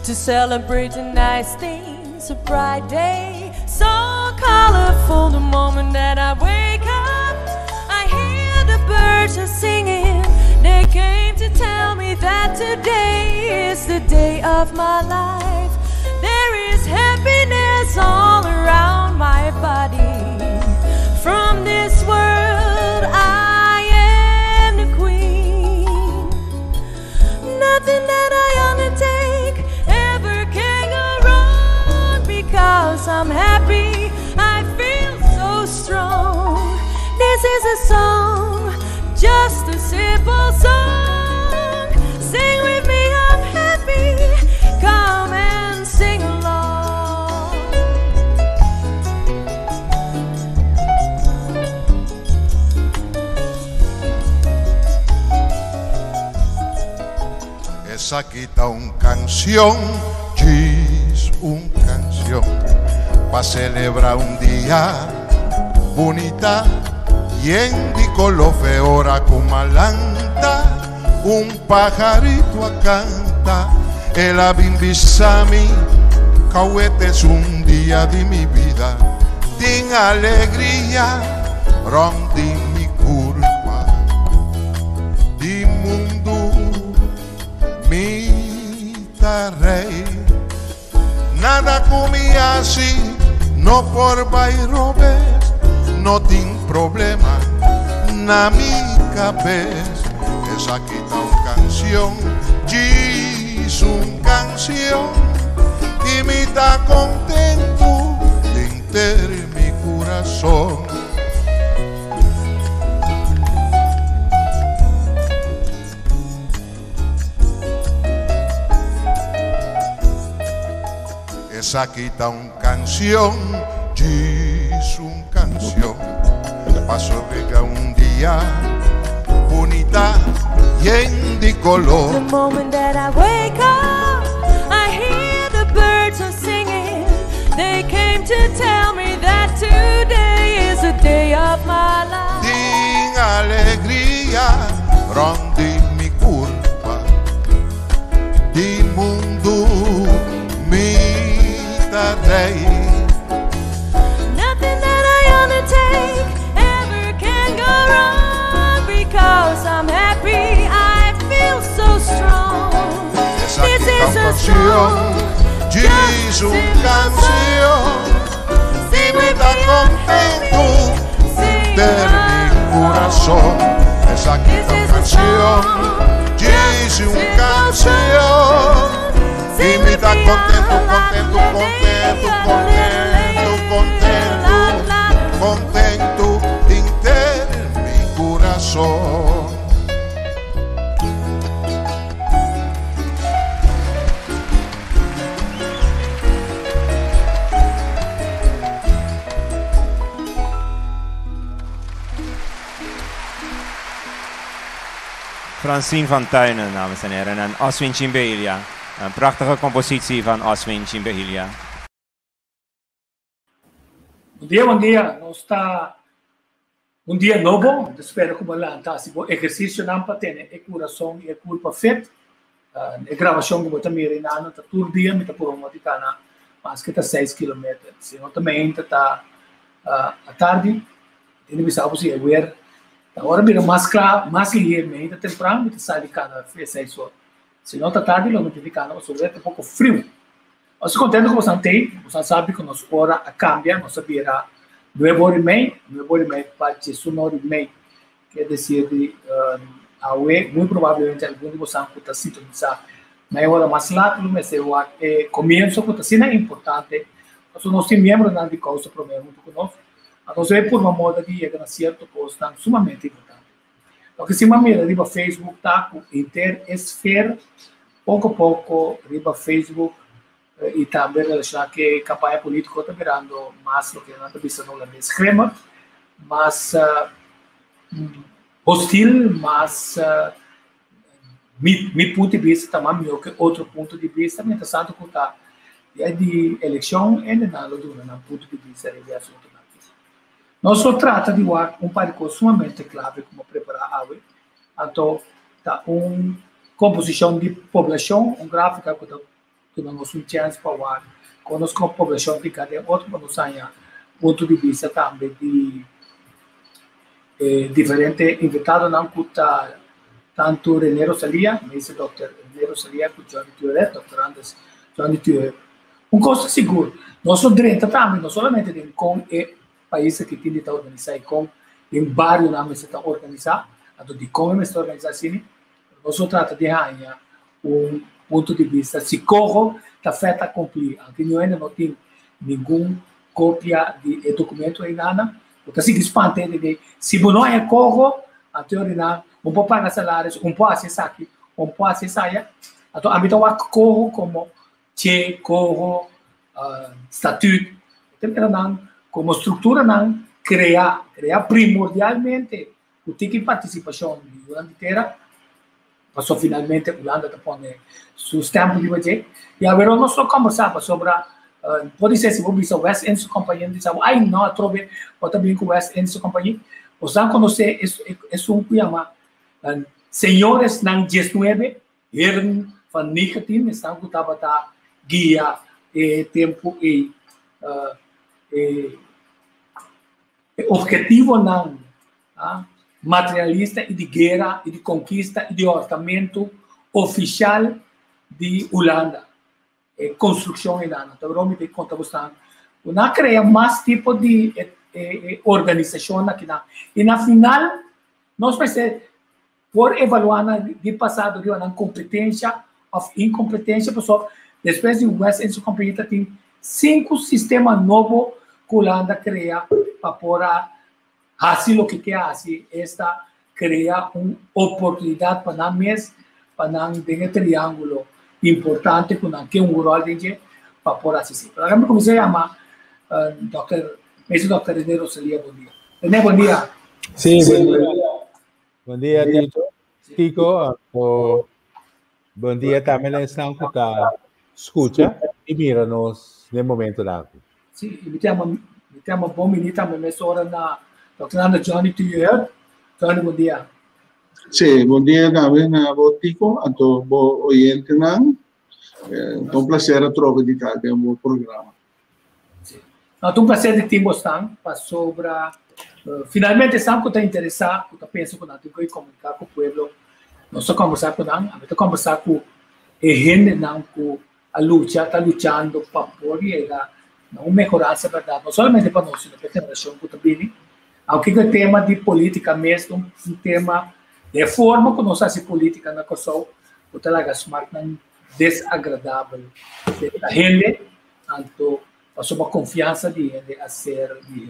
To celebrate the nice things, a bright day, so colorful. The moment that I wake up, I hear the birds are singing. They came to tell me that today is the day of my life. There is happiness all around my body. From this world, I am the queen. Nothing that I undertake ever can go wrong because I'm happy. I feel so strong. This is a song, just a simple song. Sing with me, I'm happy. Come and sing along. Esaki ta un canción, djis un canción, pa celebra un dia bunita, yen di color fe ora cu malanta, un pajarito a canta, el a bin bisa mi, Cauete es un dia di mi bida, tin alegria rond di mi curpa, di mundu mi ta rey, nada cu mi haci no por bay robes, no tin problema na mi cabes, esaki ta un cancion, djis un cancion, y mi ta contento denter mi curason. Esaki ta un cancion, djis un cancion, paso riga un dia bunita yen di color. The moment that I wake up, I hear the birds are singing. They came to tell me that today is the day of my life. Tin alegria rond di mi curpa, di mundu mi ta rey. Nothing that I undertake ever can go wrong, because I'm happy, I feel so strong. Esaki This ta is un a canción, song, djis just un a simple canción, song. y Sing mi with ta me, I'm contento happy. Sing denter mi along. corazón. Esaki This ta un is a canción, song, djis just a un simple canción, song. y Sing mi with ta me, contento, I'm contento, contento, contento, contento, contento denter mi corazón. Francine van Tuinen, dames en heren, en Oswin Chimbelia. Een prachtige compositie van Oswin Chimbelia. Bon dia, bon dia. Nos ta un dia nobo. Ta spera ku bo lanta hasi bo ehersisionan pa tene e kurason i e kurpa fit. E grabashon ku bo ta mira einan ta tur dia mi ta purba moti kana mas ke ta seis kilometer. Si no ta meinta ta atardi. Tin di bisa bo si e wer ta ora bira mas kla, mas lihe meinta tempran mi ta sali kana fe seis or. Si no ta tardi lo mi tin di kana pasobra wer ta poko friu. Nos ta kontento ku bosan t'ei. Bosan sabi ku nos ora a kambia, nos a bira nuebe ora i mei, nuebe ora i mei pa diesun ora i mei. Ke desir di awe muy probablemente algun di bosan ku ta sintonisá na e ora mas lat lo mester wak e komienso ku ta asina importante pasobra nos tin miembronan di Kousa Promé huntu ku nos. Anto e purba moda di yega na sierto kosnan sumamente importante. Loke si m'a mira riba Facebook ta ku henter e sfer poko poko riba Facebook i tambe relashoná ku e kampaña polítiko ta birando mas loke nan ta bisa na hulandes grimmig, mas hostil, mas mi mi punto di bista ta mas mihó ku otro punto di bista. Mientrastanto ku ta dia di elekshon hendenan lo duna nan punto di bista riba e asuntunan aki. Nos lo trata di wak un par di kos sumamente klave ku bo prepará awe. Anto ta un komposishon di poblashon, un grafika ku ta. Duna nos un chèns pa wak kon nos kon poblashon tin kada otro pa nos haña punto di bista tambe di e diferente invitadonan ku ta tantu Rene Rosalia, Meester Dòkter Rene Rosalia ku Johnny Turet, Dòkter Anders Johnny Turet. Un kos ta sigur, nos lo drenta tambe no solamente den kon e pais aki tin di ta organisá i kon den barionan mester ta organisá, anto dikon e mester ta organisá asina, Nos lo trata di haña un punto di bista si coho ta fait accompli, aunke niun hende no tin ningun copia di e documento eynana, bo ta sigui spanta hende di si bo no haña coho, anto orinan bo por paga salaris, un por haci esaki, un por haci esaya. Anto ami ta wak coho como che, coho, statuut, bo ta mira nan como structuranan crea, crea primordialmente Ku tiki partisipashon di yunan di tera, paso finalmente Hulanda ta pone su stèmpel riba dje. I awe nos lo kòmbersá pasobra podisé si bo bisa West Indische Compagnie nan bisa bo, ai no atrobe bo ta bin ku West Indische Compagnie. Boso konosé esun ku yama Señores nan diesnuebe, Heren van Negentien, esnan ku tabata guia e tempu ei e. E obhetivonan materialista i di guera i di konkista i di hòrtamentu ofishal di Hulanda. E konstrukshon einan. Ta wrong mi ta konta bosan ku nan a krea mas tipo di organisashon akinan. I na final nos mester por evaluá nan di pasado riba nan kompetensha òf inkompetensha pasobra despues di West Indische Compagnie ta tin sinku sistema nobo ku Hulanda krea pa por a hasi loke ke hasi, esta krea un oportunidat pa nan mes pa nan den e triángulo importante ku nan ke un ròl den dje pa por hasi esei. Pero mi kuminsá yama dòkter, meester dòkter Rene Rosalia, bon dia. Rene, bon dia. Sí, bon dia. Bon dia, Tito. Tico, o bon dia tambe na esnan ku ta skucha i mira nos den momento aki. Sí, i mi ta yama, mi ta yama bon bini tambe mesora na Dòkter Nando Johnny Tuyert. Johnny, bon dia. Sí, bon dia tambe na bo Tico, anto bo oyentenan. Eh, ta un placer atrobe di ta den bo programa. Sí. No, ta un placer di tin bosnan pasobra finalmente esnan ku ta interesá, ku ta pensa ku nan tin ku komuniká ku pueblo, nos ta kombersá ku nan, ami ta kombersá ku e hendenan ku a lucha, ta luchando pa por yega na un mehoransa bèrdat, no solamente pa nos, sino pa e generashon ku ta bini. Aunke ku e tema di polítika mes ta un tema, di e forma ku nos hasi polítika na Kòrsou, ku ta laga smaknan desagradabel serka hende, anto pasobra konfiansa di hende a ser di.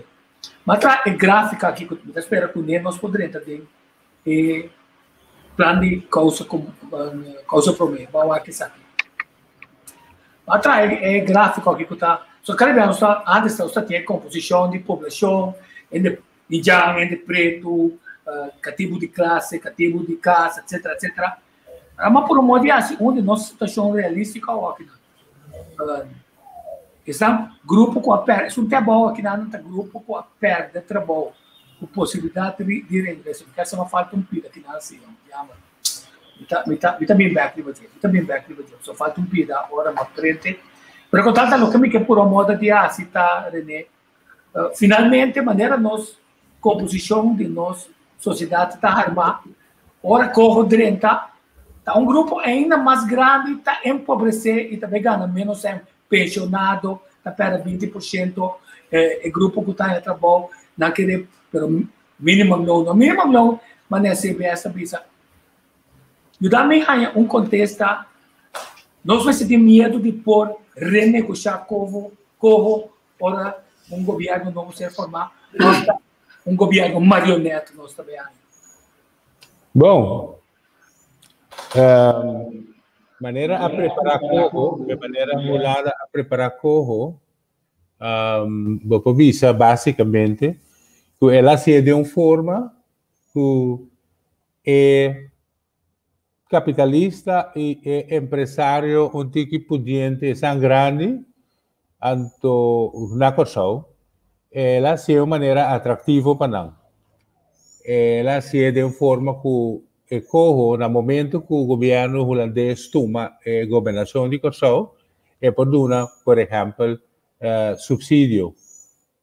Ma tra e gráfika aki ku mi ta spera ku ne nos por drenta den e plan di kousa kousa promé. Bo a wak esaki. Ma tra e gráfiko aki ku ta so kada bia nos ta antes nos ta tin e komposishon di poblashon hende indjan, hende pretu, katibu di klase, katibu di kas, etsetera etsetera. Ma por un modo di hasi un di nos situashon realístiko awor akinan. Esnan grupo ku a pèrdè, esun te abou akinan ta grupo ku a pèrdè trabou, ku posibilidat di reingreso. Mi kèr sa ma falta un pida akinan si, jammer. Mi ta, mi ta, mi ta bin bèk riba dje, mi ta bin bèk riba dje. So falta un pida ora mi a prente. Pero kon tal ta loke mi ke puru a moda di hasi ta, Rene, finalmente manera nos komposishon di nos sosiedat ta harmá, ora koho drenta, ta un grupo ainda mas grandi ta empobresé i ta bai gana ménos sèn. Penshonado ta pèrdè 20%, e grupo ku ta haña trabou nan kere pero minimum loan no minimum loan, manera CBS ta bisa. Yuda mi haña un kontesta, nos mester tin miedu di por renegoshá koho koho ora un gobièrnu nobo ser formá, nos ta un gobièrnu marionèt nos ta bay haña. Bon, manera a prepará koho, e manera Hulanda a prepará koho, bo por bisa básikamente ku el a hasié den un forma ku e Kapitalista i e empresario un tiki pudiente esan grandi, anto na Kòrsou, el a hasié un manera atraktivo pa nan. El a hasié den un forma ku e koho na momento ku gobièrnu hulandes tuma e gobernashon di Kòrsou, e por duna, por ehèmpel, supsidio,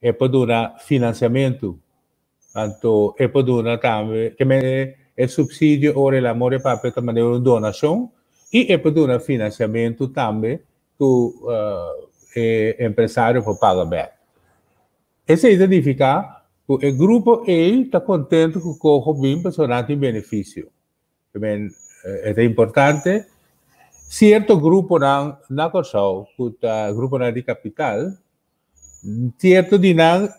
e por duna finansiamentu, anto e por duna tambe, ke men e supsidio ora el a more papia ta manera un donashon, i e por duna finansiamentu tambe ku e empresario por paga bèk. Esei ta nifiká ku e grupo ei ta kontentu ku koho bin pasobra nan tin benefisio. Ke men e ta importante sierto gruponan na Kòrsou ku ta gruponan di kapital, sierto di nan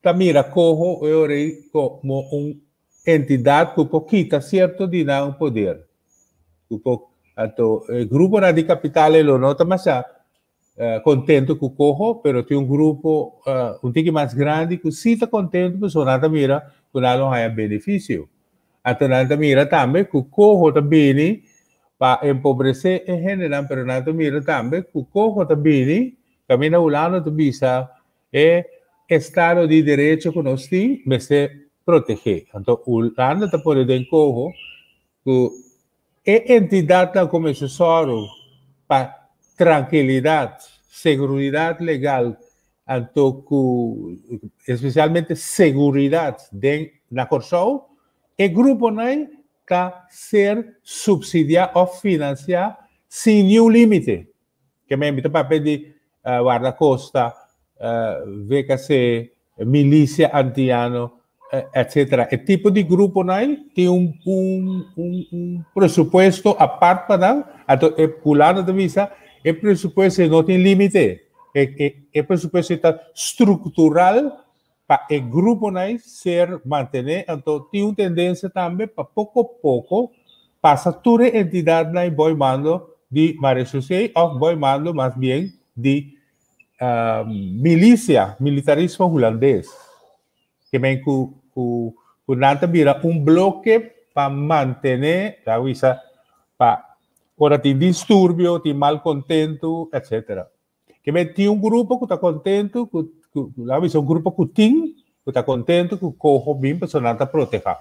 ta mira koho e ora ei komo un entidat ku por kita sierto di nan poder. Ku por anto e gruponan di kapital ei lo no ta masha kontentu ku koho, pero tin un grupo un tiki mas grandi ku si ta kontentu pasobra nan ta mira ku nan lo haña benefisio. Anto nan ta mira tambe ku koho ta bini pa empobresé e hendenan, pero nan ta mira tambe ku koho ta bini kaminda Hulanda ta bisa e estado di derecho ku nos tin mester protegé. Anto Hulanda ta pone den koho ku E entidatnan ku mester sòru pa trankilidat, seguridat legal anto ku espesialmente seguridat den na Kòrsou, e gruponan ta ser supsidiá òf finansiá sin niun límite. Ke men mi ta papia di Wardakosta, VKC, Milisia Antiano, etcetera. E tipo di gruponan tin un un un un presupuesto apart pa nan, anto e fulano ta bisa e presupuesto no tin limite. E e e presupuesto ta struktural pa e gruponan ser mantené, anto tin un tendensia tambe pa poko poko pasa tur e entidadnan boi mando di Marechaussee òf boi mando mas bien di milisia, militarismo hulandes. Ke men ku ku ku nan ta bira un bloke pa mantené, ta bisa pa ora tin disturbio, tin malkontentu, etcetera. Ke men tin un grupo ku ta kontentu ku ku laga bisa un grupo ku tin ku ta kontentu ku koho bin pasobra nan ta protehá.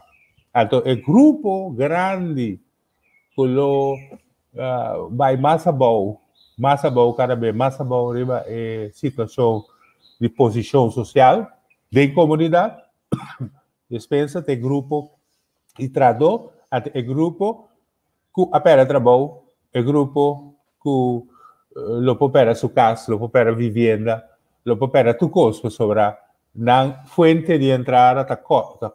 Anto e grupo grandi ku lo bai mas abou, mas abou kada bes, mas abou riba e situashon di posishon sosial den komunidat, despensa ta e grupo di trahadó, anto e grupo ku a pèrdè trabou, e grupo ku lo por pèrdè su kas, lo por pèrdè vivienda, lo por pèrdè tur kos pasobra nan fuente di entrada ta kòrtá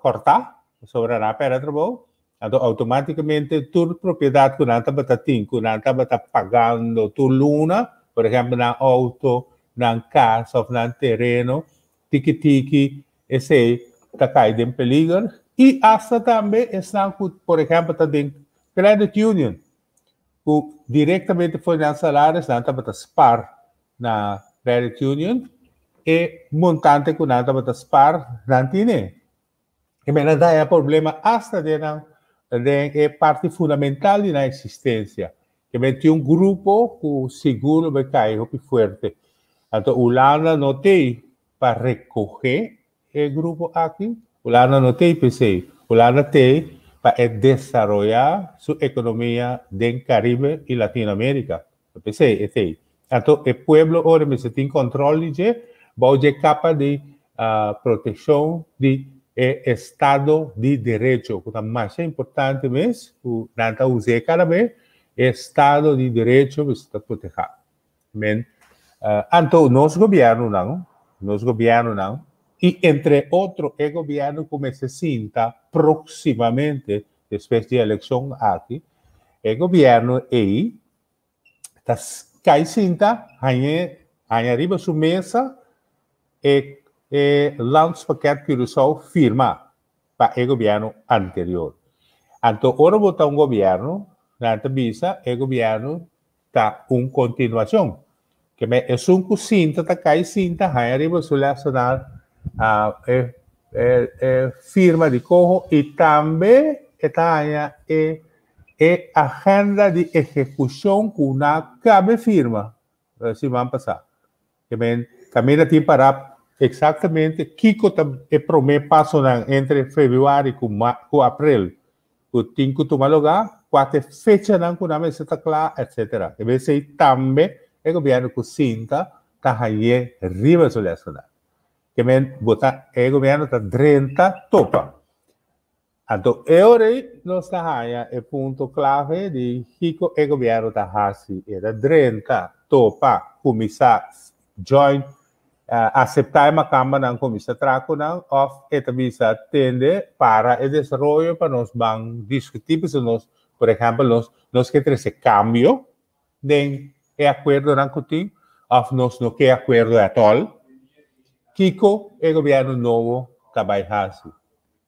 pasobra nan a pèrdè trabou. Anto outomátikamente tur propiedat ku nan tabata tin, ku nan tabata pagando tur luna, por ehèmpel nan outo, nan kas òf nan tereno, tiki tiki esei ta kai den peliger. I asta tambe esnan ku por ehèmpel ta den credit union, ku direktamente for di nan salaris nan tabata spar na credit union, e montante ku nan tabata spar nan tine. E mester daña problema asta den nan den e parti fundamental di nan existencia. Ke men tin un grupo ku sigur lo bai kai hopi fuerte. Anto Hulanda no tei pa recoge e grupo aki. Hulanda no tei p'esei. Hulanda tei pa e desaroya su economia den Caribe y Latinoamerica. P'esei e tei. Anto e pueblo ora mester tin control di dje bou dje capa di proteccion di e estado di derecho cu ta masha importante mes cu nan ta us'e cada be e estado di derecho mester ta proteha. Men anto nos gobiernonan nos gobiernonan y entre otro e gobierno cu mester sinta proximamente despues di eleccion aki e gobierno ey ta kai sinta hañ'é haña riba su mesa e e landspakket Curaçao firma pa e gobièrnu anterior. Anto ora bo ta un gobièrnu, nan ta bisa e gobièrnu ta un kontinuashon. Ke men esun ku sinta ta kai sinta haña riba su lèsenar e e e firma di koho i tambe e ta haña e E agenda di ehekushon ku na kabe firma siman pasá. Ke men kaminda tin pará eksaktamente kiko ta e promé pasonan entre febrüari ku ku aprel ku tin ku tuma lugá, kua ta e fechanan ku nan mester ta kla, etsetera. Ke men esei tambe e gobièrnu ku sinta ta hañ'é riba su lèsnan. Ke men bo ta e gobièrnu ta drenta topa. Anto e ora ei nos ta haña e punto klave di kiko e gobièrnu ta hasi. E ta drenta topa, kuminsá join, aseptá e makambanan, kuminsá traha ku nan òf e ta bisa tende para e desaroyo pa nos ban diskutí pasobra nos, por ehèmpel, nos nos ke trese kambio den e akuerdonan ku tin òf nos no ke akuerdo ètòl. Kiko e gobièrnu nobo ta bai hasi?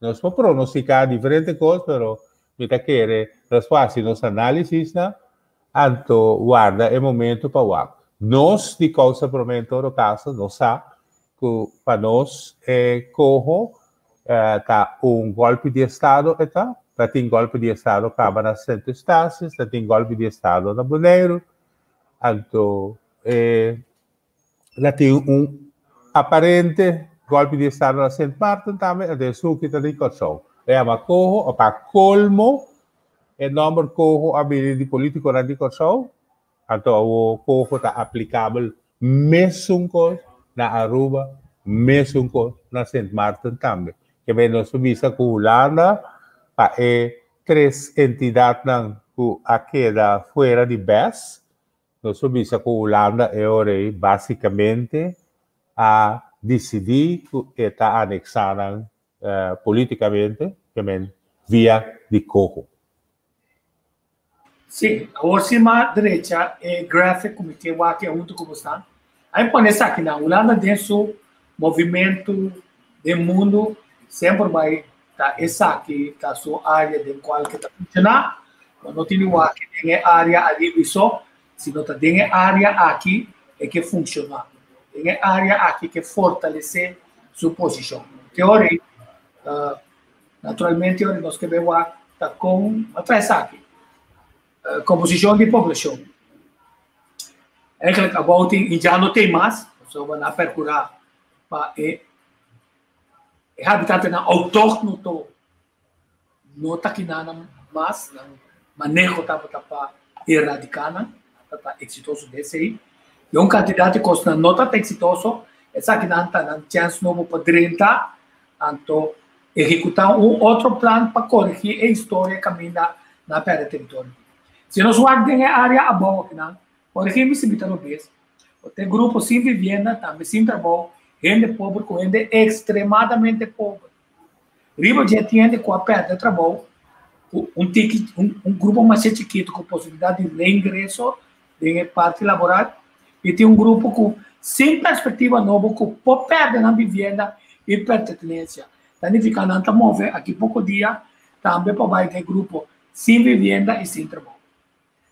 Nos por pronostiká diferente kos, pero mi ta kere nos por hasi nos análisisnan, anto warda e momento pa wak. Nos di Kousa Promé en todo kaso nos sa ku pa nos e koho ta un gòlpi di estado e ta. Ta tin gòlpi di estado kaba na Sint Eustatius, ta tin gòlpi di estado na Boneiru, anto e La tin un aparente golpe di estado na Sint Maarten tambe, anto esun ta di Kòrsou. E yama Coho, pa kolmo e nòmber Coho a bini di polítikonan di Kòrsou, anto awo Coho ta aplikabel mesun kos na Aruba, mesun kos na Sint Maarten tambe. Kebei nos por bisa ku Hulanda pa e tres entidatnan ku a keda fuera di bes, Nos por bisa ku Hulanda e ora ei básikamente a disidí ku e ta aneksá nan polítikamente, ke men via di Coho. Sí, awor si m'a drecha e graphic ku mi ke wak huntu ku bosnan. A mi pone esakinan, Hulanda den su movimentu den mundu semper bai ta esaki ta su área den kual ke ta funshoná. Bo no tin di wak den e área ariba so, sino ta den e área aki e ke funshoná. Den e área aki ke fortalesé su posishon. Te ora ei, naturalmente ora nos ke bai wak ta kon a traha esaki. Komposishon di poblashon. Eigenlijk abou tin i ya no tin mas, pasobra nan a perkurá pa e E habitantenan outóktono no ta kinanan mas, nan maneho tabata pa eradiká nan, nan tabata eksitoso den esei. Den un kantidat di kosnan no tabata eksitoso, esakinan ta nan chèns nobo pa drenta, anto ehekutá un otro plan pa koregí e historia kaminda nan a pèrdè teritorio. Si nos wak den e área abou akinan, por ehempel si mi ta robes, Bo tin grupo sin vivienda, tambe sin trabou, hende pober ku hende ekstremadamente pober. Riba dje tin hende ku a pèrdè trabou, ku un tiki, un, un grupo masha chikitu ku posibilidat di reingreso den e parti laboral, i tin un grupo ku sin perspektiva nobo ku por pèrdè nan vivienda i pertenensia. Ta nifiká nan ta move aki poko dia tambe pa bai den e grupo sin vivienda i sin trabou.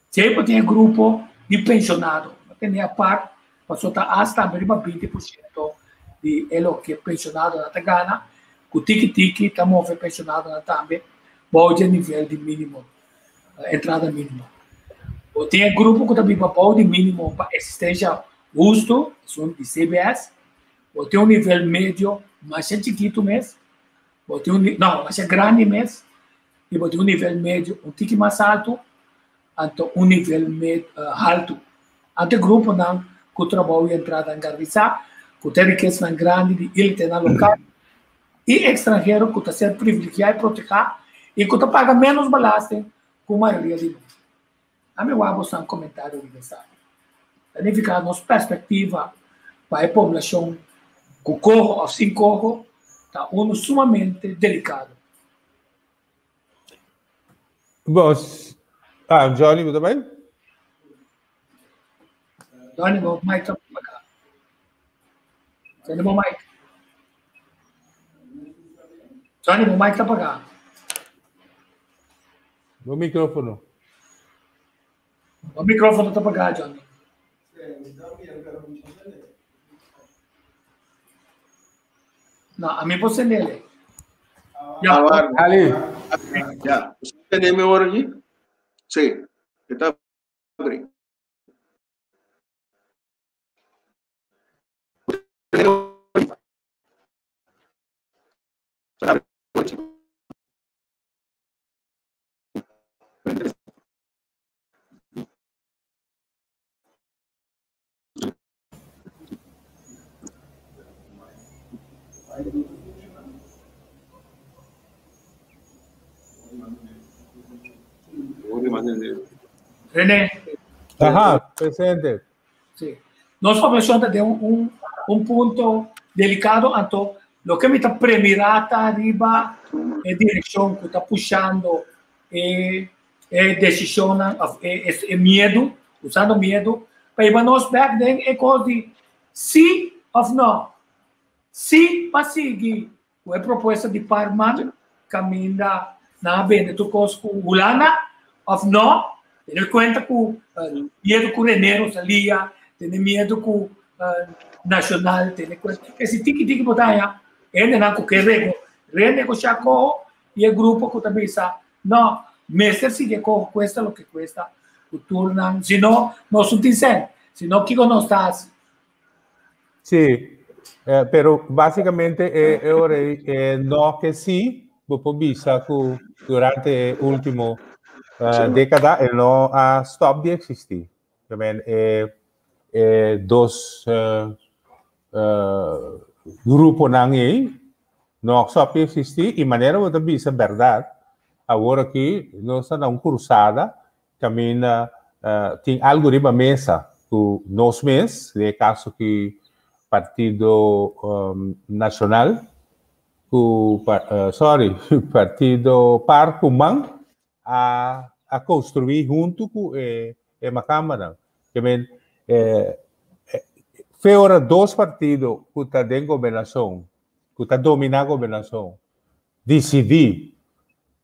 Djei bo tin e grupo di penshonado. Bo tene apart pasobra ta asta tambe riba 20% di e loke penshonadonan ta gana, ku tiki tiki ta move penshonadonan tambe bou dje nivel di minimo, entrada minimo. Bo tin e grupo ku ta biba bou di minimo pa eksistensha hustu, esun di CBS. Bo tin un nivel medio masha chikitu mes, bo tin un, no, masha grandi mes, i bo tin un nivel medio un tiki mas altu, anto un nivel med, haltu. Anto e gruponan ku trabou i entrada garantisa, ku ta e rikesanan grandi di elitenan lokal i ekstranhero ku ta ser privilegiá i protehá i ku ta paga ménos belasting ku mayoria di nos. Ami wak boso komentario riba esaki. Ta nifiká nos perspektiva pa e poblashon ku koho òf sin koho ta unu sumamente delikado. Bos, ah, Johnny, bo ta bai? Johnny, bo mic ta apagá. Sende bo mic. Johnny, bo mic ta apagá. Bo micrófono. Bo micrófono ta apagá, Johnny. No, a mi por sendele. Ya. Ali. Ya. Entendeme ahora aquí? Sí. Está abri. René. Aha, presente. Sí. Nos poblacion ta den un, un punto delicado, anto loke mi ta premira ta riba e direccion cu ta pushando e e decisionnan of e, e, e miedo, usando miedo, pa iba nos back den e cos di sí of no. Sí pa sigui Ku e propuesta di Parman kaminda nan a bende tur kos ku Hulanda òf nò, tene kuenta ku miedu ku René Rosalia, tene miedu ku Nashonal, tene kuenta ke si tiki tiki bo ta haña hendenan ku ke renegoshá koho i e grupo ku ta bisa nò, mester sigui e koho kuesta loke kuesta ku tur nan, si no nos no tin sèn, si no kiko nos ta hasi? Sí, eh, pero básicamente eh, eh, ora eh, no que sí, bo por bisa ku durante e último eh, década e no a stop di existir. I mean, eh, eh, dos eh, eh, gruponan ei no a stop di existir i manera bo ta bisa berdad, awor aki nos ta na un cruzada Caminda tin algo riba mesa cu nos mes, den e caso aki Partido Nacional cu, sorry, Partido Par cu man a a construi hunto cu e e macambanan. Ke men fe ora dos partido cu ta den gobernacion, cu ta domina gobernacion, Disidí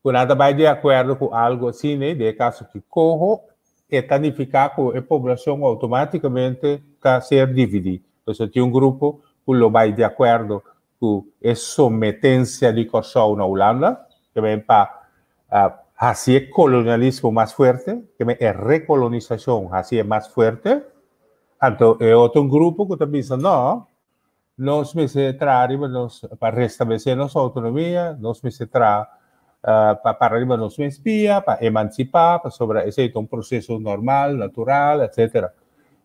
ku nan ta bai di akuerdo ku algu asina, den e kaso ki koho, e ta nifiká ku e poblashon outomátikamente ta ser dividí. Pasobra tin un grupo ku lo bai di akuerdo ku e sometensia di Kòrsou na Hulanda, ke men pa hasi e kolonialismo mas fuerte, ke men e rekolonisashon hasi e mas fuerte. Anto e otro grupo ku ta bisa nò, Nos mester traha riba nos pa restablesé nos outonomia, nos mester traha pa para riba nos mes pia, pa emansipá, pasobra esei ta un proseso normal, natural, etcetera.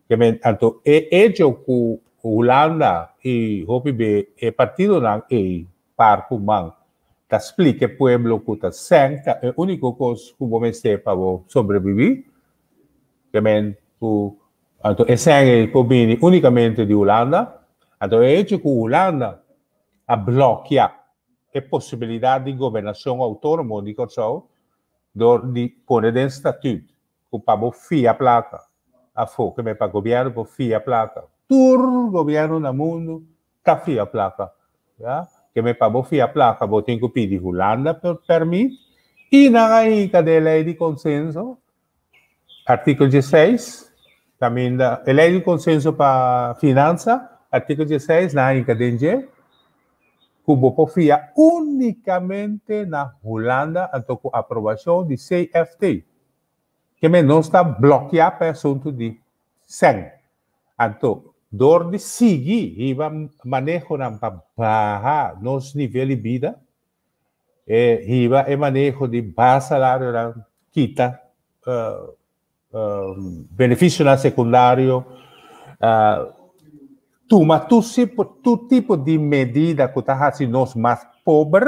Ke men, anto e echo ku Hulanda i hopi be e partidonan ei par ku man ta splika e pueblo ku ta sèn ta e úniko kos ku bo mester pa bo sobrebibí, ke men ku Anto e sèn ei por bini únikamente di Hulanda. Anto e hecho ku Hulanda a blòkia e posibilidat di gobernashon outónomo di Kòrsou dor di pone den statüt ku pa bo fia plaka afó, ke men pa gobièrnu por fia plaka. Tur gobièrnu na mundu ta fia plaka, ya. Ke men pa bo fia plaka bo tin ku pidi Hulanda pèrmit i nan a hinka den e lei di konsenso Artíkulo diesseis, kaminda e lei di konsenso pa finansa, artíkulo diesseis, nan a hinka den dje ku bo por fia únikamente na Hulanda anto ku aprobashon di CFT. Ke men nos ta blòkiá pa e asuntu di sèn. Anto dor di sigui hiba manehonan pa baha nos nivel di bida, E hiba e maneho di baha salarionan, kita beneficionan secundario, tuma tur tur tipo di medida cu ta haci nos mas pober,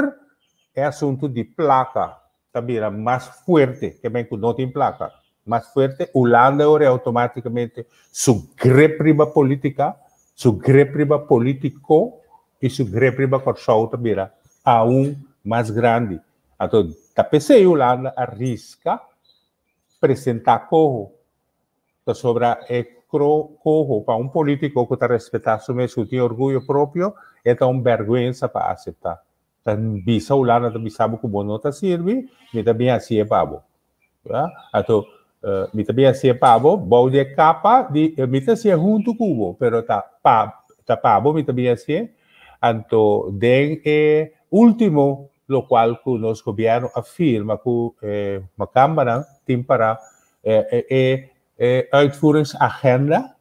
e asunto di placa ta bira mas fuerte, ke men cu no tin placa, mas fuerte, Hulanda ora automaticamente su grip riba politica, su grip riba politico i su grip riba Kòrsou ta bira aun mas grandi. Anto ta p'esei Hulanda a riska presentá koho, pasobra e koho pa un polítiko ku ta respetá su mes, ku tin orguyo propio, e ta un bèrgwensa pa aseptá. Ta bisa Hulanda ta bisa bo ku bo no ta sirbi, mi ta bin hasié pa bo. Ya, anto mi ta bin hasié pa bo bou di e kapa di mi ta hasié huntu ku bo, pero ta pa ta pa bo mi ta bin hasié. Anto den e último lokual ku nos gobièrnu a firma ku e makambanan tin para e e e uitvoeringsagenda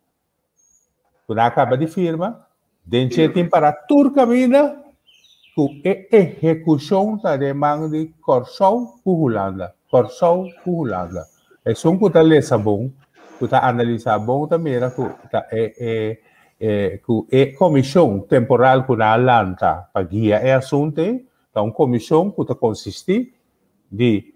ku nan a kaba di firma, den dje tin para tur kaminda ku e ehekushon ta den man di Kòrsou ku Hulanda. Kòrsou ku Hulanda. Esun ku ta lesa bon, ku ta analisá bon ta mira ku ta e e e ku e komishon temporal ku nan a lanta pa guia e asuntu ei ta un komishon ku ta konsistí di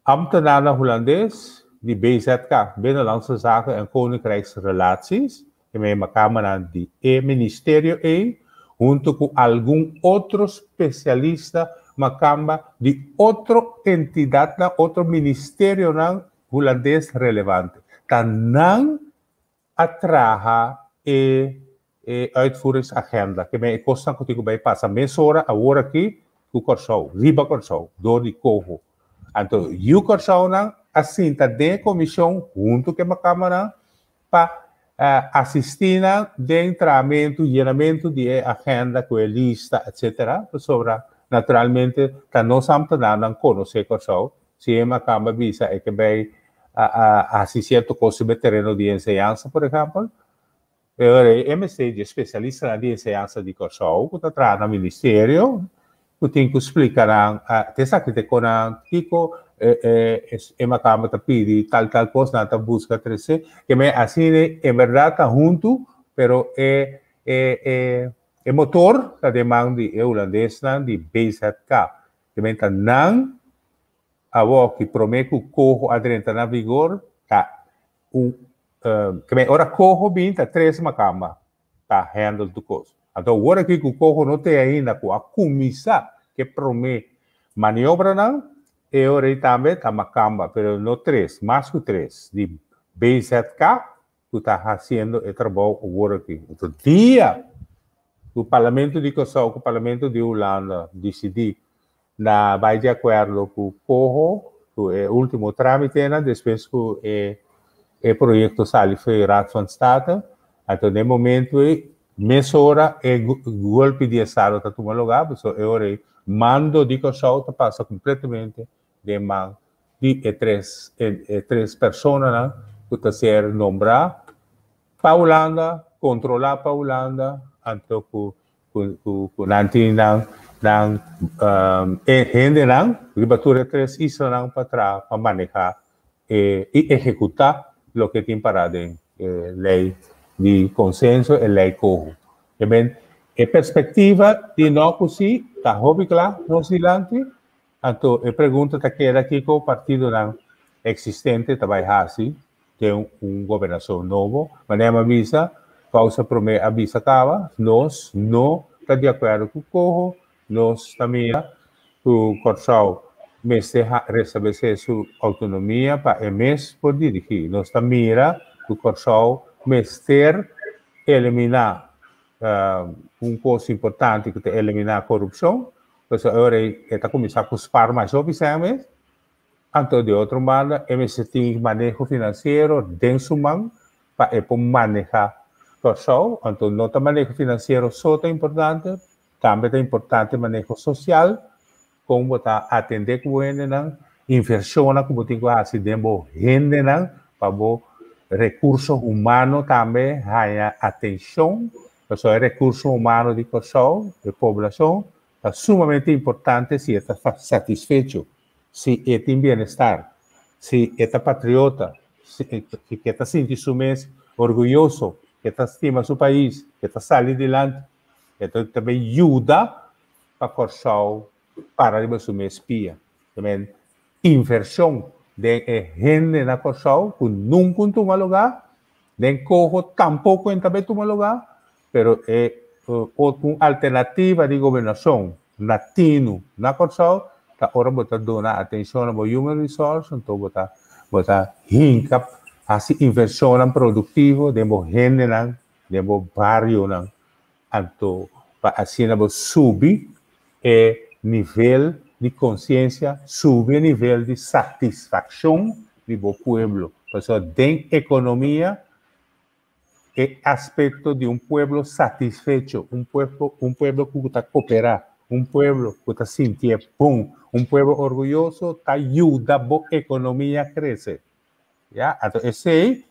ámtenarnan hulandes, di BZK, Binnenlandse Zaken en Koninkrijksrelaties, ke men makambanan di e ministerio ei, huntu ku algun otro spesialista makamba di otro entidatnan, otro ministerionan hulandes relevante. Ta nan a traha e e uitvoeringsagenda, ke men e kosnan ku tin ku bai pasa mesora awor aki ku Kòrsou, riba Kòrsou, dor di Coho. Anto yu Kòrsounan a sinta den e komishon huntu ku e makambanan pa asistí nan den trahamentu, yenamentu di e agenda ku e lista, etcetera, pasobra naturalmente ta nos ambtenarnan konosé Kòrsou, si e makamba bisa e ke bai hasi sierto kos riba e tereno di enseñansa, por ehèmpel, e ora ei e mester di e spesialistanan di enseñansa di Kòrsou ku ta traha na ministerio, ku tin ku splika nan, te esaki te kon nan kiko e makamba ta pidi tal tal kos, nan ta buska trese. Ke men asina en bèrdat ta huntu, pero e e e motor ta den man di e hulandesnan di BZK. Ke men ta nan awor ki promé ku koho a drenta na vigor ta un ke men ora koho bin ta tres makamba ta handle tur kos. Anto awor aki ku koho no te ainda ku a kuminsá ke promé maniobranan, e ora ei tambe ta makamba, pero no tres, mas ku tres di BZK ku ta hasiendo e trabou awor aki. Anto dia ku Parlamento di Kòrsou ku Parlamento di Hulanda disidí na bai di akuerdo ku koho ku e último trámitenan despues ku e e proyekto sali for e Raad van State, anto den momento ei mesora e golpi di estado ta tuma lugá, pasobra e ora ei mando di Kòrsou ta pasa kompletamente den man di e tres e tres personanan ku ta ser nombrá pa Hulanda, kontrolá pa Hulanda, anto ku ku ku nan tin nan nan e hendenan riba tur e tres islanan pa traha pa maneha e i ehekutá loke tin pará den e lei di konsenso e lei koho. E men e perspektiva di no ku si ta hopi kla nos dilanti, anto e pregunta ta keda kiko partidonan eksistente ta bai hasi den un gobernashon nobo. Manera mi a bisa, Causa Promé a bisa kaba, nos no ta di akuerdo ku Coho, nos ta mira ku Kòrsou mester restablesé su outonomia pa e mes por dirigí. Nos ta mira ku Kòrsou mester eliminá un kos importante ku ta eliminá korupshon, pasobra e ora ei e ta kuminsá ku spar mas hopi sèn mes. Anto di otro banda e mester tin maneho finansiero den su man pa e por maneha Kòrsou. Anto no ta maneho finansiero so ta importante, tambe ta importante maneho sosial, kon bo ta atendé ku bo hendenan, invershonnan ku bo tin ku hasi den bo hendenan pa bo rekurso humano tambe haña atenshon. Pasobra e rekurso humano di Kòrsou, e poblashon, ta sumamente importante si e ta satisfecho, si e tin bienestar, si e ta patriota, si e ta sinti su mes orguyoso, e ta stima su pais, e ta sali dilanti, e ta tambe yuda pa Kòrsou para riba su mes pia. Tamen invershon den e hende na Kòrsou ku nunka un tuma lugá, den koho tampoko en ta bai tuma lugá, Pero e un alternativa di gobernashon na tinu na Kòrsou ta ora bo ta duna atenshon na bo human resource, anto bo ta bo ta hinka hasi invershonnan produktivo den bo hendenan, den bo barionan, anto pa asina bo subi e nivel di konsiensia, subi e nivel di satisfakshon di bo pueblo. Pasobra den ekonomia E aspecto di un pueblo satisfecho, un pueblo, un pueblo cu ta coopera, un pueblo cu ta sintié bon, un pueblo orguyoso ta yuda bo economia crece. Ya, anto esey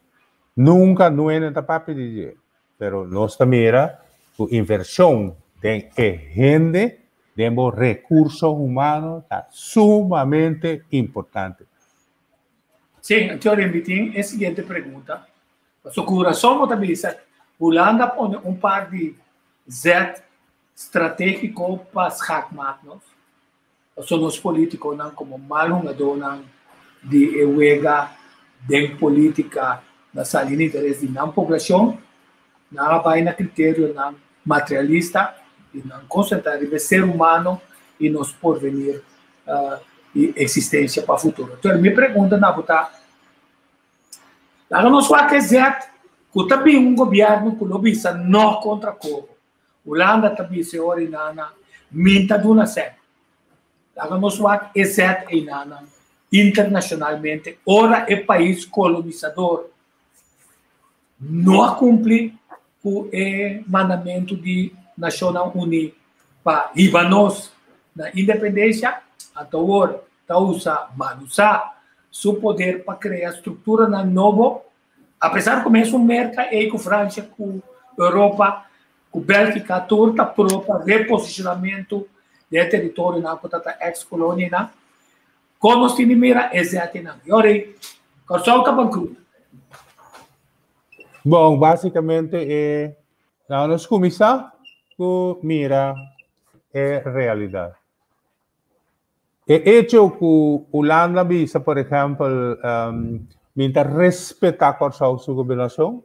nunca nuene ta papia di dje, pero nos ta mira cu inversion den e hende, den bo recurso humano ta sumamente importante. Sí, anto mi tin e siguiente pregunta. Paso ku rason bo ta bisa, Hulanda a pone un par di zet stratégiko pa schaakmaat nos. Paso nos polítikonan komo mal hungadónan di e wega Den polítika na sali na interes di nan poblashon, nan a bai na kriterionan materialista i nan konsentrá riba e ser humano i nos porvenir i eksistensia pa futuro. Entonces mi pregunta na bo ta, laga nos wak e zet ku ta bin un gobièrnu ku lo bisa no kontra kobo. Hulanda ta bisa e ora i nana min ta duna sèn. Laga nos wak e zet einanan internacionalmente ora e pais colonisador no a cumpli cu e mandamento di Nacionnan Uni pa hiba nos na independencia, anto awor ta usa malusa su poder pa crea structuranan nobo, apesar cu mesun Merca ey cu Francia cu Europa cu Belgica tur ta pro pa reposicionamento di e territorionan cu ta ta ex colonianan. Kon nos tin di mira e zetinan? Yori, Kòrsou ta bankrut. Bon, básikamente e nou nos kuminsá ku mira e realidat. E echo ku Hulanda bisa, por ehèmpel, mi ta respetá Kòrsou su gobernashon,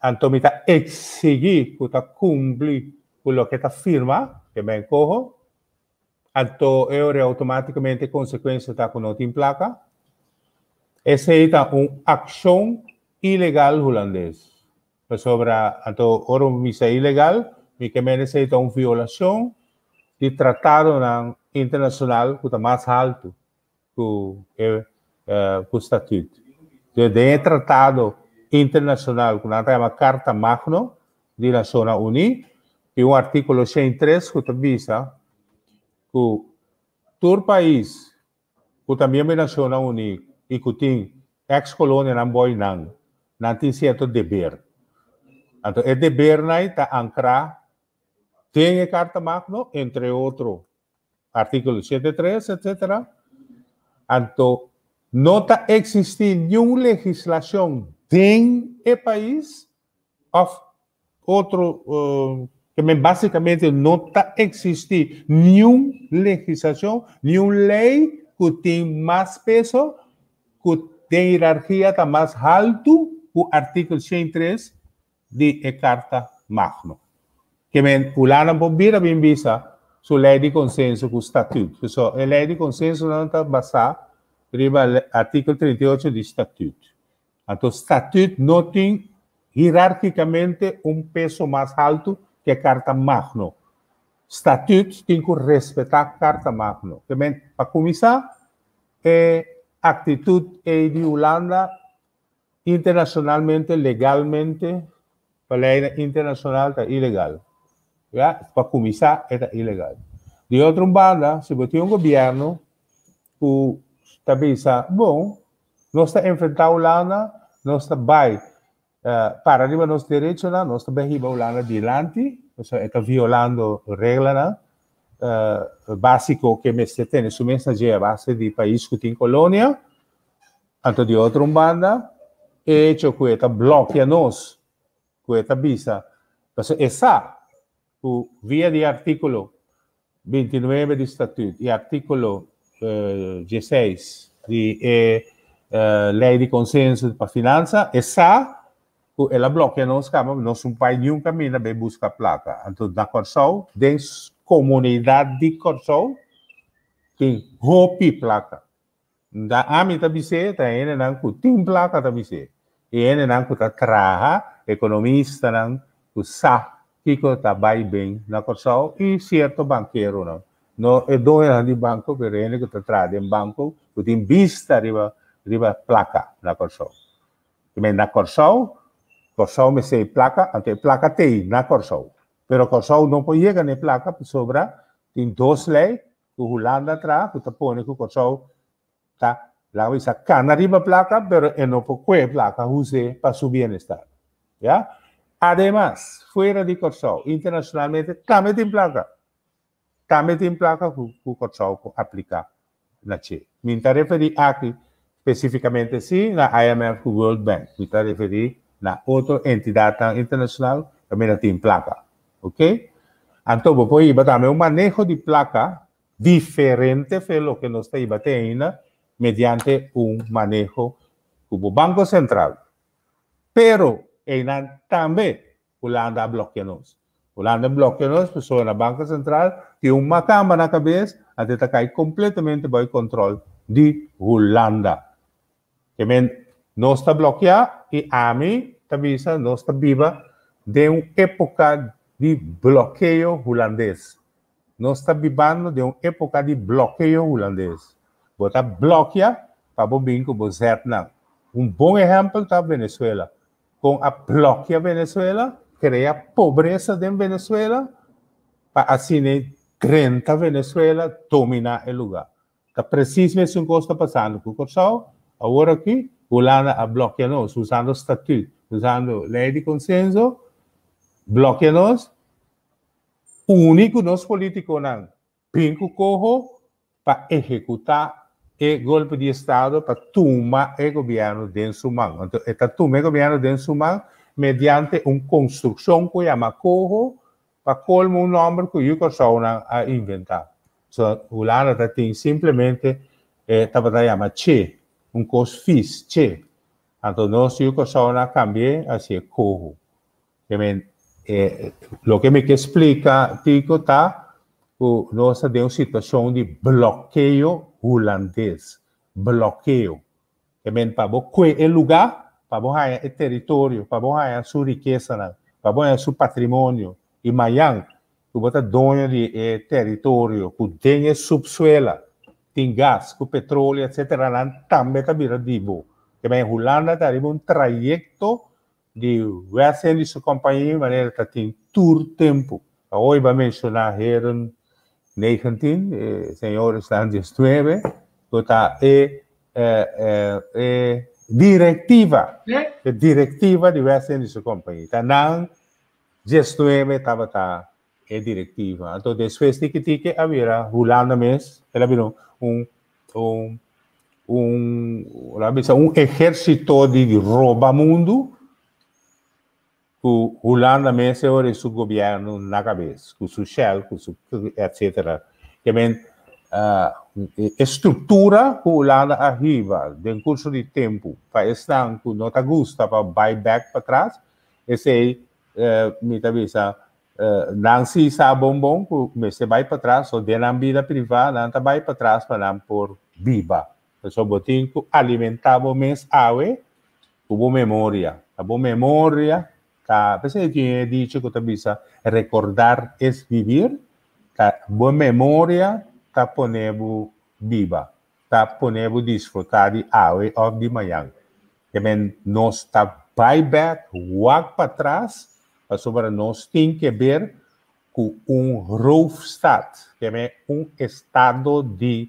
anto mi ta eksigí ku ta kumpli ku loke ta firma, ke men koho, anto e ora outomátikamente e konsekuensia ta ku no tin plaka. Esei ta un akshon ilegal hulandes. Pasobra anto ora mi bisa ilegal, mi ke mende esei ta un violashon di tratadonan internashonal ku ta mas haltu ku e ku statut. Den e tratado internashonal ku nan ta yama Karta Magno di Nashonnan Uní, tin un artíkulo 103 ku ta bisa ku tur pais ku ta miembro di Nashonnan Uní i ku tin eks-kolonianan boi nan, nan tin sierto deber. Anto e debernan ta ankrá den e Karta Magno, entre otro artíkulo 103, etsetera. Anto no ta eksistí niun legislashon den e pais òf otro ke men básikamente no ta eksistí niun legislashon, niun lei ku tin mas peso, ku den hierarkia ta mas haltu ku artíkulo 103 di e Karta Magno. Ke men Hulanda por bira bin bisa su lei di konsenso ku statut. So e lei di konsensonan ta basá riba artíkulo 38 di statut. Anto statut no tin hierarkikamente un peso mas haltu ke Karta Magno. Statut tin ku respetá Karta Magno. Ke men pa kuminsá e aktitut ei di Hulanda internacionalmente, legalmente, pa leynan internacional ta ilegal. Ya, pa cuminsa e ta ilegal. Di otro un banda, si bo tin un gobierno cu ta bisa, bon, nos ta enfrenta Hulanda, nos ta bay para riba nos derechonan, nos ta bay hiba Hulanda dilanti, pasobra e ta violando reglanan basico cu e mester tene su mes na dje a base di pais cu tin colonia. Anto di otro un banda, e hecho ku e ta blòkia nos, ku e ta bisa, pasobra e sa ku via di artíkulo 29 di Statut i artíkulo 16 di e Lei di Konsenso pa Finansa, e sa ku el a blòkia nos kaba, nos no bai niun kaminda bai buska plaka. Anto na Kòrsou, den komunidat di Kòrsou, tin hopi plaka. Da ami ta bis'é, ta hendenan ku tin plaka ta bis'é. I hendenan ku ta traha, ekonomistanan ku sa kiko ta bai ben na Kòrsou i sierto bankeronan. No e doñonan di banko, pero hende ku ta traha den banko ku tin bista riba riba plaka na Kòrsou. Kimen na Kòrsou, Kòrsou mester e plaka, anto e plaka t'ei na Kòrsou. Pero Kòrsou no por yega na e plaka pasobra tin dos lei ku Hulanda traha ku ta pone ku Kòrsou ta laga bisa kana riba plaka pero e no por kue plaka us'é pa su bienestar. Ya. Ademas fuera di Kòrsou internashonalmente tambe tin plaka. Tambe tin plaka ku ku Kòrsou por apliká na dje. Mi ta referí aki spesifikamente si na IMF ku World Bank. Mi ta referí na otro entidatnan internashonal kaminda tin plaka. Ok? Anto bo por hiba tambe un maneho di plaka diferente fe loke nos ta hiba te ainda mediante un maneho Ku bo Banko Sentral. Pero einan tambe Hulanda a blòkia nos. Hulanda a blòkia nos pasobra na Banko Sentral tin un makamba na kabes anto ta kai kompletamente bou e kòntròl di Hulanda. Ke men nos ta blòkia i ami ta bisa nos ta biba den un époka di blòkeo hulandes. Nos ta bibando den un époka di blòkeo hulandes. Bo ta blòkia pa bo bin ku bo zètnan. Un bon ehèmpel ta Venezuela. Kon a blòkia Venezuela, krea pobresa den Venezuela pa asina drenta Venezuela, dominá e lugá. Ta presis mesun kos ta pasando ku Kòrsou awor aki. Hulanda a blòkia nos usando statüt, usando lei di konsenso, blòkia nos. Uni ku nos politikonan bin ku koho pa ehekutá e golpe di estado pa tuma e gobièrnu den su man. Anto e ta tuma e gobièrnu den su man mediante un konstrukshon ku yama koho pa kolmo un nòmber ku yu Kòrsounan a inventá. So Hulanda ta tin simplemente e tabata yama che, un kos fis, che. Anto nos yu Kòrsounan a kambi'é hasié koho. Ke men, e, loke mi ke splika, Tico, ta ku nos ta den un situashon di blokeo hulandes. Blokeo. Ke men, pa bo kue e lugá, pa bo haña e teritorio, pa bo haña su rikesanan, pa bo haña su patrimonio, i mañan ku bo ta doño di e teritorio ku den e supsuela tin gas ku petroleo, etsetera, nan tambe ta bira di bo. Ke men, Hulanda ta riba un trayekto di West Indische Compagnie manera ta tin tur tempu. Awor bo a menshoná Heren 19, e señoresnan 19, ku ta e e direktiva, e direktiva di West Indische Compagnie. Ta nan 19 tabata e direktiva. Anto despues tiki tiki a bira Hulanda mes, el a bira un un un laga bisa un ehérsito di roba mundu ku Hulanda mes e ora su gobièrnu na kabes, ku su Shell, ku su etcetera. Ke men e struktura ku Hulanda a hiba den kurso di tempu pa esnan ku no ta gusta pa bai bèk patras, esei mi ta bisa Nan si sa bon bon ku mester bai patras so den nan bida privá nan ta bai patras pa nan por biba. Pasobra bo tin ku alimentá bo mes awe ku bo memoria. Ta bo memoria ta, p'esei tin e dicho ku ta bisa recordar es vivir, ta bo memoria ta pone bo biba, ta pone bo disfrutá di awe òf di mañan. Ke men nos ta bai bek wak patras pasobra nos tin ke ber ku un roofstaat, ke men un estado di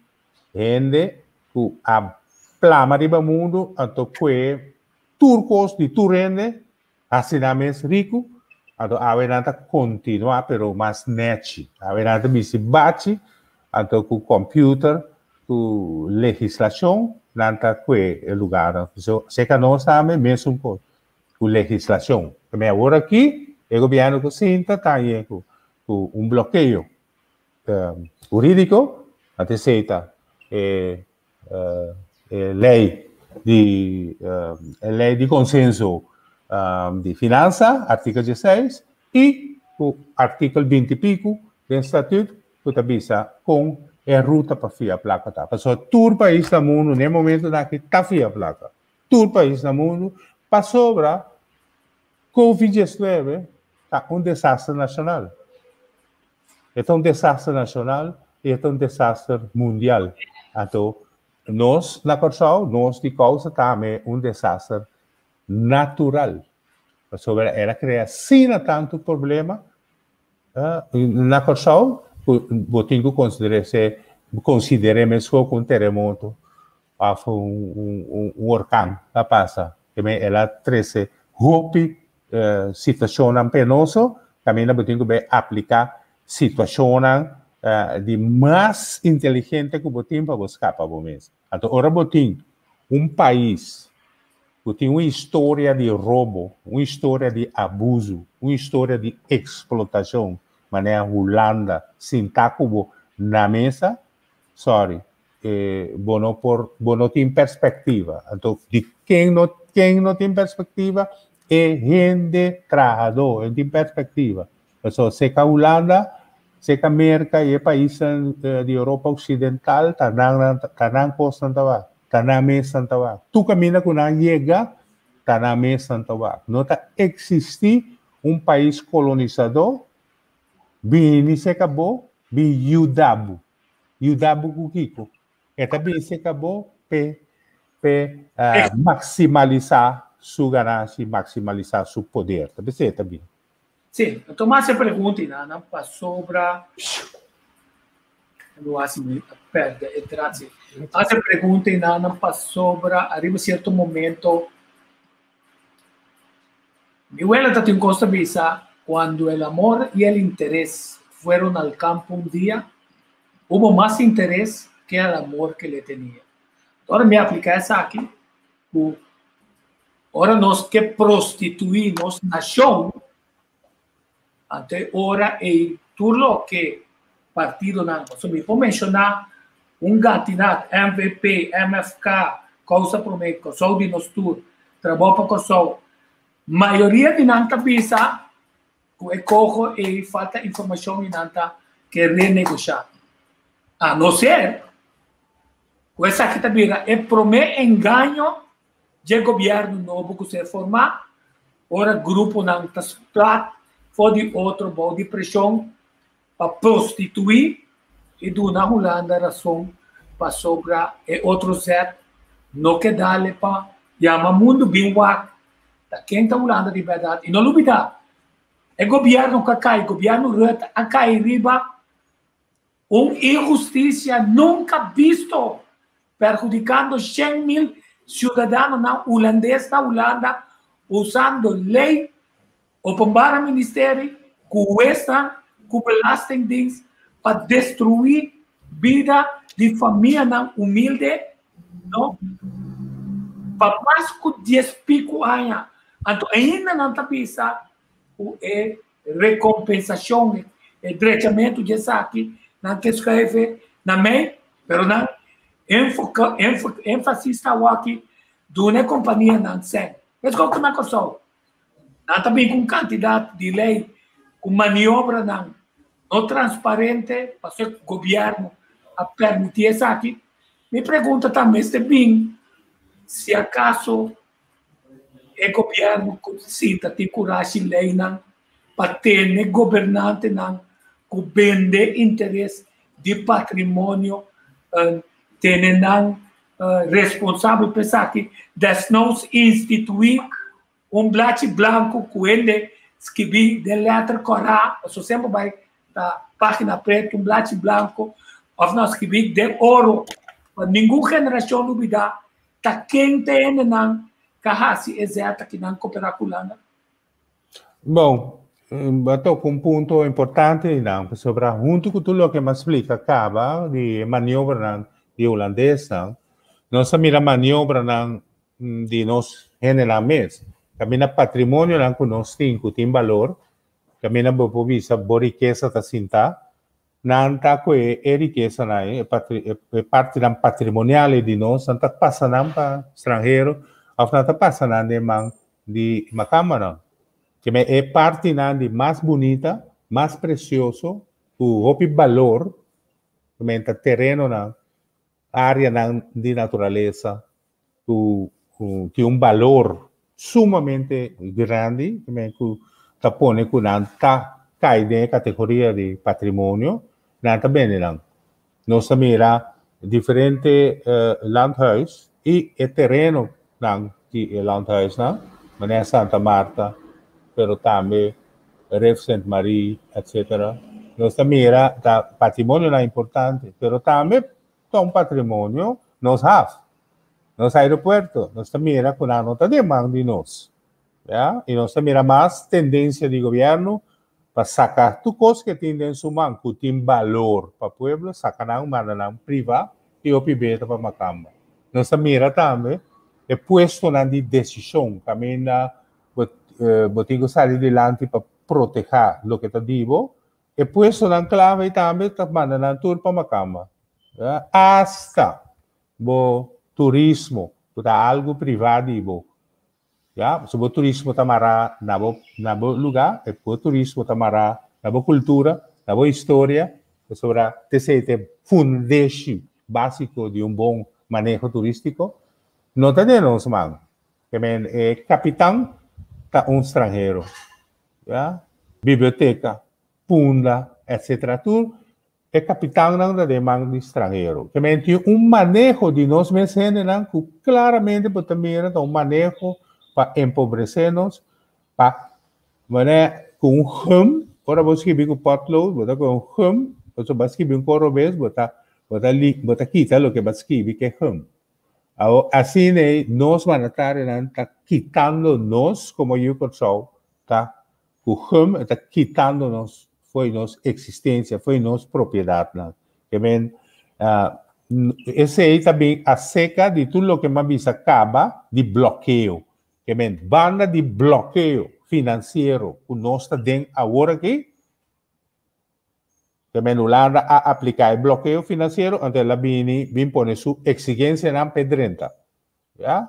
hende ku a plama riba mundu anto kue tur kos di tur hende hasi nan mes riku, anto awe nan ta kontinua pero mas nechi, awe nan ta bisti bachi anto ku computer ku legislashon nan ta kue e lugarnan. So seka nos tambe mesun kos ku legislashon. Pasobra awor aki e gobièrnu ku sinta ta hañ'é ku ku un blokeo hurídiko, anto esei ta e e lei di e lei di konsenso di finansa, artikel dieseis, i ku artikel binti piku den statut ku ta bisa kon e ruta pa fia plaka ta. Pasobra tur pais na mundu na e momentunan aki ta fia plaka. Tur pais na mundu pasobra Covid 19 ta un desaster nashonal. E ta un desaster nashonal i e ta un desaster mundial. Anto nos na Kòrsou, nos di kousa tambe un desaster natural. Pasobra el a krea asina tantu problema Na Kòrsou bo tin ku konsider'é se konsider'é meskos ku un teremoto òf un orkan a pasa. Te el a trese hopi situashonnan penoso kaminda bo tin ku bai apliká situashonnan di mas inteligente ku bo tin pa bo skapa bo mes. Anto ora bo tin un pais ku tin un historia di robo, un historia di abuso, un historia di eksplotashon, manera Hulanda sintá ku bo na mesa, sorry, Bo no por, bo no tin perspectiva. Anto, di ken no tin perspectiva? E hende trahadó, e tin perspectiva. So, seka Hulanda, seka Merka i e paisnan di Europa Occidental, ta nan, ta nan kosnan ta wak, ta nan mes nan ta wak. Tur kaminda ku nan yega, ta nan mes nan ta wak. No ta eksistí un pais kolonisadó bini seka bo, bin yuda bo. Yuda bo ku kiko? E ta bin seka bo p'e p'e maksimalisá su ganashi, maksimalisá su poder. Ta p'esei e ta bin. Sí, anto mas e pregunta i nan pasobra lo hasi mi a perde e trace. Mas e pregunta i nan pasobra ariba cierto momento mi wela ta tin cos ta bisa cuando el amor y el interés fueron al campo un día hubo más interés que el amor que le tenía. Ora mi aplica esaki cu Ora nos ke prostituí nos nashon, anto e ora ei tur loke partidonan, pasobra mi por menshoná un kantidat, MVP, MFK, Kousa Promé, Kòrsou di Nos Tur, Trabou pa Kòrsou, mayoria di nan ta bisa ku e koho ei falta informashon i nan ta ke renegoshá. A no ser ku esaki ta bira e promé engaño dje gobièrnu nobo ku ser formá, ora gruponan ta splat for di otro bou di preshon pa prostituí i duna Hulanda rason pasobra e otro zèt no ke dale pa yama mundu bin wak ta ken ta Hulanda di bèrdat. I no lubidá, e gobièrnu ku a kai, gobièrnu Rutte a kai riba un inhustisia nunka bisto perhudikando 100.000 siudadanonan hulandes na Hulanda usando lei, Openbare Ministerie, ku huesnan, ku Belastingdienst pa destruí bida di famianan humilde, no? Pa mas ku dies piku aña. Anto ainda nan ta bisa ku e rekompensashon, e drechamentu di esaki, nan ke skreve na mei, pero nan enfoka, énfasis ta awaki duna e kompanianan sèn. Meskos ku na Kòrsou, nan ta bin ku un kantidat di lei ku maniobranan no transparente, pasobra ku gobièrnu a permití esaki. Mi pregunta ta mester bin si akaso E gobièrnu ku sinta tin kurashi leinan pa tene gobernantenan ku bende interes di patrimonio tene nan responsabel pa esaki, desnoods instituí un blachi blanku ku hende skibí den lèter kòrá, pasobra semper bai ta página pretu, un blachi blanku òf nan skibí den oro pa ningun generashon lubidá Ta ken ta hendenan ka hasi e zeta ki nan koperá ku Hulanda? Bon, bo a toka un punto importante einan, pasobra huntu ku tur loke mi a splika kaba di e maniobranan di e hulandesnan, nos a mira maniobranan di nos hendenan mes. Kaminda patrimonionan ku nos tin ku tin balor, kaminda bo por bisa bo rikesa ta sintá, Nan ta koe e rikesanan ei, e partinan patrimonial ei di nos, nan ta pasa nan pa stranhero òf nan ta pasa nan den man di makamanan. Keme e partinan di mas bunita, mas presioso, ku hopi balor, keme ta terenonan, áreanan di naturalesa ku tin un balor sumamente grandi, ku ta pone ku nan ta kai den e kategoria di patrimonio, nan ta bende nan. Nos ta mira diferente landhuis i e terenonan di e landhuisnan, manera Santa Marta, pero tambe Rif Sint Marie, etcetera. Nos ta mira ta patrimonionan importante, pero tambe ta un patrimonio nos haf, nos aeropuerto, nos ta mira ku nan no ta den man di nos, ya, i nos ta mira mas tendensia di gobièrnu pa saka tur kos ke tin den su man ku tin balor pa pueblo, saka nan manda nan priva i hopi beta pa makamba. Nos ta mira tambe e puestonan di desishon kaminda bo bo tin ku sali dilanti pa protehá loke ta di bo, e puestonan klave tambe ta manda nan tur pa makamba. Ya? Hasta bo turismo, ku ta algu privá di bo. Ya? So bo turismo ta mará na bo, na bo lugá, e bo turismo ta mará na bo kultura, na bo historia, pasobra t'esei ta e fundeshi básiko di un bon maneho turístiko. No ta den nos man. Ke men e kapitan ta un stranhero. Ya? Biblioteka, Punda, etc. Tur e kapitannan ta den man di stranhero. Ke men tin un maneho di nos mes hendenan ku klaramente bo ta mira ta un maneho pa empobresé nos, pa manera ku un gum, ora bo skibi ku potlood bo ta kohe un gum, pasobra bo a skibi un kos robes bo ta bo ta bo ta kita loke bo a skibi ku e gum. Awor asina ei nos mandatarionan ta kitando nos komo yu Kòrsou ta Ku gum e ta kitando nos fo'i nos eksistensia, fo'i nos propiedatnan. Ke men, esei ta bin aseka di tur loke mi a bisa kaba di blokeo. Ke men, banda di blokeo finansiero ku nos ta den awor aki, ke men Hulanda a aplika e blokeo finansiero, anto el a bini bin pone su eksigensianan p'e drenta. Ya?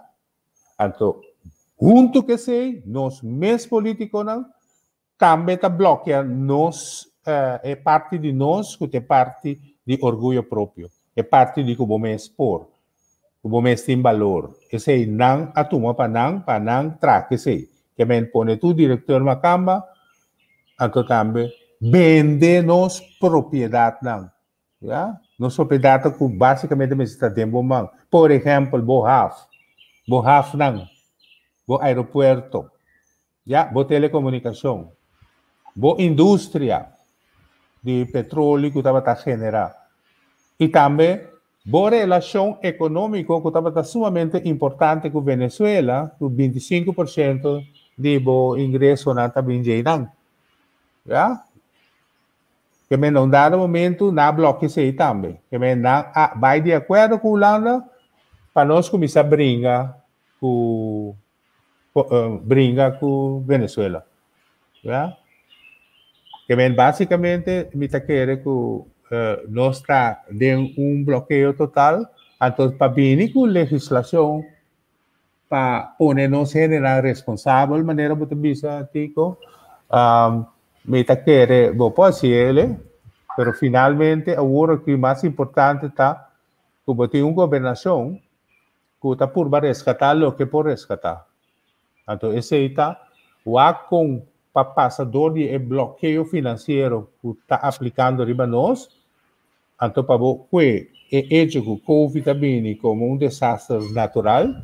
Anto, huntu ku esei, nos mes polítikonan tambe ta blòkia nos, e parti di nos ku ta e parti di orguyo propio, e parti di ku bo mes por, ku bo mes tin balor. Esei nan a tuma pa nan, pa nan traka esei. Ke men pone tur direktor makamba, anto tambe bende nos propiedatnan. Ya, nos propiedad ta ku básikamente mester ta den bo man. Por ehèmpel, bo haf, bo hafnan, bo aeropuerto, ya, bo telekomunikashon, bo industria di petroli ku tabata generá i tambe bo relashon ekonómiko ku tabata sumamente importante ku Venezuela, ku 25% di bo ingresonan ta bin djeinan. Ya. Ke men na un dado momento nan a blòkia esei tambe. Ke men nan a bai di akuerdo ku Hulanda pa nos kuminsá bringa ku bringa ku Venezuela. Ya. Ke men básikamente mi ta kere ku nos ta den un blòkeo total, anto pa bini ku legislashon pa pone nos hendenan responsabel, manera bo ta bisa, Tico. Mi ta kere bo por hasi ele, pero finalmente awor aki mas importante ta ku bo tin un gobernashon ku ta purba reskatá loke por reskatá. Anto esei ta wak kon pa pasa dor di e blokeo finansiero ku ta aplikando riba nos. Anto pa bo kue e echo ku Covid a bini komo un desaster natural,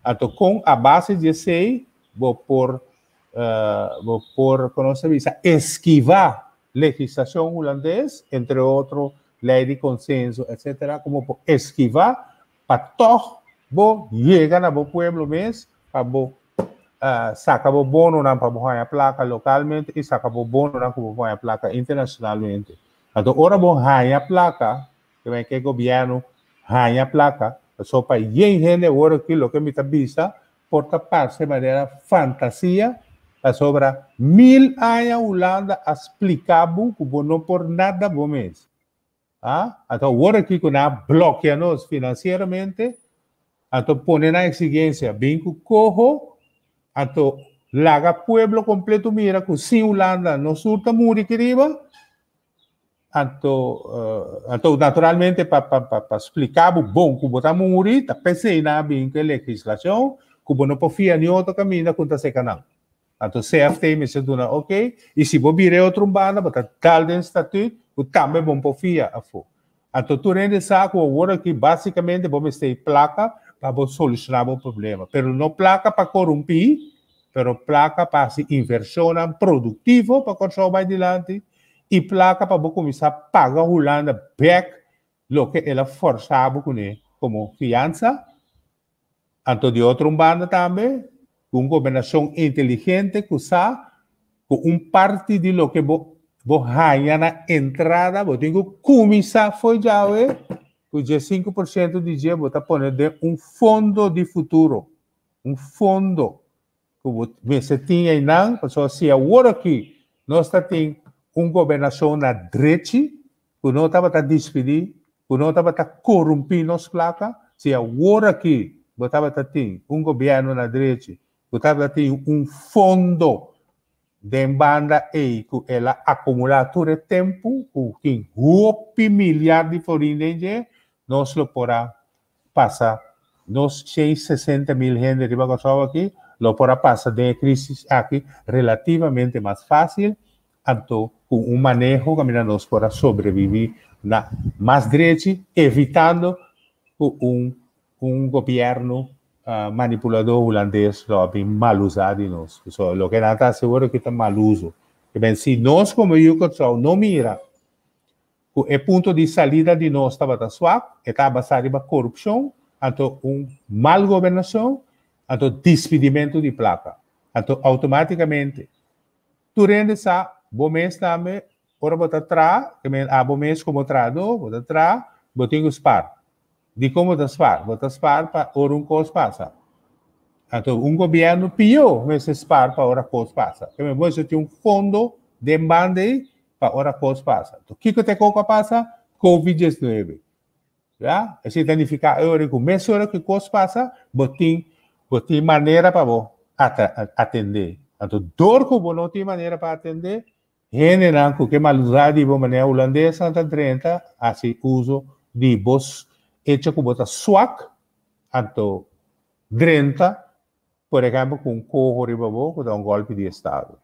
anto kon a base di esei bo por bo por kon nos ta bisa eskivá legislashon hulandes, entre otro lei di konsenso etsetera, komo bo por eskivá pa tòg bo yega na bo pueblo mes pa bo saka bo bononan pa bo haña plaka lokalmente i saka bo bononan ku bo por haña plaka internashonalmente. Anto ora bo haña plaka, ke men ke gobièrnu haña plaka, pasobra pa yen hende awor aki loke mi ta bisa por ta parse manera fantasia, pasobra mil aña Hulanda a splika bo ku bo no por nada bo mes. A Anto awor aki ku nan a blòkia nos finansieramente, anto pone nan eksigensia bin ku koho, anto laga pueblo kompleto mira ku sin Hulanda nos tur ta muri aki riba, anto anto naturalmente pa pa pa pa splika bo bon ku bo ta muri ta p'esei nan a bin ku e legislashon ku bo no por fia ni otro kaminda ku ta seka nan. Anto CFT mester duna ok i si bo bira e otro un banda bo ta dal den statuut ku tambe bo por fia afó. Anto tur hende sa ku awor aki basikamente bo mester e plaka pa bo solushoná bo problema. Pero no plaka pa korumpí, pero plaka pa hasi invershonnan produktivo pa Kòrsou bai dilanti i plaka pa bo kuminsá paga Hulanda bèk loke el a fòrsá bo kuné komo fiansa. Anto di otro un banda tambe, ku un gobernashon inteligente ku sa ku un parti di loke bo bo haña na entrada bo tin ku kuminsá fo'i djawe ku dje 5% di dje bo ta pone den un fondo di futuro, un fondo ku bo mester tin einan, pasobra si awor aki nos ta tin un gobernashon na drechi ku no tabata dispidí. ku no tabata korumpí nos plaka, si awor aki bo tabata tin un gobièrnu na drechi ku tabata tin un fondo den banda ei ku el a akumulá tur e tempu ku tin hopi milyar di florin den dje, nos lo por a pasa nos 160 mil hende riba Kòrsou aki lo por a pasa den e krísis aki relativamente mas fásil anto ku un maneho kaminda nos por a sobreviví na mas drechi evitando ku un un gobièrnu manipuladó hulandes lo a bin mal usá di nos. So loke nan ta hasi awor aki ta mal uso. Si nos komo yu Kòrsou no mira ku e punto di salida di nos tabata swak, e ta basá riba korupshon, anto un mal gobernashon, anto dispidimentu di plaka. Anto outomátikamente tur hende sa, bo mes tambe, ora bo ta traha, ke men abo mes komo trahadó, bo ta traha, bo tin ku spar. Dikon bo ta spar? Bo ta spar pa ora un kos pasa. Anto un gobièrnu pió mester spar pa ora kos pasa. Ke men bo mester tin un fondo den banda ei pa ora kos pasa. Anto kiko ta e kos ku a pasa? Covid 19. Ya? Esei ta nifiká e ora ku mesora ku e kos pasa, bo tin bo tin manera pa bo atendé. Anto dor ku bo no tin manera pa atendé, hendenan ku ke mal usá di bo manera hulandesnan ta drenta hasi uso di bo echo ku bo ta swak, anto drenta Por ehempel ku un koho riba bo ku ta un golpi di estado.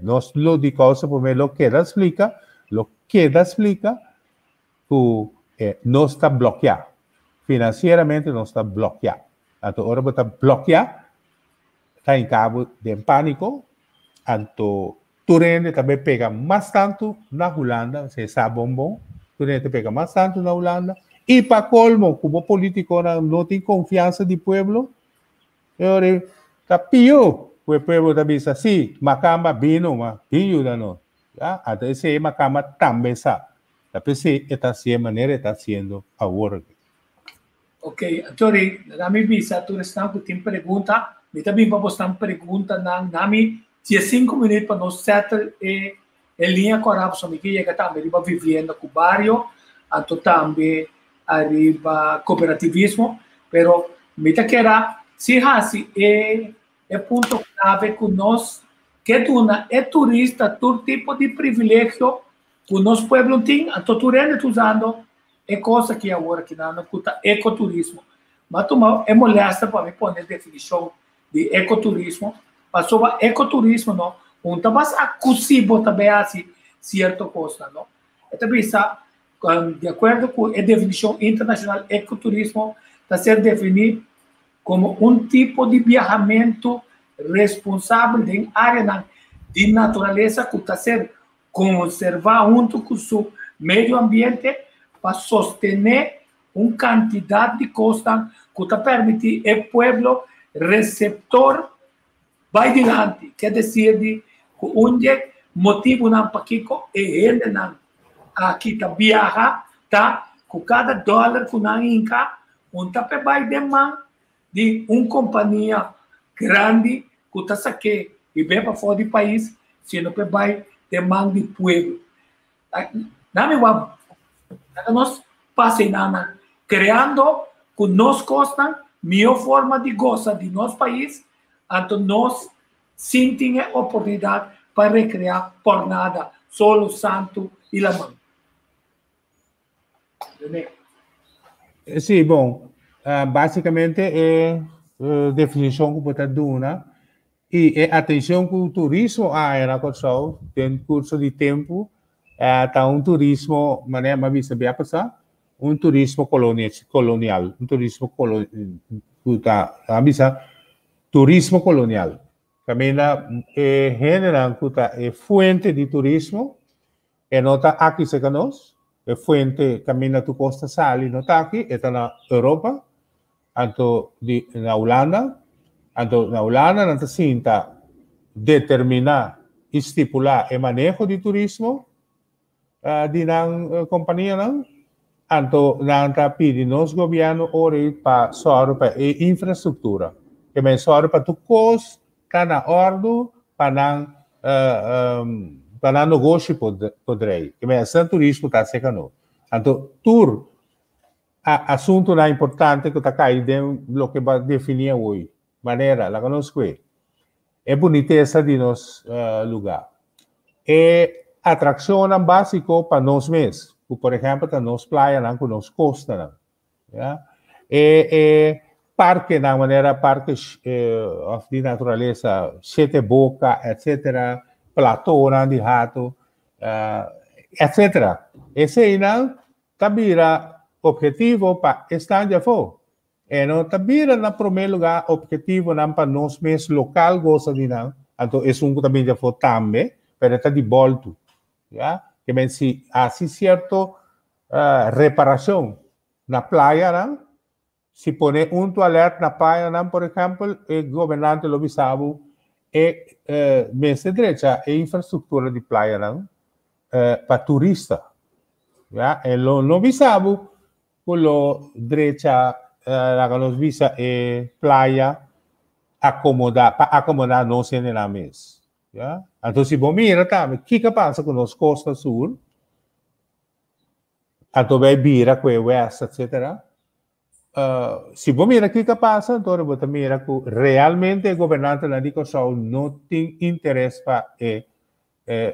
Nos lo di kousa promé lo keda splika, lo keda splika ku nos ta blokiá. Finansieramente nos ta blokiá. Anto ora bo ta blokiá ta hinka bo den pániko, anto tur hende ta bai pega mas tantu na Hulanda, esei sa bon bon, tur hende ta pega mas tantu na Hulanda i pa kolmo ku bo politikonan no tin konfiansa di pueblo, E ora ta pió ku e pueblo ta bisa, sí, makamba bin numa, bin yuda nos. Ya, anto esei makamba tambe sa. Ta p'esei e ta hasié manera e ta hasiendo awor aki. Ok, anto ri, laga mi bisa tur esnan ku tin pregunta, mi ta bin pa bosnan preguntanan, na mi 15 minuut pa nos settle e e liña kòrá pasobra mi ke yega tambe riba vivienda ku bario, anto tambe ariba kooperativismo, pero mi ta keda si hasi e e punto klave ku nos ke duna e turista tur tipo di privilegio ku nos pueblo tin, anto tur hende ta usando e kos aki awor aki nan ku ta ekoturismo. Mi a tuma e molèster pa mi pone definishon di ekoturismo, pasobra ekoturismo no un ta basa ku si bo ta bay hasi sierto kosnan no. E ta bisa di akuerdo ku e definishon internashonal ekoturismo ta ser definí komo un tipo di biahamentu responsabel den áreanan di naturalesa ku ta ser konservá huntu ku su medio ambiente pa sostené un kantidat di kosnan ku ta permití e pueblo reseptor bai dilanti. Ke desir di ku un dje motibunan pakiko e hendenan aki ta biaha ta ku kada dòler ku nan hinka un ta p'e bai den man di un kompania grandi ku ta sak'é i be pafó di pais, sino p'e bai den man di pueblo. Nami wak laga nos pasa enanan creando cu nos cosnan mihor forma di goza di nos pais anto nos sin tin e oportunidad pa recrea por nada solo santo y laman. Rene. Sí, bon, basicamente e definicion cu bo ta duna I e atencion cu turismo a haya na Corsou den curso di tempu ta un turismo, manera mi a bisa bia pasa, un turismo colonial, un turismo cu ta, a bisa turismo colonial. Caminda e hendenan cu ta e fuente di turismo e no ta aki cerca nos, e fuente caminda tur cos ta sali no ta aki, e ta na Europa. Anto di na Hulanda, anto na Hulanda nan ta sinta determiná i stipulá e maneho di turismo di nan kompanianan, anto nan ta pidi nos gobièrnu ora ei pa sòru pa e infrastruktura, ke men sòru pa tur kos ta na òrdu pa nan pa nan nogoshi por drei. Ke men asina turismo ta seka nos. Anto tur. Asuntunan importante ku ta kai den loke bo a definí awor. Manera, laga nos kue. E bunitesa di nos lugá. E atrakshonnan básiko pa nos mes, ku por ehèmpel ta nos playanan ku nos kostanan. Ya. E e parkenan manera parke òf di naturalesa, Shete Boka, etsetera, platonan di Hato, etsetera. Eseinan ta bira obhetivo pa esnan di afó. E no ta bira na promé lugá obhetivonan pa nos mes lokal gosa di nan, anto esun ku ta bini di afó tambe, pero e ta di bòltu. Ya, ke men si hasi sierto reparashon na playanan, si pone un tualèt na playanan, por ehèmpel, e gobernante lo bisa bo e mester drecha e infrastruktura di playanan pa turista. Ya, e lo no bisa bo ku lo drecha laga nos bisa e playa akomoda pa akomoda nos hendenan mes. Ya, anto si bo mira tambe kiko a pasa ku nos kosta sur, anto bai bira ku e west etcetera. Si bo mira kiko a pasa anto bo ta mira ku realmente e gobernantenan di Kòrsou no tin interes pa e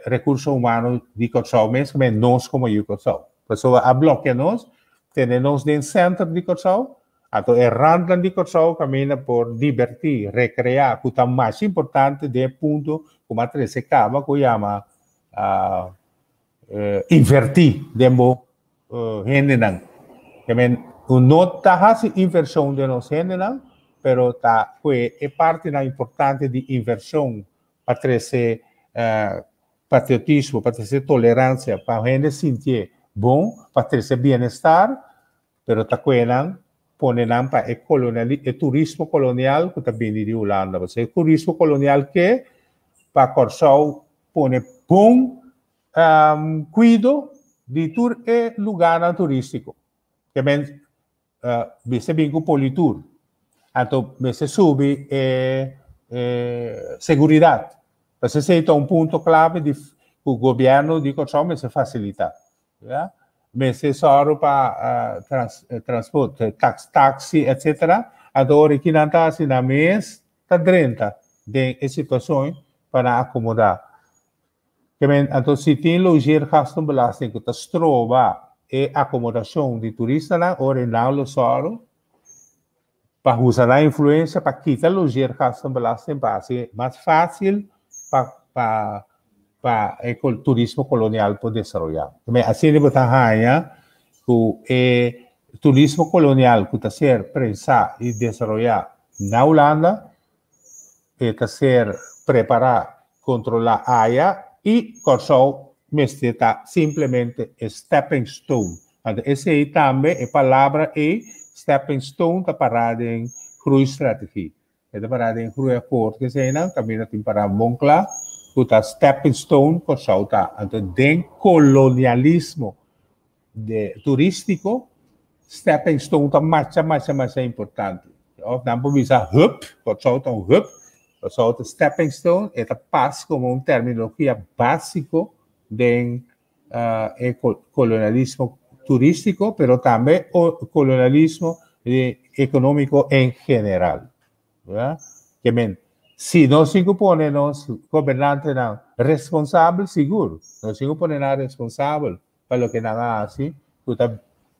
rekurso humano di Kòrsou mes, men nos komo yu Kòrsou. Pasobra a blòkia nos, tene nos den sènter di Kòrsou, anto e randnan di Kòrsou kaminda por dibertí, rekreá, ku ta mas importante den e punto ku mi a trese kaba ku yama invertí den bo hendenan. Ke men ku no ta hasi invershon den nos hendenan, pero ta kue e partinan importante di invershon pa trese patriotismo, pa trese toleransia, pa hende sintié bon, pa trese bienestar, pero ta kue nan pone nan pa e koloniali e turismo kolonial ku ta bini di Hulanda. Pasobra e turismo kolonial ke pa Kòrsou pone bon kuido di tur e lugánan turístiko. Ke men mester bin ku politur, anto mester subi e seguridat. Pasobra esei ta un punto klave di ku gobièrnu di Kòrsou mester fasilitá. Ya. Mester sòru pa transporte, taksi, etsetera. Anto ora ki nan ta hasi nan mes ta drenta den e situashon pa nan akomodá. Ke men, anto si tin logeergastenbelasting ku ta stroba e akomodashon di turistanan, ora e nan lo sòru pa usa nan influensia pa kita logeergastenbelasting pa hasi mas fásil pa pa pa e turismo kolonial por desaroyá. Ke men, asina bo ta haña ku e turismo kolonial ku ta ser prensá i desaroyá na Hulanda e ta ser prepará, kontrolá aya i Kòrsou mester ta simplemente e stepping stone. Anto esei tambe e palabra ei stepping stone ta pará den groeistrategie. E ta pará den groeiakkoord keseinan kaminda tin pará bon kla ku ta stepping stone Kòrsou ta. Anto den kolonialismo de turístiko stepping stone ta masha masha masha importante. Òf nan por bisa hub, Kòrsou ta un hub, Kòrsou ta stepping stone, e ta pas komo un terminologia básiko den e kolonialismo turístiko, pero tambe kolonialismo ekonómiko en general. Ke men, si nos tin ku pone nos gobernantenan responsabel, sigur, nos tin ku pone nan responsabel pa loke nan a hasi ku ta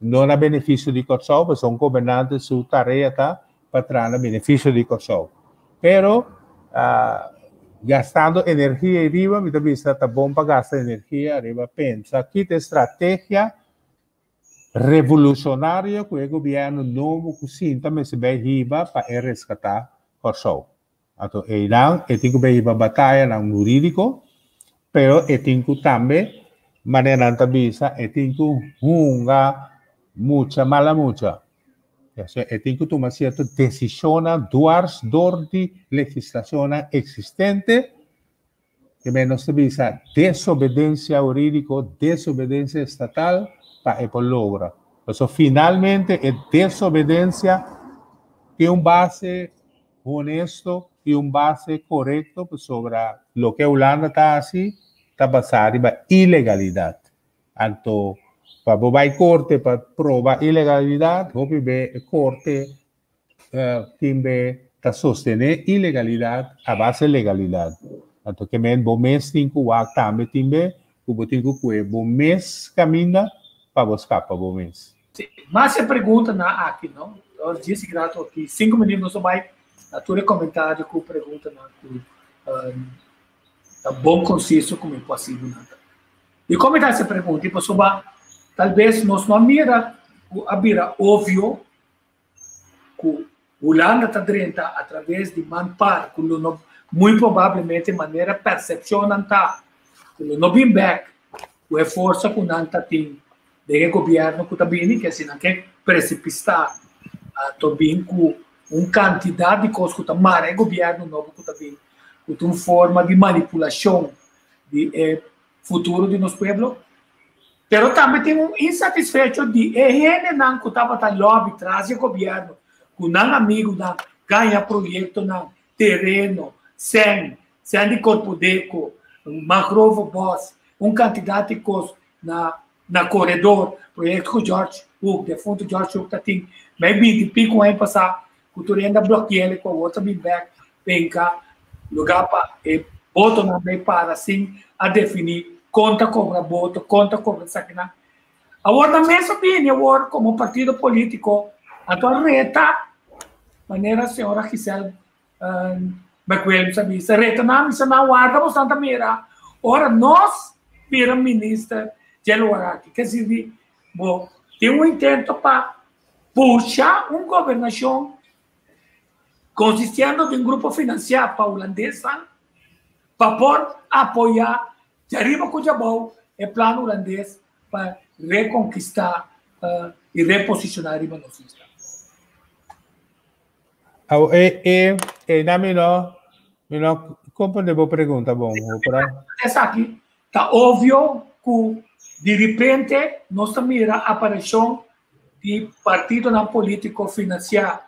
no na benefisio di Kòrsou, pasobra un gobernante su tarea ta pa traha na benefisio di Kòrsou. Pero gastando energia ariba, mi ta bisa ta bon pa gasta energia ariba pensa ki ta e strategia revolushonario ku e gobièrnu nobo ku sinta mester bai hiba pa e reskatá Kòrsou. Anto einan e tin ku bai hiba batayanan hurídiko, pero e tin ku tambe, manera nan ta bisa, e tin ku hunga mucha mala mucha. Osea, e tin ku tuma sierto desishonnan duars dor di legislashonnan eksistente, ke men nos ta bisa desobedensia hurídiko, desobedensia estatal, pa e por logra. Pasobra finalmente e desobedensia tin un base honesto i un base korekto pasobra loke Hulanda ta hasi ta basá riba ilegalidat. Anto Pa bo bai korte pa proba ilegalidat, hopi be e korte tin be ta sostené ilegalidat a base legalidat. Anto ke men bo mes tin ku wak tambe tin be ku bo tin ku kue bo mes kaminda pa bo skapa bo mes. Si, mas e preguntanan aki no. Nos djis grato aki sinku minüt nos a bai na tur e komentario ku preguntanan ku ta bon konsiso ku mi por hasi nan ta. Dikon mi ta hasi e pregunta? I pasobra talbes nos no a mira ku a bira ovio ku Hulanda ta drenta atraves di manpar ku lo no muy probablemente manera persepshonnan ta ku lo no bin bek ku e forsa ku nan ta tin den e gobièrnu ku ta bini ke si nan ke presipistá to bin ku un kantidat di kos ku ta mara e gobièrnu nobo ku ta bin ku ta un forma di manipulashon di e futuro di nos pueblo. Pero tambe tin un insatisfecho di e hendenan ku tabata lobby tras di e gobièrnu, ku nan amigunan gaña proyektonan, tereno, sèn, sèn di Korpodeko, Mangrove Bos, un kantidat di kos na na koredor, proyekto ku George Hook, defuntu George Hook ta tin mei binti piku aña pasá ku tur hende a bloki'el ku awor ta bin bèk penka lugá pa e botonan bay para sin a definí kon ta kobra boto, kon ta kobra esakinan. Awor nan mes a bini awor komo partido polítiko anto a reta manera señora Giselle McWilliams a bisa, reta nan a bisa nan warda boso nan ta mira ora nos bira minister dje lugar aki. Ke sirbi bo tin un intento pa pusha un gobernashon consistiendo di un grupo financiá pa hulandesnan pa por apoyá djariba ku djabou e plan hulandes pa rekonkistá i reposishoná riba nos isla. Awo e e e na mi no mi no comprende bo pregunta bon pero. Esaki ta obvio ku di ripente nos ta mira apareshon di partidonan polítiko finansiá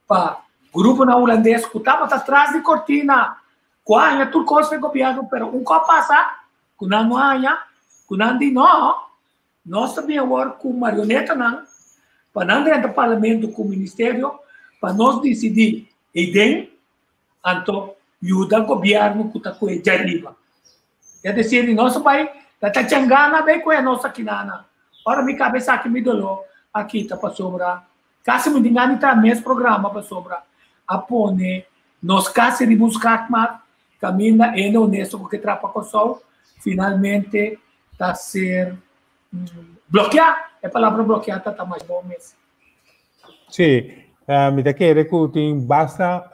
pa gruponan hulandes ku tabata tras di kortina, ku a haña tur kos den gobièrnu, pero un kòp pasa ku nan no haña, ku nan di no, nos ta bin awor ku marionetanan pa nan drenta parlamento ku ministerio pa nos disidí eiden, anto yuda gobièrnu ku ta kohe djariba. Es decir, di nos bai ta ta changana bai kohe nos akinana. Ora mi kabes aki mi doló a kita pasobra kasi mi tin gana di traha mes programa pasobra a pone nos kasi riba un skakmat kaminda hende honesto ku ke traha pa Kòrsou finalmente ta ser blokeá. E palabra blokeá ta ta mas bon mes. Sí, mi ta kere ku tin basta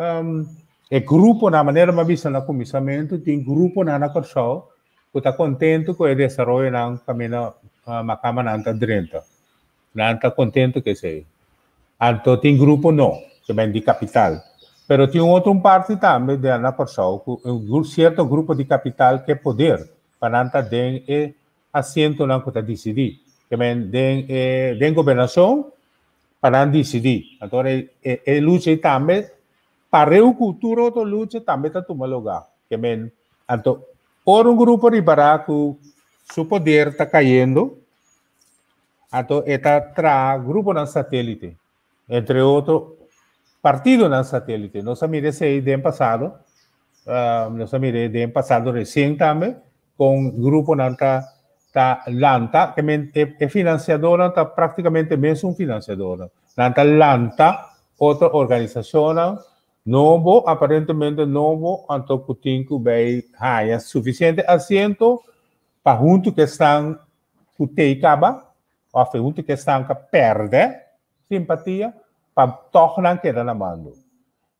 e gruponan, manera mi a bisa na kuminsamentu, tin gruponan na Kòrsou ku ta kontentu ku e desaroyonan kaminda makamanan ta drenta. Nan ta kontentu ku esei. Anto tin grupo no, ku ben di kapital. Pero tin un otro un parti tambe den na Kòrsou ku un sierto grupo di kapital ke poder pa nan ta den e asientonan ku ta disidí. Ke men den e den gobernashon pa nan disidí. Anto ora e e lucha ei tambe pareu ku tur otro lucha tambe ta tuma lugá. Ke men anto ora un grupo ripará ku su poder ta kayendo anto e ta traha gruponan satélite. Entre otro partidonan satélite. Nos a mira esei den pasado, nos a mira den pasado resien tambe kon gruponan ta ta lanta, ke men e e finansiadornan ta práktikamente mesun finansiadornan. Nan ta lanta otro organisashonnan nobo, aparentemente nobo, anto ku tin ku bai haña sufisiente asiento pa huntu ku esnan ku tei kaba òf e huntu ku esnan ku a pèrdè simpatia pa tòg nan keda na mando.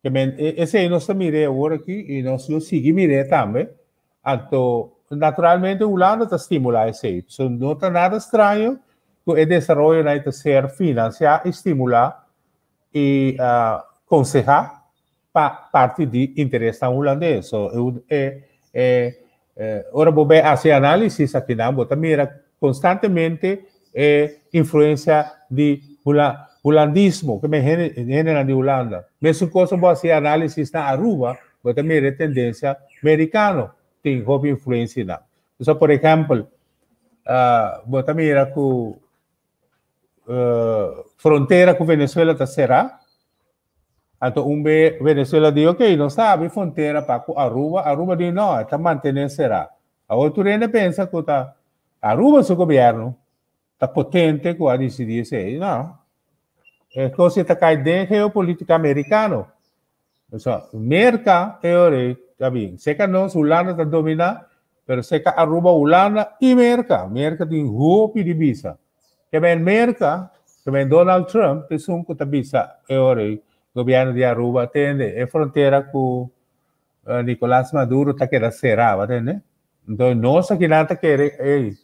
Ke men esei nos ta mir'é awor aki i nos lo sigui mir'é tambe. Anto, naturalmente Hulanda ta stimulá esei. So no ta nada straño ku e desaroyonan ei ta ser finansiá i stimulá i konsehá pa parti di interesnan hulandes. So e e ora bo bai hasi análisis akinan bo ta mira konstantemente e influensia di hulandismo, ke men hendenan di Hulanda. Mesun kos ora bo hasi análisis na Aruba bo ta mira e tendensia merikano tin hopi influensia nan. So por ehèmpel bo ta mira ku. frontera ku Venezuela ta será. Anto un be Venezuela di ok, nos ta abri frontera pa ku Aruba, Aruba di no, e ta mantené será. Awor tur hende pensa ku ta Aruba su gobièrnu ta potente ku a disidí esei. No. E kos ei ta kai den geopolítika merikano. So, Merka e ora ei ta bin. Seka nos Hulanda ta dominá, pero seka Aruba, Hulanda i Merka. Merka tin hopi di bisa. Ke men Merka, ke men Donald Trump ta esun ku ta bisa e ora ei gobièrnu di Aruba, tende, e frontera ku Nicolas Maduro ta keda será, bo a tende? Entonces nos akinan ta kere, ey,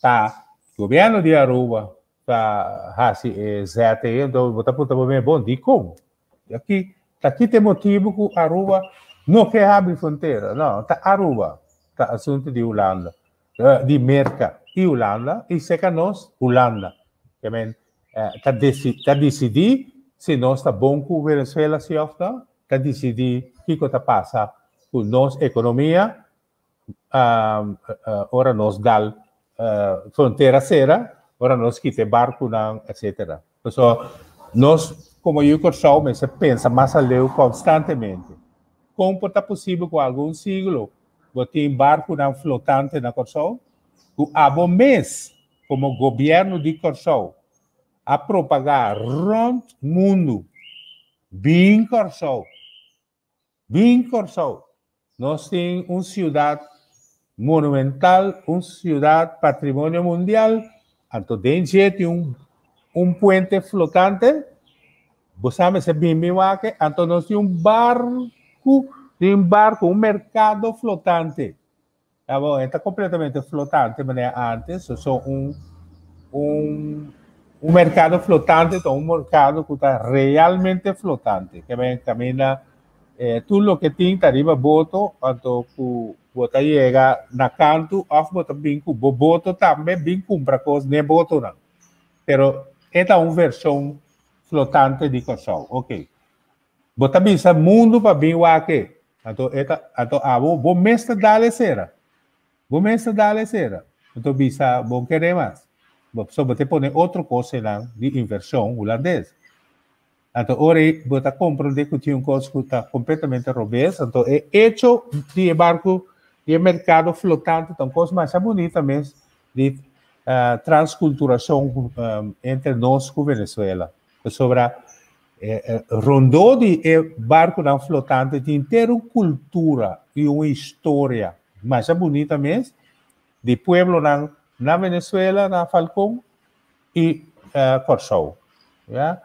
ta gobièrnu di Aruba ta hasi e zet ei, entonces bo ta puntra bo mes, bon, dikon? Aki, ta kita e motibu ku Aruba no ke habri frontera? No, ta Aruba, ta asuntu di Hulanda, di Merka i Hulanda, i seka nos, Hulanda. Ke men, ta desi, ta disidí si nos ta bon ku Venezuela si òf no, ta disidí kiko ta pasa ku nos ekonomia, ora nos dal frontera sera, ora nos kita e barkunan, etcetera. Pasobra nos komo yu Kòrsou mester pensa mas aleu konstantemente. Kon por ta posibel ku algun siglo bo tin barkunan flotante na Kòrsou ku abo mes komo gobièrnu di Kòrsou a propagá rònt mundu bin Kòrsou? Bin Kòrsou! Nos tin un siudat monumental, un siudat patrimonio mundial, anto den dje tin un un puente flotante, bo sa mester bin bin wak, anto nos tin un barku, tin un barku, un merkado flotante. Abo e ta completamente flotante manera antes, so so un un un mercado flotante ta un mercado ku ta realmente flotante. Ke men kaminda eh, tur loke tin ta riba boto, anto ku bo ta yega na kantu òf bo ta bin ku bo boto tambe bin kumpra kos n'e botonan. Pero e ta un vershon flotante di Kòrsou. Oké. Bo ta bisa mundu pa bin wak e. Anto e ta, anto abo, bo mes ta dal e sera. Bo mes ta dal e sera. Anto bisa, bo kere mas. Bo, so bo te pone otro kosenan di invershon hulandes. Anto ora ei bo ta komprende ku tin un kos ku ta kompletamente robes. Anto e echo di e barku, di e merkado flotante ta un kos masha bunita mes di transkulturashon entre nos ku Venezuela. Pasobra Rondó di e barkunan flotante tin henter un kultura i un historia masha bunita mes di pueblonan na Venezuela, na Falcon i Kòrsou. Ya.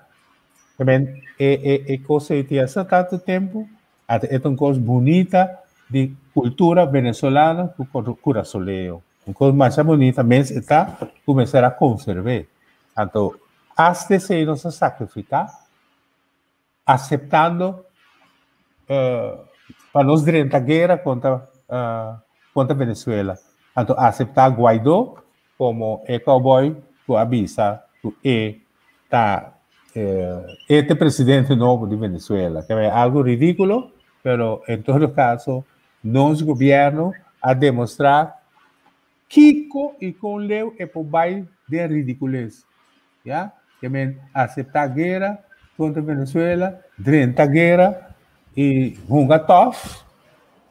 Tamen e e kos ei tin hasta tantu tempu, ata e ta un kos bunita di kultura venezolano ku kurasoleo. Un kos masha bunita mes e ta ku mester a konserv'é. Anto hasta esei nos a sakrifiká aseptando pa nos drenta guera kontra kontra Venezuela. Anto aseptá Guaidó komo e cowboy ku a bisa ku e ta e ta e presidente nobo di Venezuela. Ke algu ridíkulo, pero en todo kaso Nos gobierno a demostra kico y con leu e por bay den ridiculez. Ya, ke men acepta guera contra Venezuela, drenta guera y hunga tof,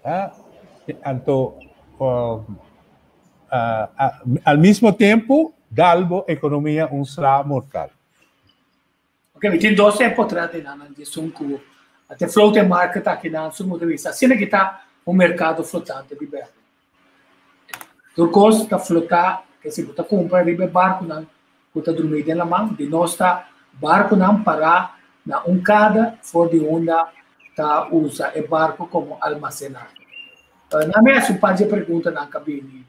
ya, anto al mismo tempo dal bo economia un sla mortal. Ok, mi tin dos e potret di nan di esun ku a te floating market aki nan su punto di vista. Asina ki ta un merkado flotante di berde. Tur kos ta flotá, ke si bo ta kumpra riba e barkunan ku ta drumí den laman, di nos ta barkunan pará na un kada for di unda ta usa e barku komo almasenahe. Nan mi hasi un par di e preguntanan ka bini.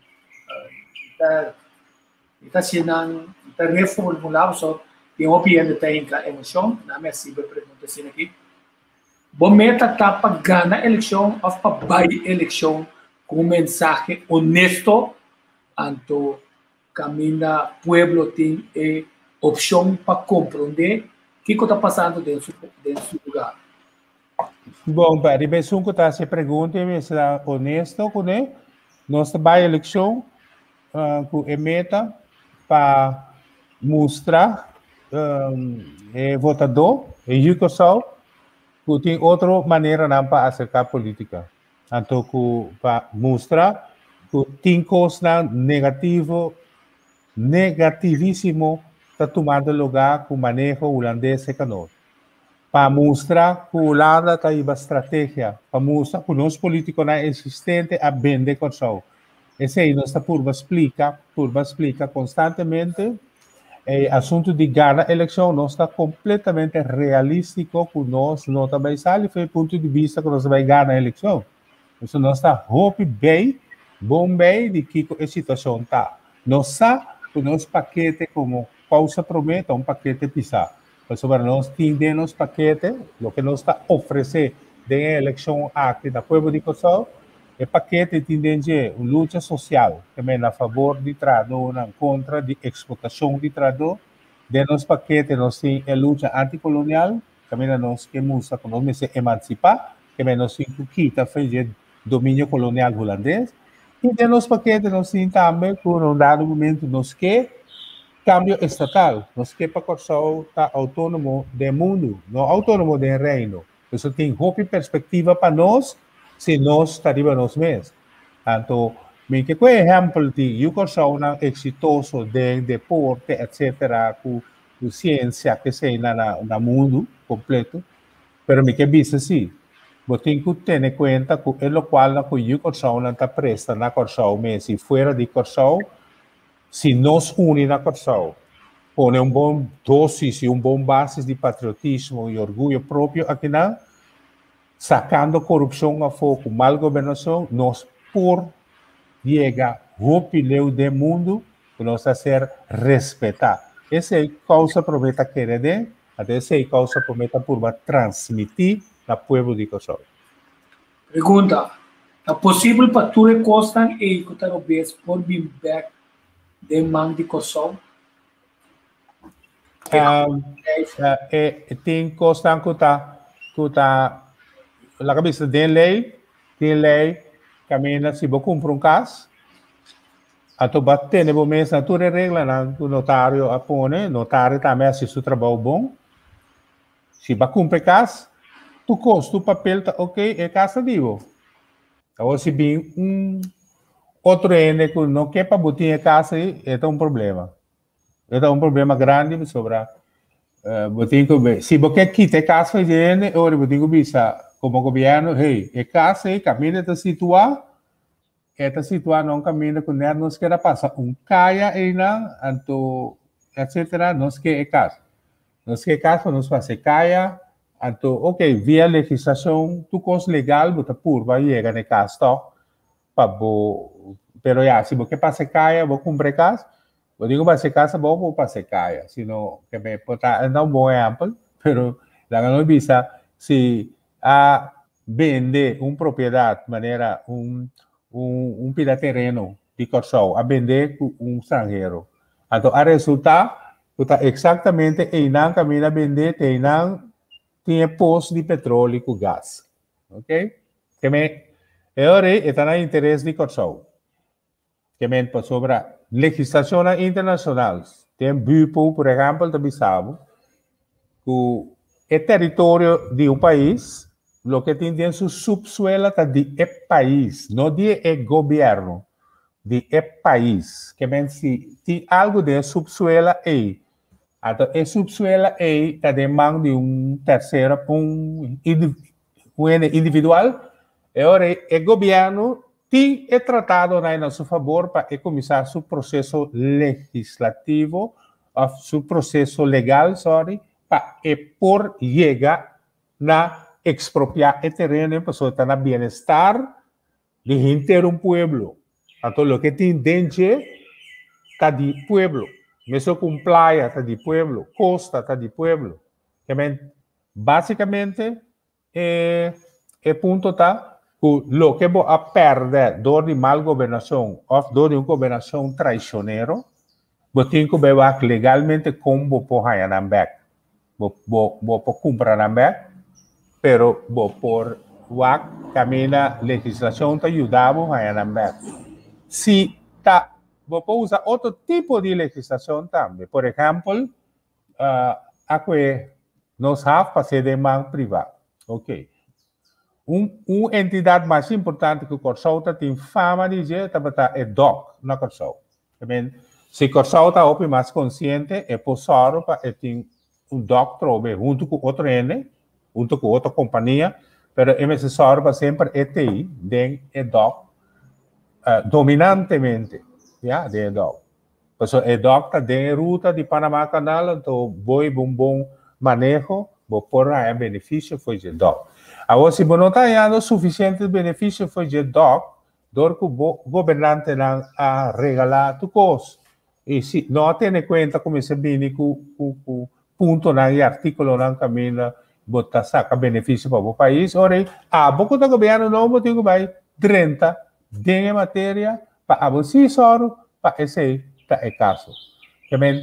Mi ta hasi nan, mi ta reformulá pasobra tin hopi hende ta hinka emocion, nan mi a sibi e pregunta asina aki. Bo meta ta pa gana elekshon òf pa bai elekshon ku un mensahe honesto anto kaminda pueblo tin e opshon pa komprondé kiko ta pasando den su den su lugar? Bon, pa riba esun ku ta hasi e pregunta i mester ta honesto kuné, nos ta bai elekshon ku e meta pa mustra e votadó, e yu Kòrsou, ku tin otro maneranan pa aserká polítika. Anto ku pa mustra ku tin kosnan negativo, negativísimo ta tumando lugá ku maneho hulandes e kanor. Pa mustra ku Hulanda ta hiba strategia, pa mustra ku nos polítikonan eksistente a bende Kòrsou. Esei nos ta purba splika, purba splika konstantemente. E asuntu di gana elekshon nos ta kompletamente realístiko ku nos no ta bai sali for e punto di bista ku nos ta bai gana elekshon. Pasobra nos ta hopi bei, bon bei di kiko e situashon ta. Nos sa ku nos pakete komo Kousa Promé ta un pakete pisá. Pasobra nos tin den nos pakete loke nos ta ofresé den e elekshon aki na pueblo di Kòrsou. E pakete tin den dje un lucha sosial ke men na fabor di trahadónan kontra di eksplotashon di trahadó. Den nos pakete nos tin e lucha antikolonial kaminda nos ke mustra ku nos mester emansipá, ke men nos tin ku kita fe dje dominio kolonial hulandes. I den nos pakete nos tin tambe ku na un dado momento nos ke Kambio estatal, nos ke pa Kòrsou ta outónomo den mundu, no outónomo den Reino. Eso tin hopi perspektiva pa nos si nos ta riba nos mes. Anto mi ke ku e ehèmpel di yu Kòrsounan eksitoso den deporte etsetera ku siensia kesei na na mundu kompleto, pero mi ke bisa si, bo tin ku tene kuenta ku e lokualnan ku yu Kòrsounan ta presta na Kòrsou mes i fuera di Kòrsou. Si nos uni na Kòrsou, pone un bon dosis i un bon basis di patriotismo i orguyo propio akinan, sakando korupshon afó ku mal gobernashon, nos por yega hopi leu den mundu ku nos ta ser respetá. Esei kousa promé ta kere den, anto esei kousa promé ta purba transmití na pueblo di Kòrsou. Pregunta, Ta posibel pa tur e kosnan ei ku ta robes por bin bèk den man di Kòrsou? E tin kosnan ku ta ku ta laga bisa den lei, tin lei kaminda si bo kumpra un kas anto bo a tene bo mes na tur e reglanan ku notario a pone, notario tambe a hasi su trabou bon. Si bo a kumpra e kas, tur kos, tur papel ta ok, e kas ta di bo. Awor si bin un otro hende ku no ke pa bo tin e kas ei, e ta un problema. E ta un problema grandi pasobra bo tin ku be, si bo ke kita e kas for di hende, e ora bo tin ku bisa komo gobièrnu, hey, e kas ei kaminda ta situá, e ta situá na un kaminda ku nèt nos keda pasa un kaya einan, anto etsetera, nos ke e kas. Nos ke kas pa nos pasa e kaya, anto ok, via legislashon tur kos legal bo ta purba yega na e kas tòg pa bo, pero ya, si bo ke pasa e kaya bo kumpra e kas, bo tin ku pasa e kas abou pa bo pasa e kaya, si no ke me por ta no un bon ehèmpel, pero laga nos bisa si a bende un propiedat manera un un pida tereno di Kòrsou a bende ku un stranhero, anto a resulta ku ta eksaktamente einan kaminda bende te einan tin e pos di petroli ku gas. Ok? Ke men e ora ei e ta na interes di Kòrsou. Ke men pasobra legislashonnan internashonal den BUPO por ehèmpel ta bisa bo ku e teritorio di un pais loke tin den su supsuela ta di e pais, no di e gobièrnu. Di e pais. Ke men si tin algu den e supsuela ei, anto e supsuela ei ta den man di un tersero, un un hende individual, e ora ei e gobièrnu tin e tratadonan ei na su fabor pa e kuminsá su proseso legislativo òf su proseso legal, sorry, pa e por yega na ekspropiá e tereno ei pasobra ta na bienestar Di henter un pueblo. Anto loke tin den dje ta di pueblo. Mesun ku un playa ta di pueblo, kosta ta di pueblo. Kiemen, basikamente e e punto ta ku loke bo a pèrdè dor di mal gobernashon òf dor di un gobernashon traishonero, bo tin ku bai wak legalmente kon bo por haña nan bèk. Bo, bo, bo por kumpra nan bèk, pero bo por wak kaminda legislashon ta yuda bo haña nan bèk. Si ta, bo por usa otro tipo di legislashon tambe. Por ehèmpel, a kue nos haf pas'é den man privá. Oké. Un un entidat mas importante ku Kòrsou ta tin fama di dje tabata e dòk na Kòrsou. I mean, si Kòrsou ta hopi mas konsiente e por sòru pa e tin un dòk trobe huntu ku otro hende, huntu ku otro kompania, pero e mester sòru pa semper e tei den e dòk dominantemente, ya, den e dòk. Pasobra e dòk ta den e ruta di Panama Canal, anto bo hiba un bon maneho, bo por haña benefisio for dje dòk. Awor, si bo no ta hañando sufisiente benefisio for dje dòk, dor ku bo gobernantenan a regalá tur kos i si no a tene kuenta ku mester bini ku ku ku puntonan i artíkulonan kaminda bo ta saka benefisio pa bo pais, ora ei abo ku ta gobièrnu nobo tin ku bai drenta den e materia pa abo sí sòru pa esei ta e kaso. Ke men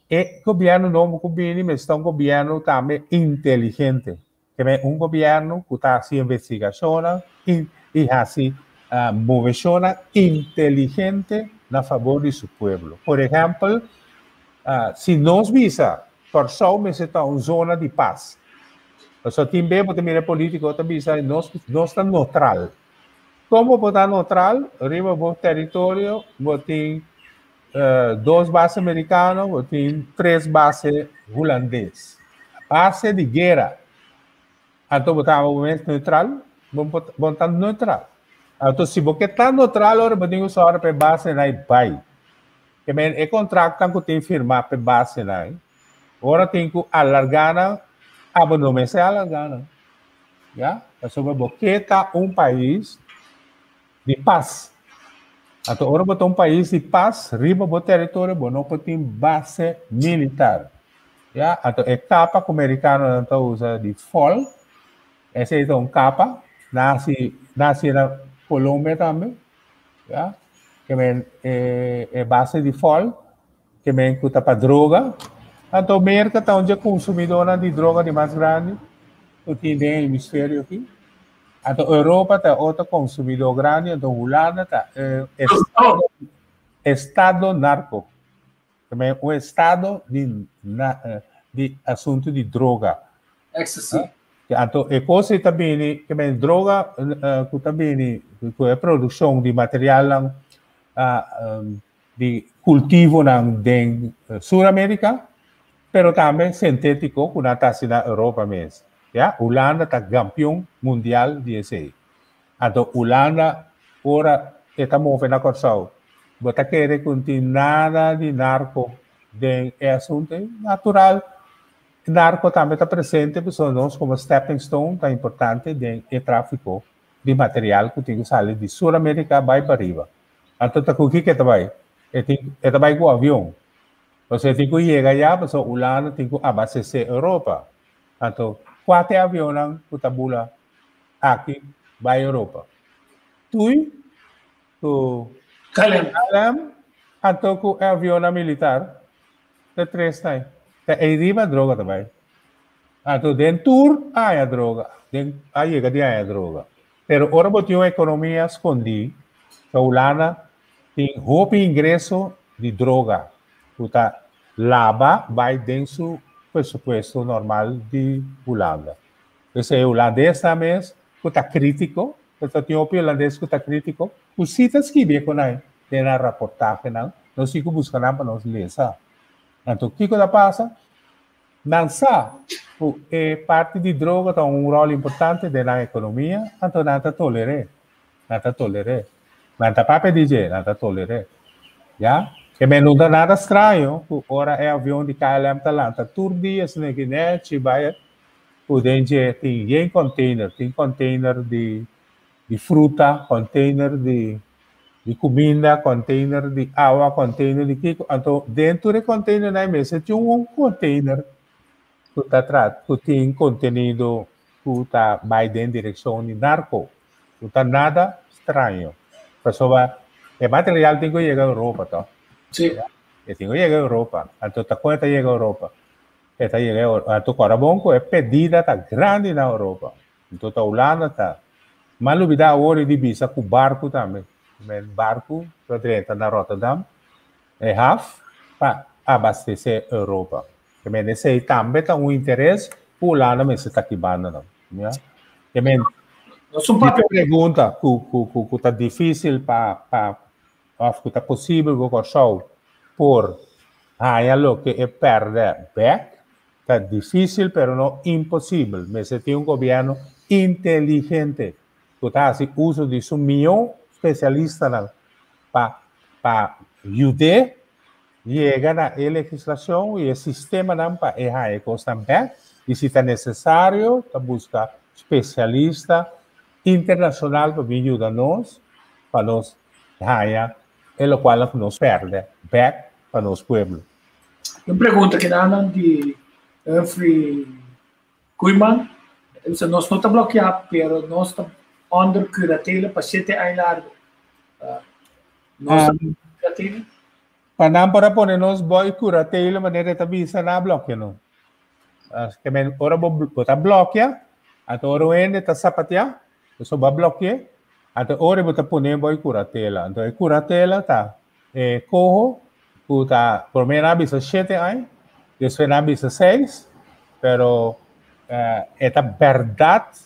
e gobièrnu nobo ku bini mester ta un gobièrnu tambe inteligente. Ke men un gobièrnu ku ta hasi investigashonnan i hasi moveshonnan inteligente na fabor di su pueblo. Por ehèmpel, si nos bisa Kòrsou mester ta un zona di pas, pasobra tin bes bo ta mira e polítiko ta bisa nos nos ta neutral. Kon bo por ta neutral? Riba bo teritorio bo tin dos base merikano, bo tin tres base hulandes. Base di guera. Anto bo ta bo mes neutral? Bo bo ta neutral. Anto si bo ke ta neutral ora bo tin ku sòru pa e basenan ei bai. Ke men e kontraktnan ku tin firmá pa e basenan ei, ora tin ku alargá nan, abo no mester alargá nan. Ya, pasobra bo ke ta un pais di pas. Anto ora bo ta un pais di pas, riba bo teritorio bo no por tin base militar. Ya, anto e kapa ku merikanonan ta usa di fòl, esei ta un kapa, nan hasi nan hasi na Colombia tambe, ya, ke men e e base di fòl, ke men ku ta pa droga. Anto Merka ta un dje konsumidónan di droga di mas grandi ku tin den e hemisferio aki. Anto Europa ta e otro konsumidó grandi, anto Hulanda ta e estado, estado narko. Ke men un estado di na di asuntu di droga. Ecstasy. Anto e kos ei ta bini, ke men droga ku ta bini ku e produkshon di materialnan di kultivonan den Sur Amerika, pero tambe sintétiko ku nan ta hasi na Europa mes. Ya, Hulanda ta gampion mundial di esei. Anto Hulanda ora e ta move na Kòrsou, bo ta kere ku no tin nada di narko den e asuntu ei? Natural, narko tambe ta presente pasobra nos komo stepping stone ta importante den e tráfiko di material ku tin ku sali di Sur Amerika bai pariba. Anto ta ku kiko e ta bai? E tin e ta bai ku avion. Pasobra e tin ku yega ya pasobra Hulanda tin ku abastesé Europa. Anto kua ta e avionnan ku ta bula aki bai Europa? Tui ku KLM. KLM anto ku e avionnan militar. Ta tres ta ei. Ta ei riba droga ta bai. Anto den tur a haña droga. Den a yega di haña droga. Pero ora bo tin un ekonomia skondí, ta Hulanda tin hopi ingreso di droga ku ta laba bai den su presupuesto normal di Hulanda. P'esei e hulandesnan mes ku ta krítiko, pasobra tin hopi hulandes ku ta krítiko, ku sí ta skibi e konai den nan raportahenan, nos tin ku buska nan pa nos lesa. Anto kiko ta pasa? Nan sa ku e parti di droga ta un ròl importante den nan ekonomia, anto nan ta toler'é. Nan ta toler'é. Nan ta papia di dje, nan ta toler'é. Ya? Ke men no ta nada straño ku ora e avion di KLM ta lanta tur dia esei ki nèchi bai ku den dje tin yen container, tin container di di fruta, container di di kuminda, container di awa, container di kiko. Anto den tur e containernan mester tin un container ku ta tra ku tin kontenido ku ta bai den direkshon di narko. No ta nada straño. Pasobra e material tin ku yega Europa to. Sí. E tin ku yega Europa. Anto ta kon e ta yega Europa? E ta yega anto kòrda bon ku e pedida ta grandi na Europa. Anto ta Hulanda ta. M'a lubidá awor di bisa ku barku tambe. Men barku ta drenta na Rotterdam, e haf pa abastesé Europa. Ke men esei tambe ta un interes ku Hulanda mester ta aki banda nan. Ya. Ke men Nos un mi papia pregunta ku ku ku ku ta difísil pa pa òf ku ta posibel ku Kòrsou por haña loke e pèrdè bèk, ta difísil pero no imposibel. Mester tin un gobièrnu inteligente ku ta hasi uso di su mihó spesialistanan pa pa yud'é yega na e legislashon i e sistemanan pa e haña e kosnan bèk i si ta nesesario ta buska spesialista internashonal pa bin yuda nos pa nos haña e lokualnan ku nos pèrdè bèk pa nos pueblo. Un pregunta ki nan di Humphrey Koeiman, e bisa nos no ta blokeá pero nos ta onder curatele pa shete aña largu. Nos ta curatele? Pa nan por a pone nos boy curatele manera e ta bisa nan a blokia no. Ke men ora bo bo ta blokia, anto ora un hende ta sapateá, pasobra bo a bloki'é, anto ora bo ta pone boy curatela. Anto e curatela ta e coho ku ta promé nan a bisa shete aña, despues nan a bisa seis, pero e ta bèrdat.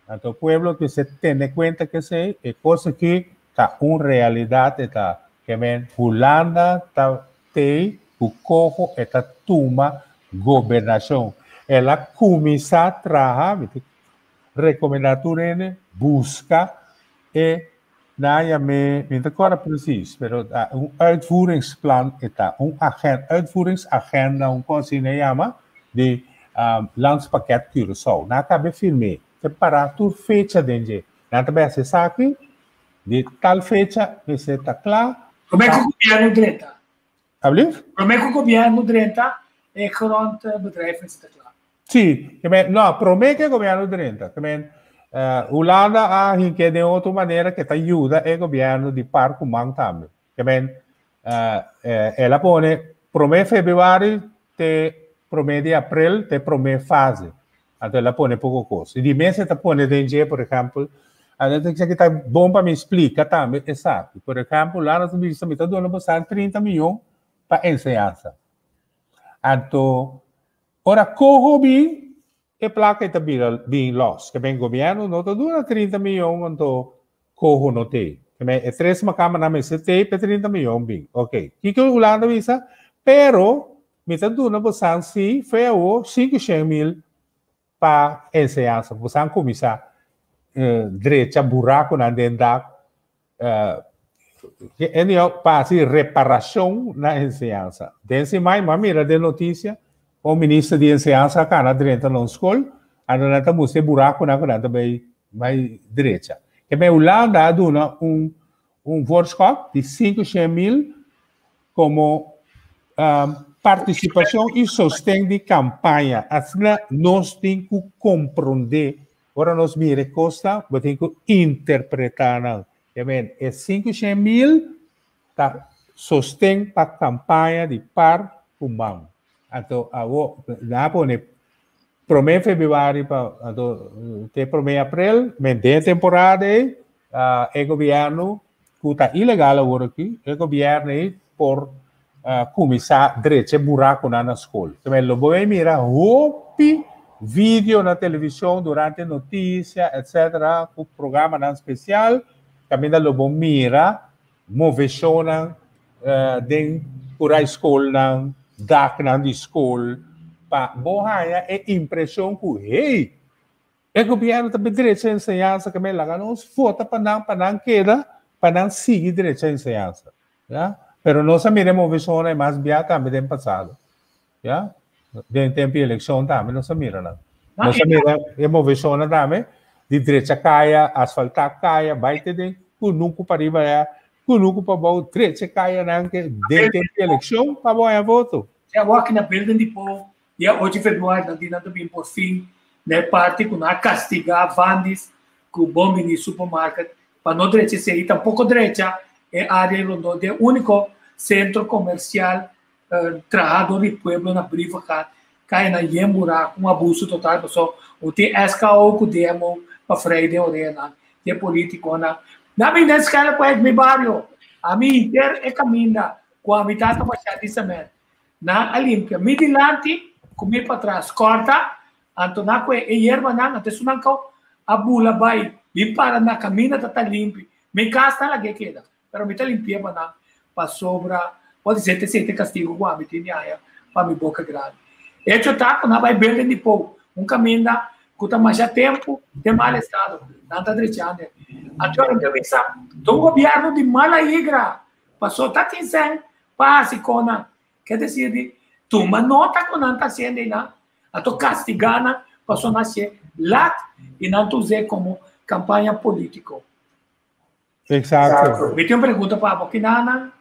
Anto pueblo mester tene kuenta ku esei, e kos aki ta un realidat, e ta ke men Hulanda ta tei ku koho e ta tuma gobernashon. El a kuminsá traha, mi ta rekomendá tur hende buska e nan yam'é, mi no ta kòrda presis, pero ta un uitvoeringsplan e ta, un uitvoeringsagenda, un kos asina e yama, di Landspakket Curaçao. Nan a kaba e firm'é, ta pará tur fecha den dje. Nan ta bai hasi esaki, di tal fecha mester ta kla. Promé ku gobièrnu drenta. Alblief? Promé ku gobièrnu drenta, e grondbedrijf mester ta kla. Sí, ke men, no, promé ku e gobièrnu drenta. Ke men, Hulanda a hink'é den otro manera ke ta yuda e gobièrnu di par ku man tambe. Ke men, el a pone promé febrüari te promé di aprel te promé fase. Anto el a pone poko kos. I di mes e ta pone den dje, por ehèmpel, anto esaki ta bon pa mi splika tambe esaki. Por ehèmpel, Hulanda ta bisa mi ta duna boso 30 mion pa enseñansa. Anto ora koho bin, e plaka ei ta bira bin lòs. Ke men gobièrnu no ta duna 30 mion anto koho no tei. Ke men e tres makamanan mester tei pa e 30 mion bin. Oke. Kiko Hulanda bisa? Pero Mi ta duna bosan si fe awo 500.000 pa enseñansa. Bosan kuminsá drecha burakunan den dak, anyhow, pa hasi reparashon na enseñansa. Den siman mi a mira den notisia un minister di enseñansa a kana drenta na un skol, anto nan ta mustra e burakunan ku nan ta bai bai drecha. Ke men Hulanda a duna un un voorschot di 500.000 komo partisipashon i sosten di kampaña. Asina nos tin ku komprondé. Ora nos mira e kosnan, bo tin ku interpretá nan. Ya men, e 500.000 ta sosten pa kampaña di par ku man. Anto awo nan a pone promé febrüari pa anto te promé aprel, men den e temporada ei e gobièrnu ku ta ilegal awor aki, e gobièrnu ei por kuminsá drecha e burakunan na skol. Tambe lo bo bai mira hopi video na televishon durante notisia etcetera ku programanan spesial kaminda lo bo mira moveshonnan den kurai skolnan, daknan di skol pa bo haña e impreshon ku hey, E gobièrnu ta bin drecha enseñansa ke men laga nos vota pa nan pa nan keda pa nan sigui drecha enseñansa ya pero nos a mira e moveshonnan e mas bia tambe den pasado ya den tempu di elekshon tambe nos a mira nan nos a mira e moveshonnan tambe di drecha kaya asfaltá kaya bai te den kunuku pariba ya kunuku pabou drecha kayanan ke den tempu di elekshon pa bo haña voto. Ya wak na building di po Dia 8 di februari nan di nan ta bin por fin na e parti ku nan a kastigá Vandis ku Bon Bini Supermarket pa no drecha esei i tampoko drecha e área rondó di e úniko sentro komersial traha dor di pueblo na Brievengat kai na yen burá ku un abuso total pasobra bo tin SKO ku DMO pa frei den oreanan di e politikonan. Nan bin den skala ku mi bario, ami henter e kaminda ku ami tata bashá di semènt. Nan a limpia mi dilanti ku mi patras. Kòrta, anto nan kue e yerbanan, anto esunnan kau a bula bai bin para na kaminda ta ta limpi. Mi kas ta lag'é keda, pero mi ta limpi'é pa nan, pasobra por di ser ta esei ta e kastigu ku ami tin di haña pa mi boka grandi. Echo ta ku nan bai building di pou, un kaminda ku ta masha tempu den mal estado, nan ta drechando e. Anto mi ta bisa, ta un gobièrnu di mala igra, pasobra ta tin sèn pa hasi kon nan. Ke desir di tuma nota ku nan ta hasiendo einan, anto kastigá nan pasobra nan hasié lat i nan ta us'é komo kampaña polítiko. Exacto. Mi tin un pregunta pa bo. Kinana,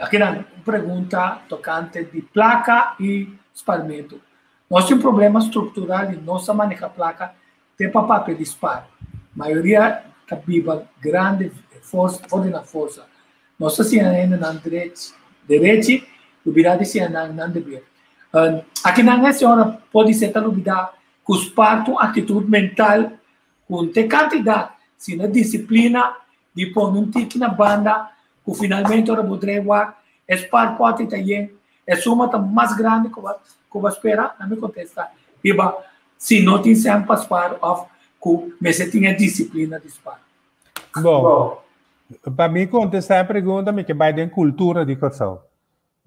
akinan un pregunta tokante di plaka i sparmentu. Nos tin un problema struktural di no sa maneha plaka te pa papia di spar. Mayoria ta biba grandi for di nan forsa. Nos ta siña hende nan drech, derechi, lubida di siña nan nan deber. Akinan e señora por di ser ta lubida ku spar ta un aktitut mental ku un te kantidat, sino disiplina di pone un tiki na banda ku finalmente ora bo drei wak e spar pòti ta yen, e suma ta mas grandi ku bo a spera? Na mi kontesta riba si no tin sèn pa spar òf ku mester tin e disiplina di spar. Bon, pa mi kontestá e pregunta mi ke bai den kultura di Kòrsou.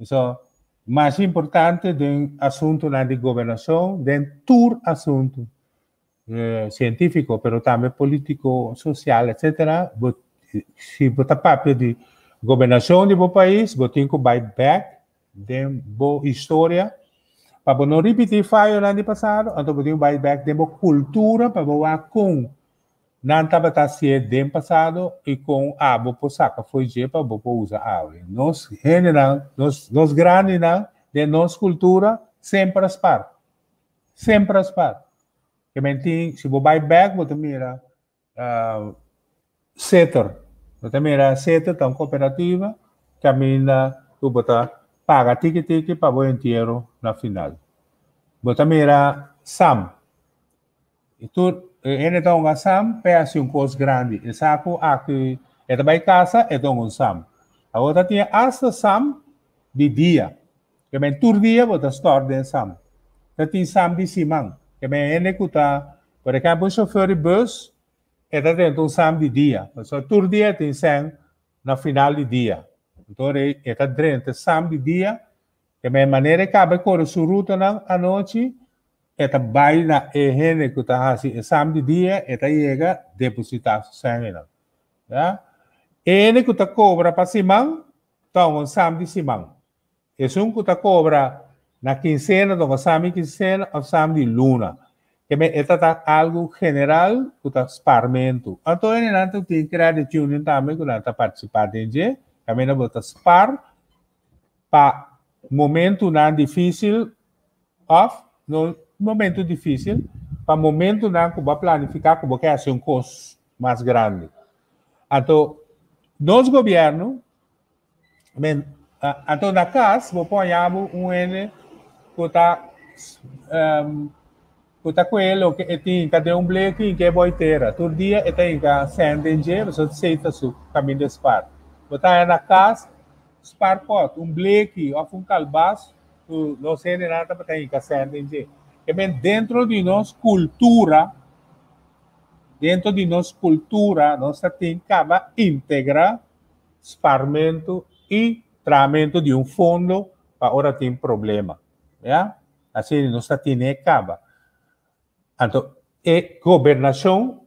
So, mas importante den asuntunan di gobernashon, den tur asuntu sientífiko, pero tambe polítiko, sosial, etcétera, bo, si bo ta papia di gobernashon di bo pais, bo tin ku bai bèk den bo historia pa bo no ripití fayonan di pasado, anto bo tin ku bai bèk den bo kultura pa bo wak kon Nan tabata hasié den pasado i kon abo por saka fo'i dje pa bo por usa awe. Nos hendenan, nos nos grandinan den nos kultura semper a spar. Semper a spar. Ke men tin, si bo bai bèk bo ta mira Seter. Bo ta mira Seter ta un kooperativa kaminda ku bo ta paga tiki tiki pa bo entiero na final. Bo ta mira Sam. I tur e hende ta hunga sam p'e hasi un kos grandi. E sa ku aki e ta bai kasa, e ta hunga un sam. Awor ta tin asta sam di dia. Ke men tur dia bo ta stòrt den sam. Ta tin sam di siman. Ke men hende ku ta, por ehèmpel un shofèr di bùs, e ta drenta un sam di dia. Pasobra tur dia e tin sèn na final di dia. Anto e ta drenta sam di dia. Ke men manera e kaba e kore su rutanan anochi, E ta bai na e hende ku ta hasi esam di dia, e ta yega depositá su sèngenan. Ya. E hende ku ta kobra pa siman, ta un esam di siman. Esun ku ta kobra na kinsena ta un esam di kinsena òf esam di luna. Ke men e ta ta algu general ku ta sparmentu. Anto hendenan ta tin credit union tambe ku nan ta partisipá den dje, kaminda bo ta spar pa momentunan difísil Òf, no momentu difísil, pa momentunan ku bo a planifiká ku bo ke hasi un kos mas grandi. Anto, nos gobièrnu, men, anto na kas bo por haña bo un hende ku ta ku ta kohe loke e tin hinka den un bleki hinka e boitera. Tur dia e ta hinka sèn den dje, pasobra esei ta su kaminda di spar. Bo ta haña na kas spar pòt, un bleki òf un kalbas ku nos hendenan tabata hinka sèn den dje. E men dentro di nos kultura, dentro di nos kultura nos ta tin kaba integrá sparmentu i trahamentu di un fondo pa ora tin problema. Ya? Asina nos ta tine kaba. Anto e gobernashon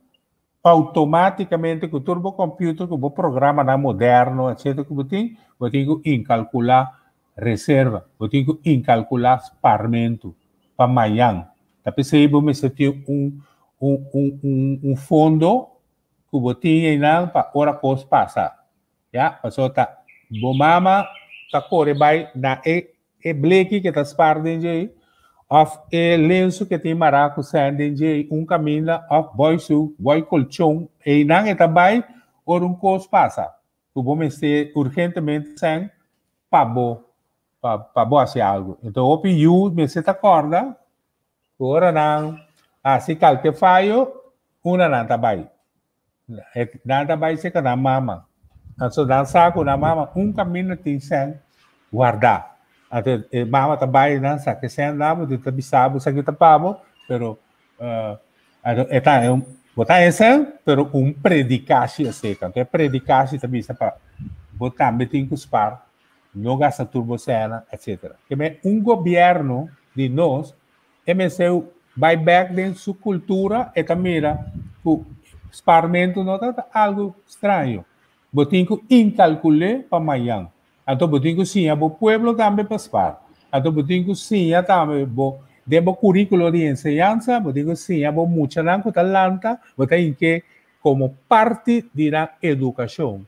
Automáticamente cu tur bo computer, cu bo programanan moderno, etcetera cu bo tin, bo tin cu incalcula reserva, bo tin cu incalcula sparmento pa mañan. Ta p'esey bo mester tin un un un un un fondo cu bo tin eynan pa ora cos pasa. Ya, pasobra ta bo mama ta core bay na e E bleki ke ta spar den djei, òf e lensu ke tin mará ku sèn den djei, un kaminda òf bòi su bòi kolchon, einan e ta bai ora un kos pasa ku bo mester urgentemente sèn pa bo pa bo hasi algu. Enton hopi yu mester ta kòrda ku ora nan hasi kalke fayo, una nan ta bai. Nan ta bai seka nan mama. Anto nan sa ku nan mama un kaminda tin sèn guardá. Anto e mama ta bai nan saka e sèn nan bo ta bisa bo esaki ta pa bo, pero anto e ta bo ta e sèn pero un predikashi aserka. Anto e predikashi ta bisa pa bo tambe tin ku spar, no gasta tur bo sènnan etsetera. Ke men un gobièrnu di nos E mester bai bek den su kultura, e ta mira ku sparmentu no ta algu straño. Bo tin ku inkalkul'é pa mañan. Anto bo tin ku siña bo pueblo tambe pa spar. Anto bo tin ku siña tambe bo den bo kuríkulo di enseñansa, bo tin ku siña bo muchanan ku ta lanta, bo ta hink'é komo parti di nan edukashon.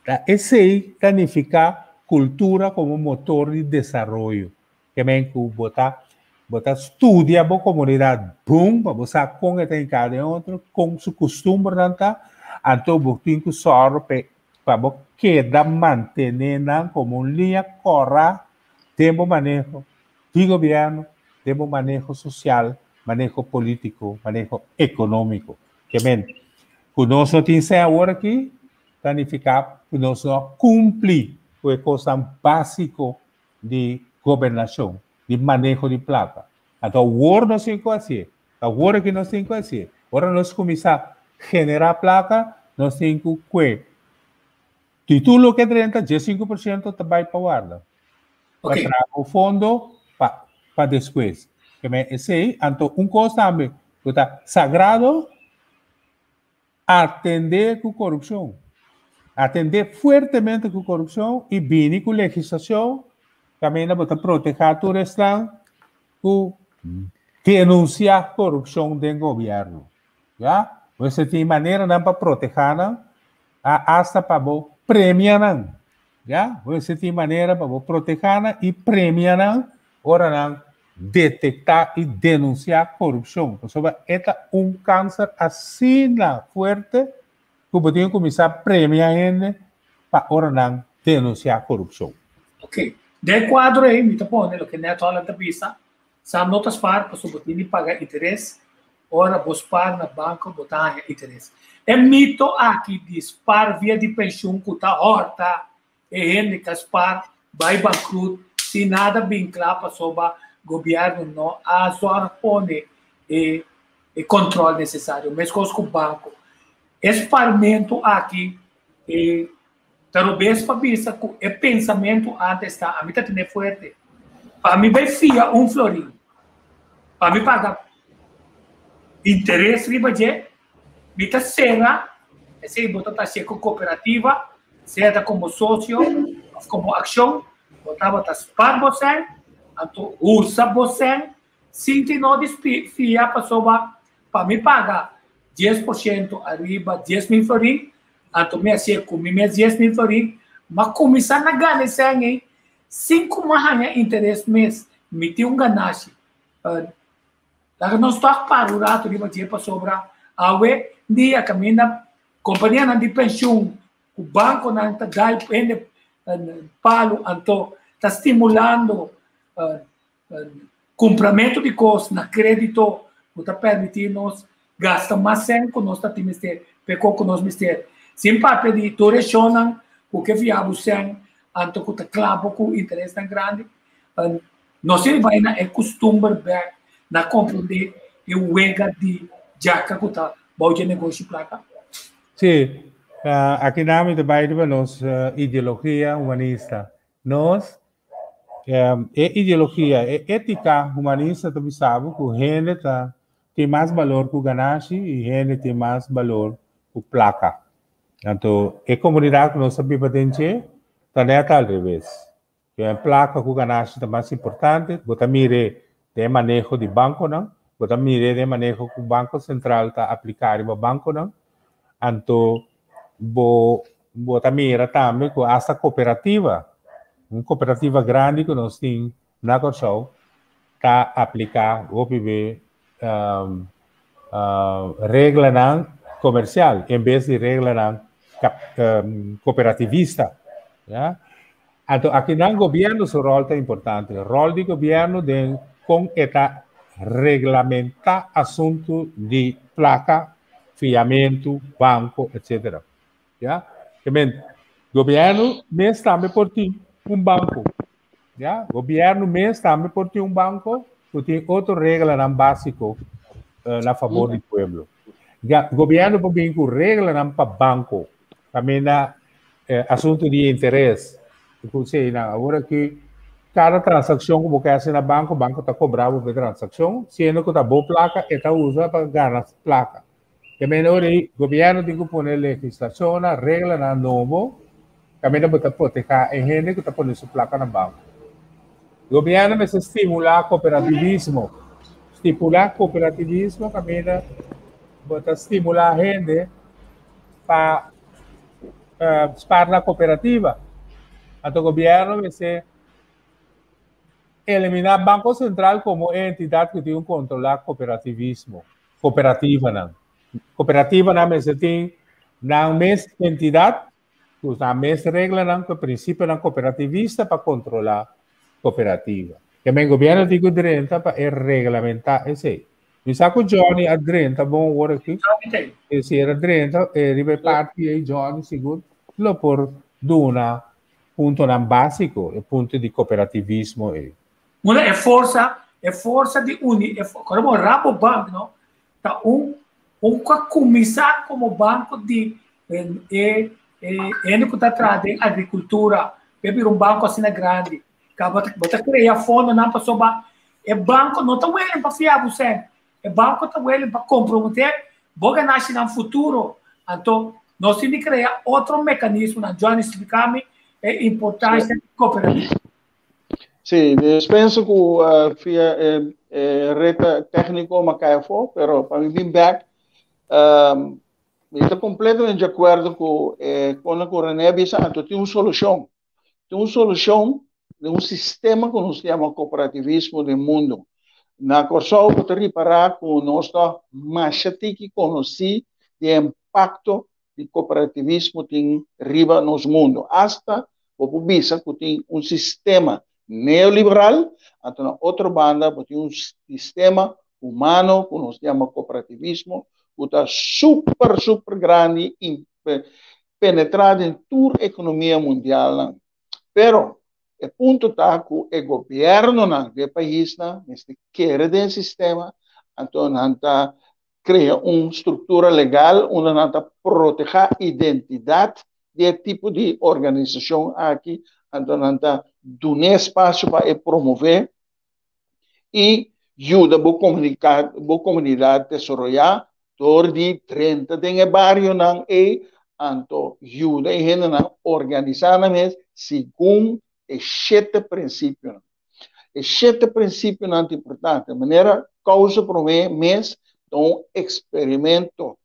Ta esei ta nifiká kultura komo motor di desaroyo. Ke men ku bo ta bo ta studia bo komunidat bon pa bo sa kon e ta hinká den otro, kon su kustumbernan ta, anto bo tin ku sòru p'e pa bo keda mantené nan komo un liña kòrá den bo maneho di gobièrnu, den bo maneho sosial, maneho polítiko, maneho ekonómiko. Ke men ku nos no tin sèn awor aki ta nifiká ku nos no a kumpli ku e kosnan básiko di gobernashon, di maneho di plaka. Anto awor nos tin ku hasié. Awor aki nos tin ku hasié. Ora nos kuminsá generá plaka, nos tin ku kue di tur loke drenta, 15% ta bai pa warda. Pa traha un fondo pa pa despues. Keme esei, anto un kos tambe ku ta sagrado, Atendé ku korupshon. Atendé fuertemente ku korupshon i bini ku legislashon kaminda bo ta protehá tur esnan ku denunsiá korupshon den gobièrnu. Ya, mester tin maneranan pa protehá nan, asta pa bo premia nan. Ya, mester tin manera pa bo protehá nan i premia nan ora nan detektá i denunsiá korupshon, pasobra e ta un kanser asina fuerte ku bo tin ku kuminsá premia hende pa ora nan denunsiá korupshon. Ok, den e kuadro ei mi ta pone loke Ned Holland ta bisa, Sam no ta spar pasobra bo tin di paga interes, ora bo spar na banko bo ta haña interes. E mito aki di spar via di penshun ku ta hòrta E hende ka spar bai bankrut sin nada bin kla pasobra gobièrnu no a zòrg pone e e kòntròl nesesario, meskos ku banko. E sparmentu aki e ta robes pa bisa ku e pensamentu antes ta, ami ta tene fuerte, pa mi bai fia un florin, pa mi paga interes riba dje, Mi ta sera, esei bo ta ta hacié cu cooperativa, sea ta como socio of como accion, bo tabata spar bo sèn, anto usa bo sèn sin tin no di fia pasobra pa mi paga 10% ariba 10,000 florin, anto mi hacié cu mi mes 10,000 florin, m'a cuminsa na gana e sèn ei sin cu m'a haña interes mes, mi tin un ganashi. Laga nos tòg para un ratu riba dje pasobra awe dia kaminda kompanianan di penshun ku bankonan ta dal hende palu anto ta stimulando kumpramentu di kos na kredito ku ta permití nos gasta mas sèn ku nos ta tin mester p'e kos ku nos mester. Sin papia di tur e shownan ku ke fia bo sèn anto ku ta klabo ku interesnan grandi. Nos tin bai na e kustumber bèk na komprondé e wega di djaka ku ta bou dje negoshi plaka. Sí, aki nan mi ta bai riba nos ideologia humanista. Nos, e ideologia, e étika humanista ta bisa bo ku hende ta tin mas balor ku ganashi i hende tin mas balor ku plaka. Anto e komunidat ku nos ta biba den dje ta nèt al reves. E plaka ku ganashi ta mas importante, bo ta mir'é den e maneho di bankonan, bo ta mir'é den e maneho ku Banko Sentral ta apliká riba bankonan, anto bo bo ta mira tambe ku asta kooperativa, un kooperativa grandi ku nos tin na Kòrsou ta apliká hopi be reglanan komersial en bes di reglanan kooperativista. Ya. Anto akinan gobièrnu su ròl ta importante. Ròl di gobièrnu den kon e ta reglamentá asuntu di plaka, fiamentu, banko, etsetera. Ya. Ke men, gobièrnu mes tambe por tin un banko. Ya, gobièrnu mes tambe por tin un banko ku tin otro reglanan básiko na fabor di pueblo. Ya, gobièrnu por bin ku reglanan pa banko, kaminda asuntu di interes. Ku si nan awor aki kada transakshon ku bo ke hasi na banko, banko ta kobra bo pa e transakshon, siendo ku ta bo plaka e ta usa pa gana plaka. Kaminda ora ei gobièrnu tin ku pone legislashonnan, reglanan nobo, kaminda bo ta protehá e hende ku ta pone su plaka na banko. Gobièrnu mester stimulá kooperativismo. Stipulá kooperativismo kaminda bo ta stimulá hende pa spar na kooperativa. Anto gobièrnu mester eliminá Banko Sentral komo e entidat ku tin ku kontrolá kooperativismo. Kooperativanan. Kooperativanan mester tin nan mes entidat ku nan mes reglanan ku e prinsipionan kooperativista pa kontrolá kooperativa. Ke men gobièrnu tin ku drenta pa e reglamentá esei. Mi sa ku Johnny a drenta bon ora aki. E si el a drenta e riba e parti ei Johnny sigur lo por duna puntonan básiko, e punto di kooperativismo ei. Una e forsa, e forsa di uni, e como Rabobank, no? Ta un un ku kuminsá komo banko di e e hende ku ta traha den agrikultura, pe bira un banko asina grandi. Ka bo ta bo ta krea fondonan pasobra e banko no ta welen pa fia bo sèn, e banko ta welen pa komprometé bo ganashinan futuro. Anto nos tin di krea otro mekanismonan. Johnny, splika mi e importansia di kooperativa. Sí, dus penso ku uh, via e, e reta técnico ma kai afó, pero pa mi bin back, um, mi ta completamente de acuerdo ku eh, con ku René bisa, anto tin un solushon. Tin un solushon de un sistema ku nos yama cooperativismo den mundo. Na Kòrsou bo ta ripará ku nos ta masha tiki konosí di e impakto di cooperativismo tin riba nos mundo. Hasta bo por bisa cu tin un sistema neoliberal, anto na otro banda bo tin un sistema humano cu nos yama cooperativismo cu ta super super grandi y penetra den tur economia mundialnan. Pero e punto ta cu e gobiernonan di e paisnan mester kere den e sistema, anto nan ta krea un struktura legal unda nan ta protehá identidat di e tipo di organisashon aki, anto nan ta dun'é espasio pa e promové i yuda bo bo komunidat desaroyá dor di drenta den e barionan ei, anto yuda e hendenan organisá nan mes segun e shete prinsipionan. E shete prinsipionan ta importante. Manera kousa promé mes ta un eksperimento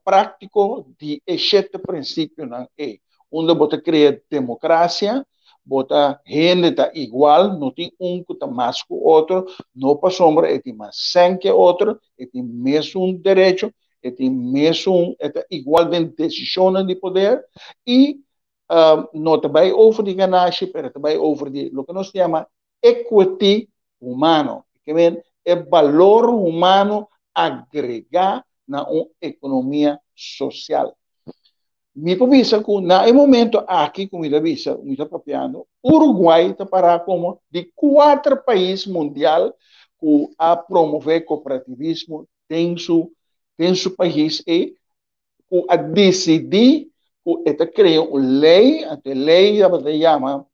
práktiko di e shete prinsipionan ei, unda bo ta krea demokrasia, bo ta hende ta igual, no tin un ku ta mas ku otro, no pasobra e tin mas sèn ke otro, e tin mesun derecho, e tin mesun, e ta igual den desishonnan di poder i no ta bai over di ganashi, pero ta bai over di loke nos ta yama equity humano. Ke men e balor humano agregá na un ekonomia sosial. Mi por bisa ku na e momento aki ku mi ta bisa, mi ta papiando, Uruguay ta pará komo di kuater pais mundial ku a promové kooperativismo den su den su pais ei ku a disidí ku e ta krea un lei, anto e lei tabata yama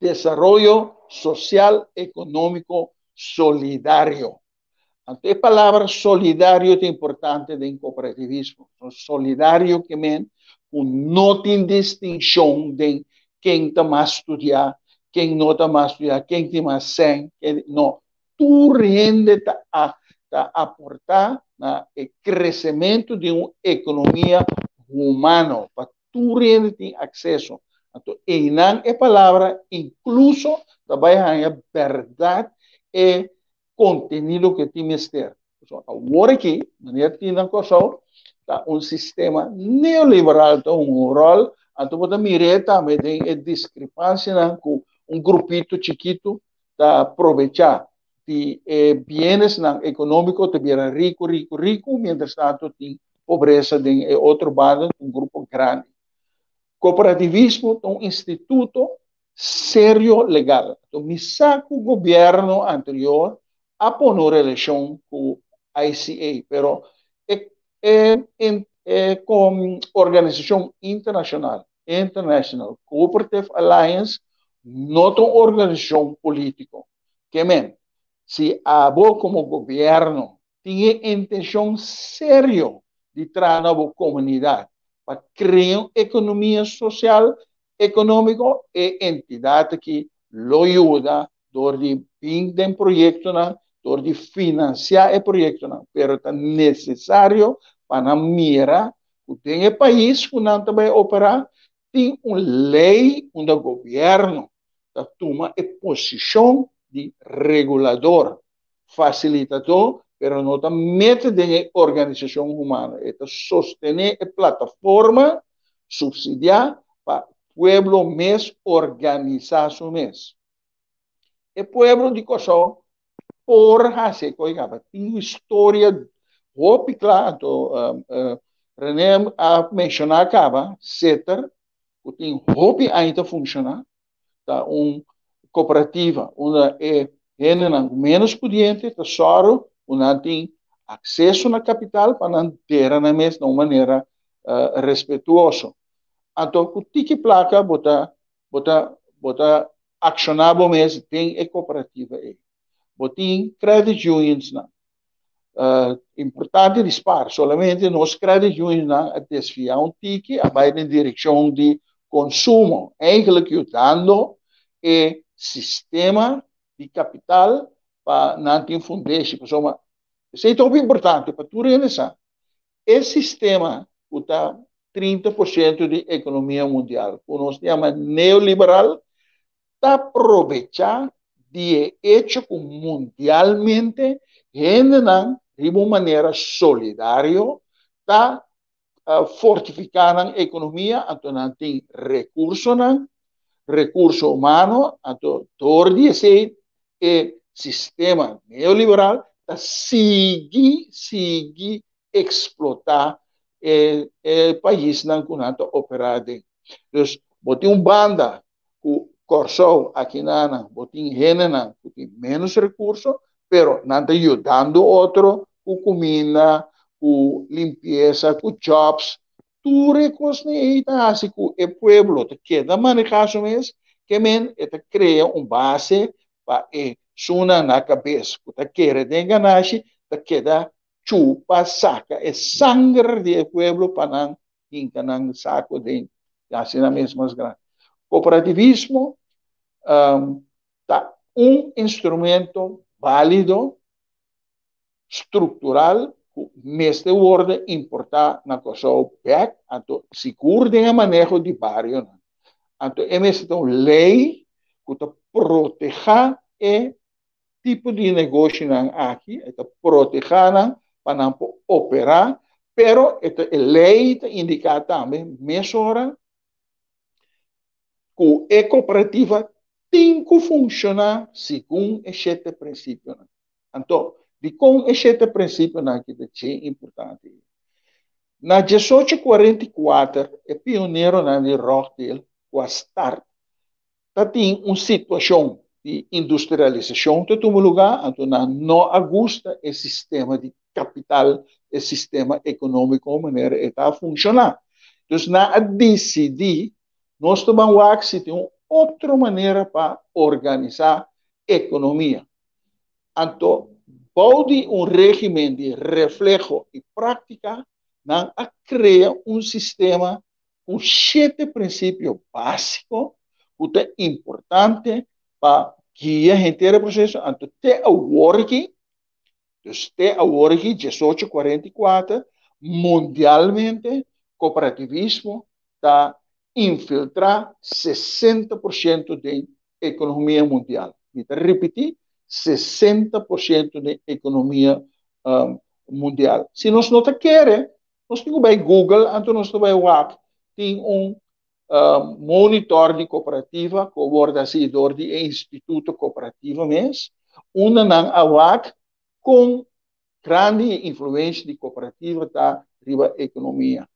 Desaroyo Sosial Ekonómiko Solidario. Anto e palabra solidario ta importante den kooperativismo. Solidario ke men ku no tin distinshon den ken ta mas studiá, ken no ta mas studiá, ken tin mas sèn, ken no. Tur hende ta ta aportá na e kresementu di un ekonomia humano, pa tur hende tin akseso. Anto einan e palabra inkluso ta bai haña bèrdat e kontenido ku e tin mester. Pasobra awor aki, manera tin na Kòrsou, ta un sistema neoliberal ta hunga un ròl, anto bo ta mir'é tambe den e diskrepansianan ku un grupito chikitu ta probechá di e bienesnan ekonómiko ta bira riku, riku, riku, mientras tanto tin pobresa den e otro banda, un grupo grandi. Kooperativismo ta un instituto serio legal. Anto mi sa ku gobièrnu anterior a pone un relashon ku ICA, pero e e e organisashon internashonal, International Cooperative Alliance, no ta un organisashon polítiko. Ke men, si abo komo gobièrnu tin e intenshon serio di traha na bo komunidat pa krea un ekonomia sosial ekonómiko, e entidat aki lo yuda dor di bin den proyektonan, dor di finansiá e proyektonan. Pero ta nesesario pa nan mira ku den e pais ku nan ta bai operá tin un lei unda gobièrnu ta tuma e posishon di regulador, fasilitadó, pero no ta mete den e organisashon humano. E ta sostené e plataforma, supsidiá pa pueblo mes organisá su mes. E pueblo di Kòrsou por hasi e kos kaba. Tin un historia hopi kla, anto René a menshoná kaba, Seter, ku tin hopi aña ta funshoná, ta un kooperativa unda e hendenan ku ménos pudiente ta sòru ku nan tin akseso na kapital pa nan dera nan mes na un manera respetuoso. Anto ku tiki plaka bo ta bo ta bo ta akshoná bo mes den e kooperativa ei. Bo tin credit unionsnan. Importante di spar, solamente nos credit unionnan a desviá un tiki, a bai den direkshon di konsumo, eigenlijk yudando e sistema di kapital pa nan tin fundeshi. Pasobra esei ta hopi importante pa tur hende sa. E sistema ku ta 30% di ekonomia mundial, ku nos ta yama neoliberal, ta probechá di e echo ku mundialmente hendenan riba un manera solidario ta fortifiká nan ekonomia, anto nan tin rekursonan, rekurso humano, anto dor di esei e sistema neoliberal ta sigui sigui eksplotá e e paisnan ku nan ta operá aden. Dus bo tin un banda ku Kòrsou akinanan bo tin hendenan ku tin ménos rekurso, pero nan ta yudando otro ku kuminda, ku limpiesa, ku jòps. Tur e kosnan ei ta hasi ku e pueblo ta keda manehá su mes, ke men e ta krea un base pa e sunan na kabes ku ta kere den ganashi ta keda chupa saka e sanger di e pueblo pa nan hinka nan sako den i hasi nan mes mas grandi. Kooperativismo ta un instrumento bálido, struktural ku mester wòrdu importá na Kòrsou bèk, anto sigur den e maneho di barionan. Anto e mester ta un lei ku ta protehá e tipo di negoshinan aki, e ta protehá nan pa nan por operá, pero e ta e lei ta indiká tambe mesora ku e kooperativa tin ku funshoná segun e shete prinsipionan. Anto, dikon e shete prinsipionan aki ta dje importante? Na 1844 e pioneronan di Rochdale ku a start ta tin un situashon di industrialisashon ta tuma lugá, anto nan no a gusta e sistema di kapital, e sistema ekonómiko manera e ta funshoná. Dus nan a disidí, nos ta ban wak si tin un otro manera pa organisá ekonomia. Anto bou di un régimen di refleho i práktika, nan a krea un sistema ku shete prinsipio básiko ku ta importante pa guia henter e proseso, anto te awor aki, dus te awor aki, 1844, mundialmente kooperativismo ta infiltrá 60% den ekonomia mundial. Mi ta ripití, 60% den ekonomia mundial. Si nos no ta kere, Nos tin ku bai Google, anto nos ta bai wak tin un monitor di kooperativa ku a wòrdu hasi dor di e instituto kooperativa mes, unda nan a wak kon grandi e influensia di kooperativa ta riba ekonomia.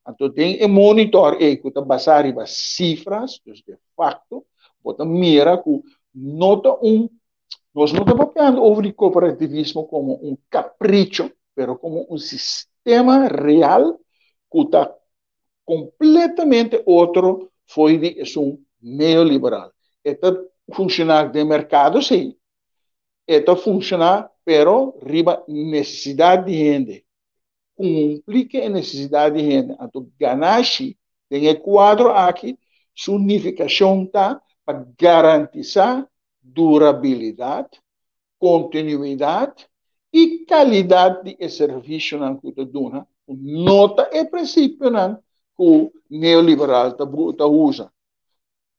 Anto den e monitor ei ku ta basá riba sifras, dus de facto, bo ta mira ku no ta un, nos no ta papiando over di kooperativismo komo un kapricho, pero komo un sistema real ku ta kompletamente otro fo'i di esun neoliberal. E ta funshoná den merkado, sí, e ta funshoná pero riba nesesidat di hende. Kumpli ku e nesesidat di hende. Anto ganashi den e kuadro aki su nifikashon ta pa garantisá durabilidat, kontinuidat i kalidat di e servisionan ku ta duna, ku no ta e prinsipionan ku neoliberal ta usa.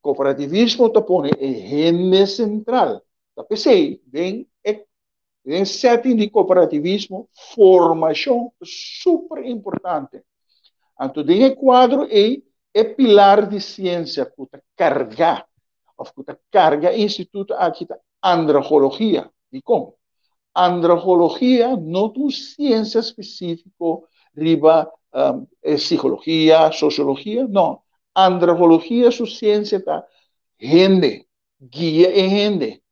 Kooperativismo ta pone e hende sentral. Ta p'esei den e den setting di kooperativismo formashon ta super importante. Anto den e kuadro ei e pilar di siensia ku ta kargá òf ku ta karga e instituto aki ta andragologia. Dikon? Andragologia no ta un siensia spesífiko riba psikologia, sosiologia, no. Andragologia su siensia ta hende, guia e hende,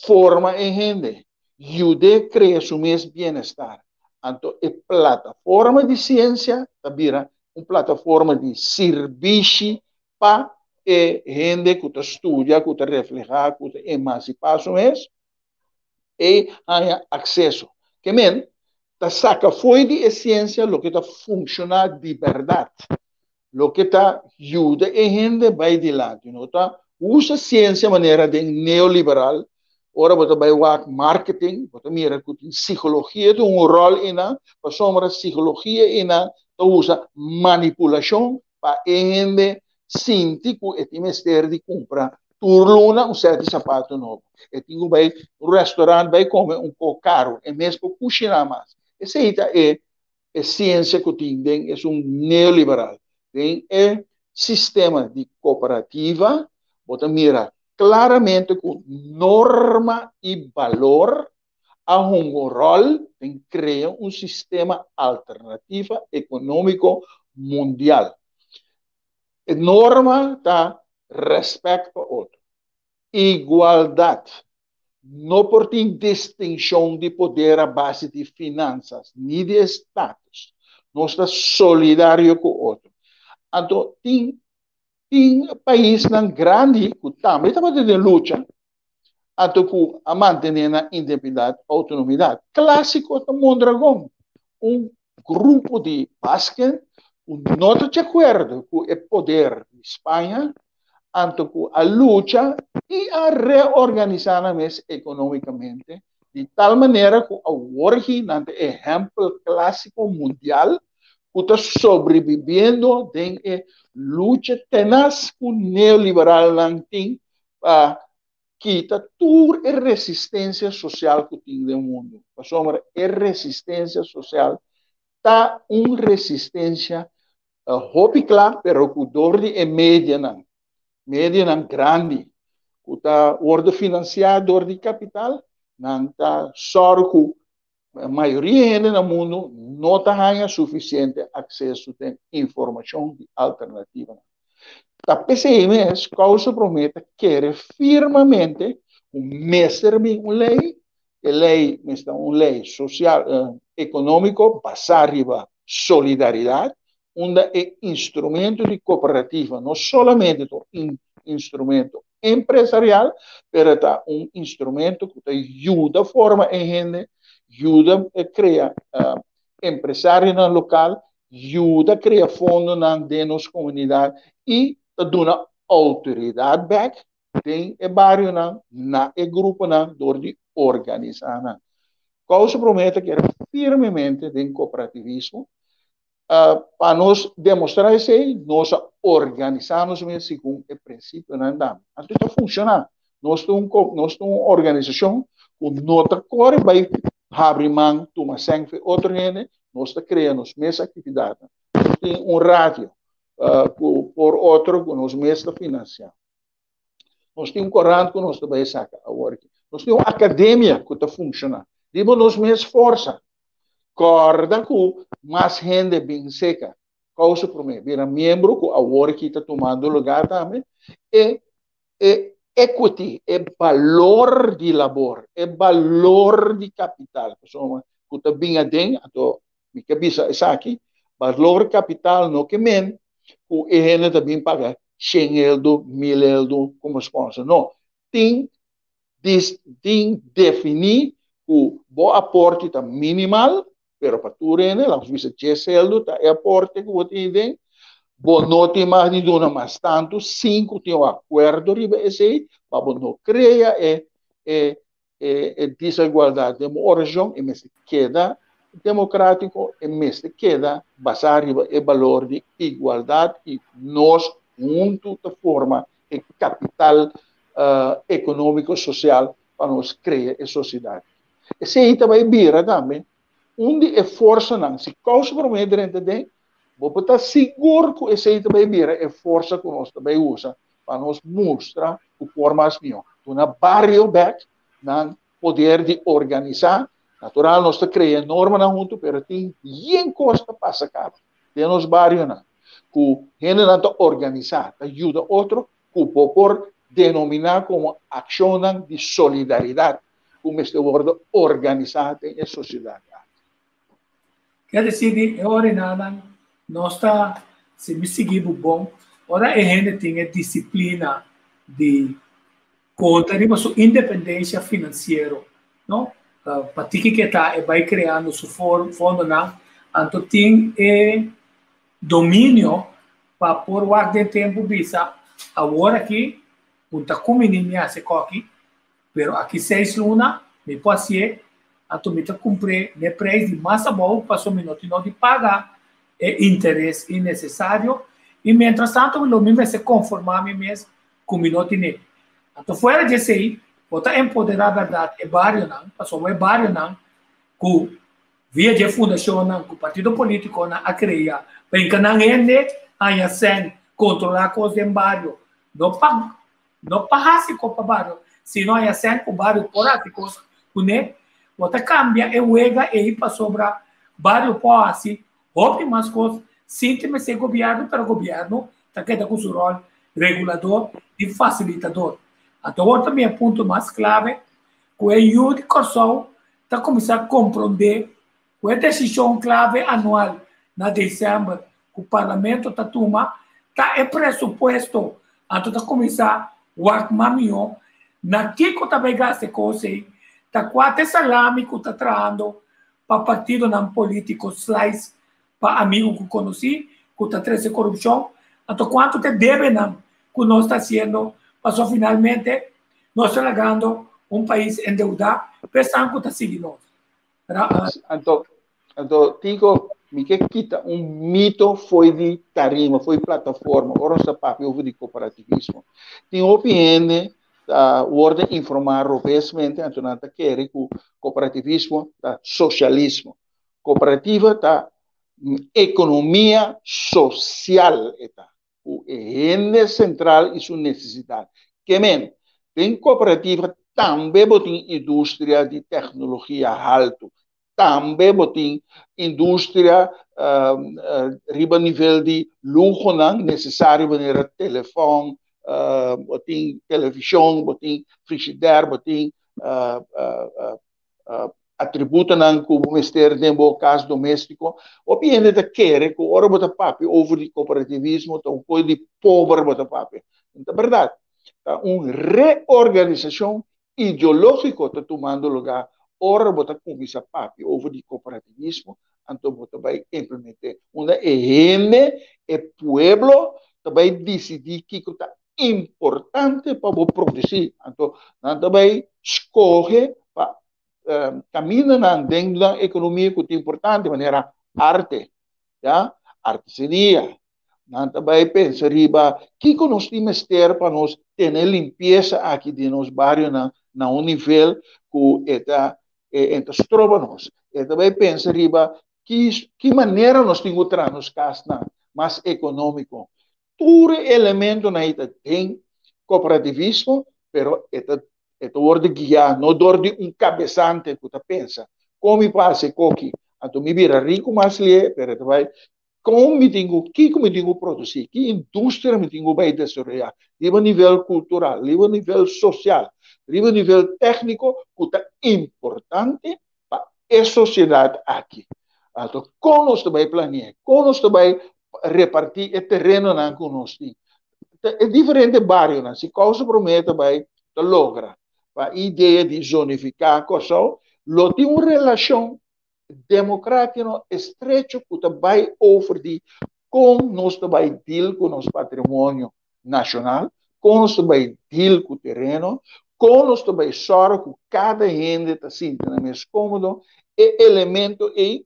forma e hende, yud'é krea su mes bienestar. Anto e plataforma di siensia ta bira un plataforma di sirbishi pa e hende ku ta studia, ku ta reflehá, ku ta emansipá su mes. E haña akseso. Ke men ta saka fo'i di e siensia loke ta funshoná di bèrdat, loke ta yuda e hende bai dilanti. No ta usa siensia manera den neoliberal, ora bo ta bai wak marketing, bo ta mira ku tin sikologia ta un ròl einan, pasobra sikologia einan ta usa manipulashon pa e hende sinti ku e tin mester di kumpra tur luna un sèt di sapato nobo. E tin ku bai un restaurant bai kome un kos karu. E mes por kushiná mas. Esei ta e e siensia ku tin den esun neoliberal. Den e sistema di kooperativa bo ta mira klaramente ku norma i balor a hunga un ròl den krea un sistema alternativa ekonómiko mundial. E norma ta rèspèt pa otro, igualdat, no por tin distinshon di poder a base di finansas ni di estatus, nos ta solidario ku otro. Anto tin tin paisnan grandi ku tambe tabata den lucha anto ku a mantené nan independat, outonomidat. Klásiko ta Mondragon, un grupo di basken ku no ta di akuerdo ku e poder di Spaña, anto ku a lucha i a reorganisá nan mes ekonómikamente di tal manera ku awor aki nan ta ehèmpel klásiko mundial ku ta sobrebibiendo den e lucha tenas ku neoliberalnan tin pa kita tur e resistencia social cu tin den mundo. Pasobra e resistencia social ta un resistencia hopi cla, pero cu door di e medianan, medianan grandi, cu ta wordo financia door di capital, nan ta sòru cu mayoria hende na mundu no ta haña sufisiente akseso den informashon di alternativanan. Ta p'esei mes Kousa Promé ta kere firmemente ku mester bin un lei, e lei mester ta un lei sosial, ekonómiko basá riba solidaridat, unda e instrumento di kooperativa no solamente ta un instrumento empresarial, pero ta un instrumento ku ta yuda forma e hende, yuda krea empresarionan lokal, yuda krea fondonan den nos komunidat i ta duna outoridat bèk den e barionan, na e gruponan dor di organisá nan. Kousa Promé ta kere firmemente den kooperativismo. Pa nos demostrá esei, nos a organisá nos mes segun e prinsipionan tambe. Anto ta funshoná. Nos ta un nos ta un organisashon ku no ta kore bai habri man tuma sèn for otro hende, nos ta krea nos mes aktividatnan. Nos tin un radio ku por otro ku nos mes ta finansiá. Nos tin un korant ku nos ta bai saka awor aki. Nos tin un akademia ku ta funshoná. Riba nos mes forsa. Kòrda ku mas hende bin seka. Kousa Promé bira miembro ku awor aki ta tumando lugá tambe, e e equity, e balor di labor, e balor di kapital, pasobra ku ta bin aden, anto mi ke bisa esaki, balor kapital no ke men ku e hende ta bin paga shen eldo, mil eldo komo sponsor, no, tin dis tin definí ku bo aporte ta minimal, pero pa tur hende, laga nos bisa djes eldo ta e aporte ku bo tin aden, bo no tin mag di duna mas tantu sin ku tin un akuerdo riba esei, pa bo no krea e e e desigualdat den bo orashon, e mester keda demokratiko, e mester keda basá riba e balor di igualdat i nos huntu ta forma e kapital ekonómiko sosial pa nos krea e sosiedat. Esei ta bai bira tambe un di e forsanan, si kousa promé drenta den, bo por ta sigur ku esei ta bai bira e forsa ku nos ta bai usa pa nos mustra ku por mas mihó. Duna bario bèk nan poder di organisá. Natural nos ta krea normanan huntu, pero tin yen kos ta pasa kaba den nos barionan ku hendenan ta organisá, ta yuda otro, ku bo por denominá komo akshonnan di solidaridat ku mester wòrdu organisá den e sosiedat aki. Kier desi di e orinanan nos ta, si mi sigui bo bon, ora e hende tin e disiplina di konta riba su independensia finansiero, no? Pa tiki ke ta e bai kreando su fondonan, anto tin e dominio pa por wak den tempu bisa, awor aki un ta kumini mi hasi koki, pero aki seis luna mi por hasié, anto mi ta kumpr'é n'e preis di mas abou pasobra mi no tin no di paga e interes innesesario i mientras tanto lo mi mester konformá mi mes ku mi no tin'é. Anto fuera di esei bo ta empoderá bèrdat e barionan pasobra e barionan ku Via dje fundashonnan ku partido politikonan a krea pa hinka nan hende haña sèn, kontrolá kos den bario. No pa no pa hasi kos pa bario, sino haña sèn ku bario por hasi kos kuné. Bo ta kambia e wega ei pasobra bario por hasi hopi mas kos sin ta mester gobièrnu, pero gobièrnu ta keda ku su ròl regulador i fasilitador. Anto awor ta mi e punto mas klave ku e yu di Kòrsou ta kuminsá komprondé ku e desishon klave anual na desèmber ku parlamento ta tuma ta e presupuesto, anto ta kuminsá wak mas mihó na kiko ta bai gasta e kos ei, ta kua ta e salami ku ta trahando pa partidonan polítiko slice pa amigu ku konosí ku ta trese korupshon, anto kuantu ta e debenan ku nos ta hasiendo pasobra finalmente nos ta lagando un pais endeudá pa esnan ku ta sigui nos. Anto, anto Tico, mi ke kita un mito foi di tarima, foi plataforma, ora nos ta papia over di cooperativismo. Tin hopi hende ta worde informá robesmente, anto nan ta kere ku cooperativismo ta socialismo. Cooperativa ta economia social e ta, cu e hende central y su necesidad. Ke men, den cooperativa tambe bo tin industria di tecnologia halto, tambe bo tin industria riba nivel di luhonan necesario manera telefon, bo tin television, bo tin frigidaire, bo tin atributonan ku bo mester den bo kas doméstiko. Hopi hende ta kere ku ora bo ta papia over di kooperativismo ta un kos di pober bo ta papia. No ta bèrdat. Ta un reorganisashon ideológiko ta tumando lugá ora bo ta kuminsá papia over di kooperativismo, anto bo ta bai implement'é. Unda e hende, e pueblo ta bai disidí kiko ta importante pa bo produsí. Anto nan ta bai skohe pa kamindanan den nan ekonomia ku ta importante manera arte, ya, artesania. Nan ta bai pensa riba kiko nos tin mester pa nos tene limpiesa aki den nos barionan na un nivel ku e ta e ta stroba nos. E ta bai pensa riba ki ki manera nos tin ku traha nos kasnan mas ekonómiko. Tur e elementonan ei ta den kooperativismo, pero e ta e ta wòrdu guiá no dor di un kabesante ku ta pensa, kon mi por hasi koki? Anto mi bira riku mas lié, pero e ta bai. Kon mi tin ku, kiko mi tin ku produsí, ki industria mi tin ku bai desaroyá riba nivel kultural, riba nivel sosial, riba nivel tékniko ku ta importante pa e sosiedat aki. Anto kon nos ta bai plani'é, kon nos ta bai repartí e terenonan ku nos tin. E diferente barionan, si Kousa Promé ta bai ta logra pa e idea di zonifiká Kòrsou, lo tin un relashon democrátino estrecho ku ta bai over di kon nos ta bai deal ku nos patrimonio nashonal, kon nos ta bai deal ku tereno, kon nos ta bai sòru ku kada hende ta sinti nan mes kómodo. E elemento ei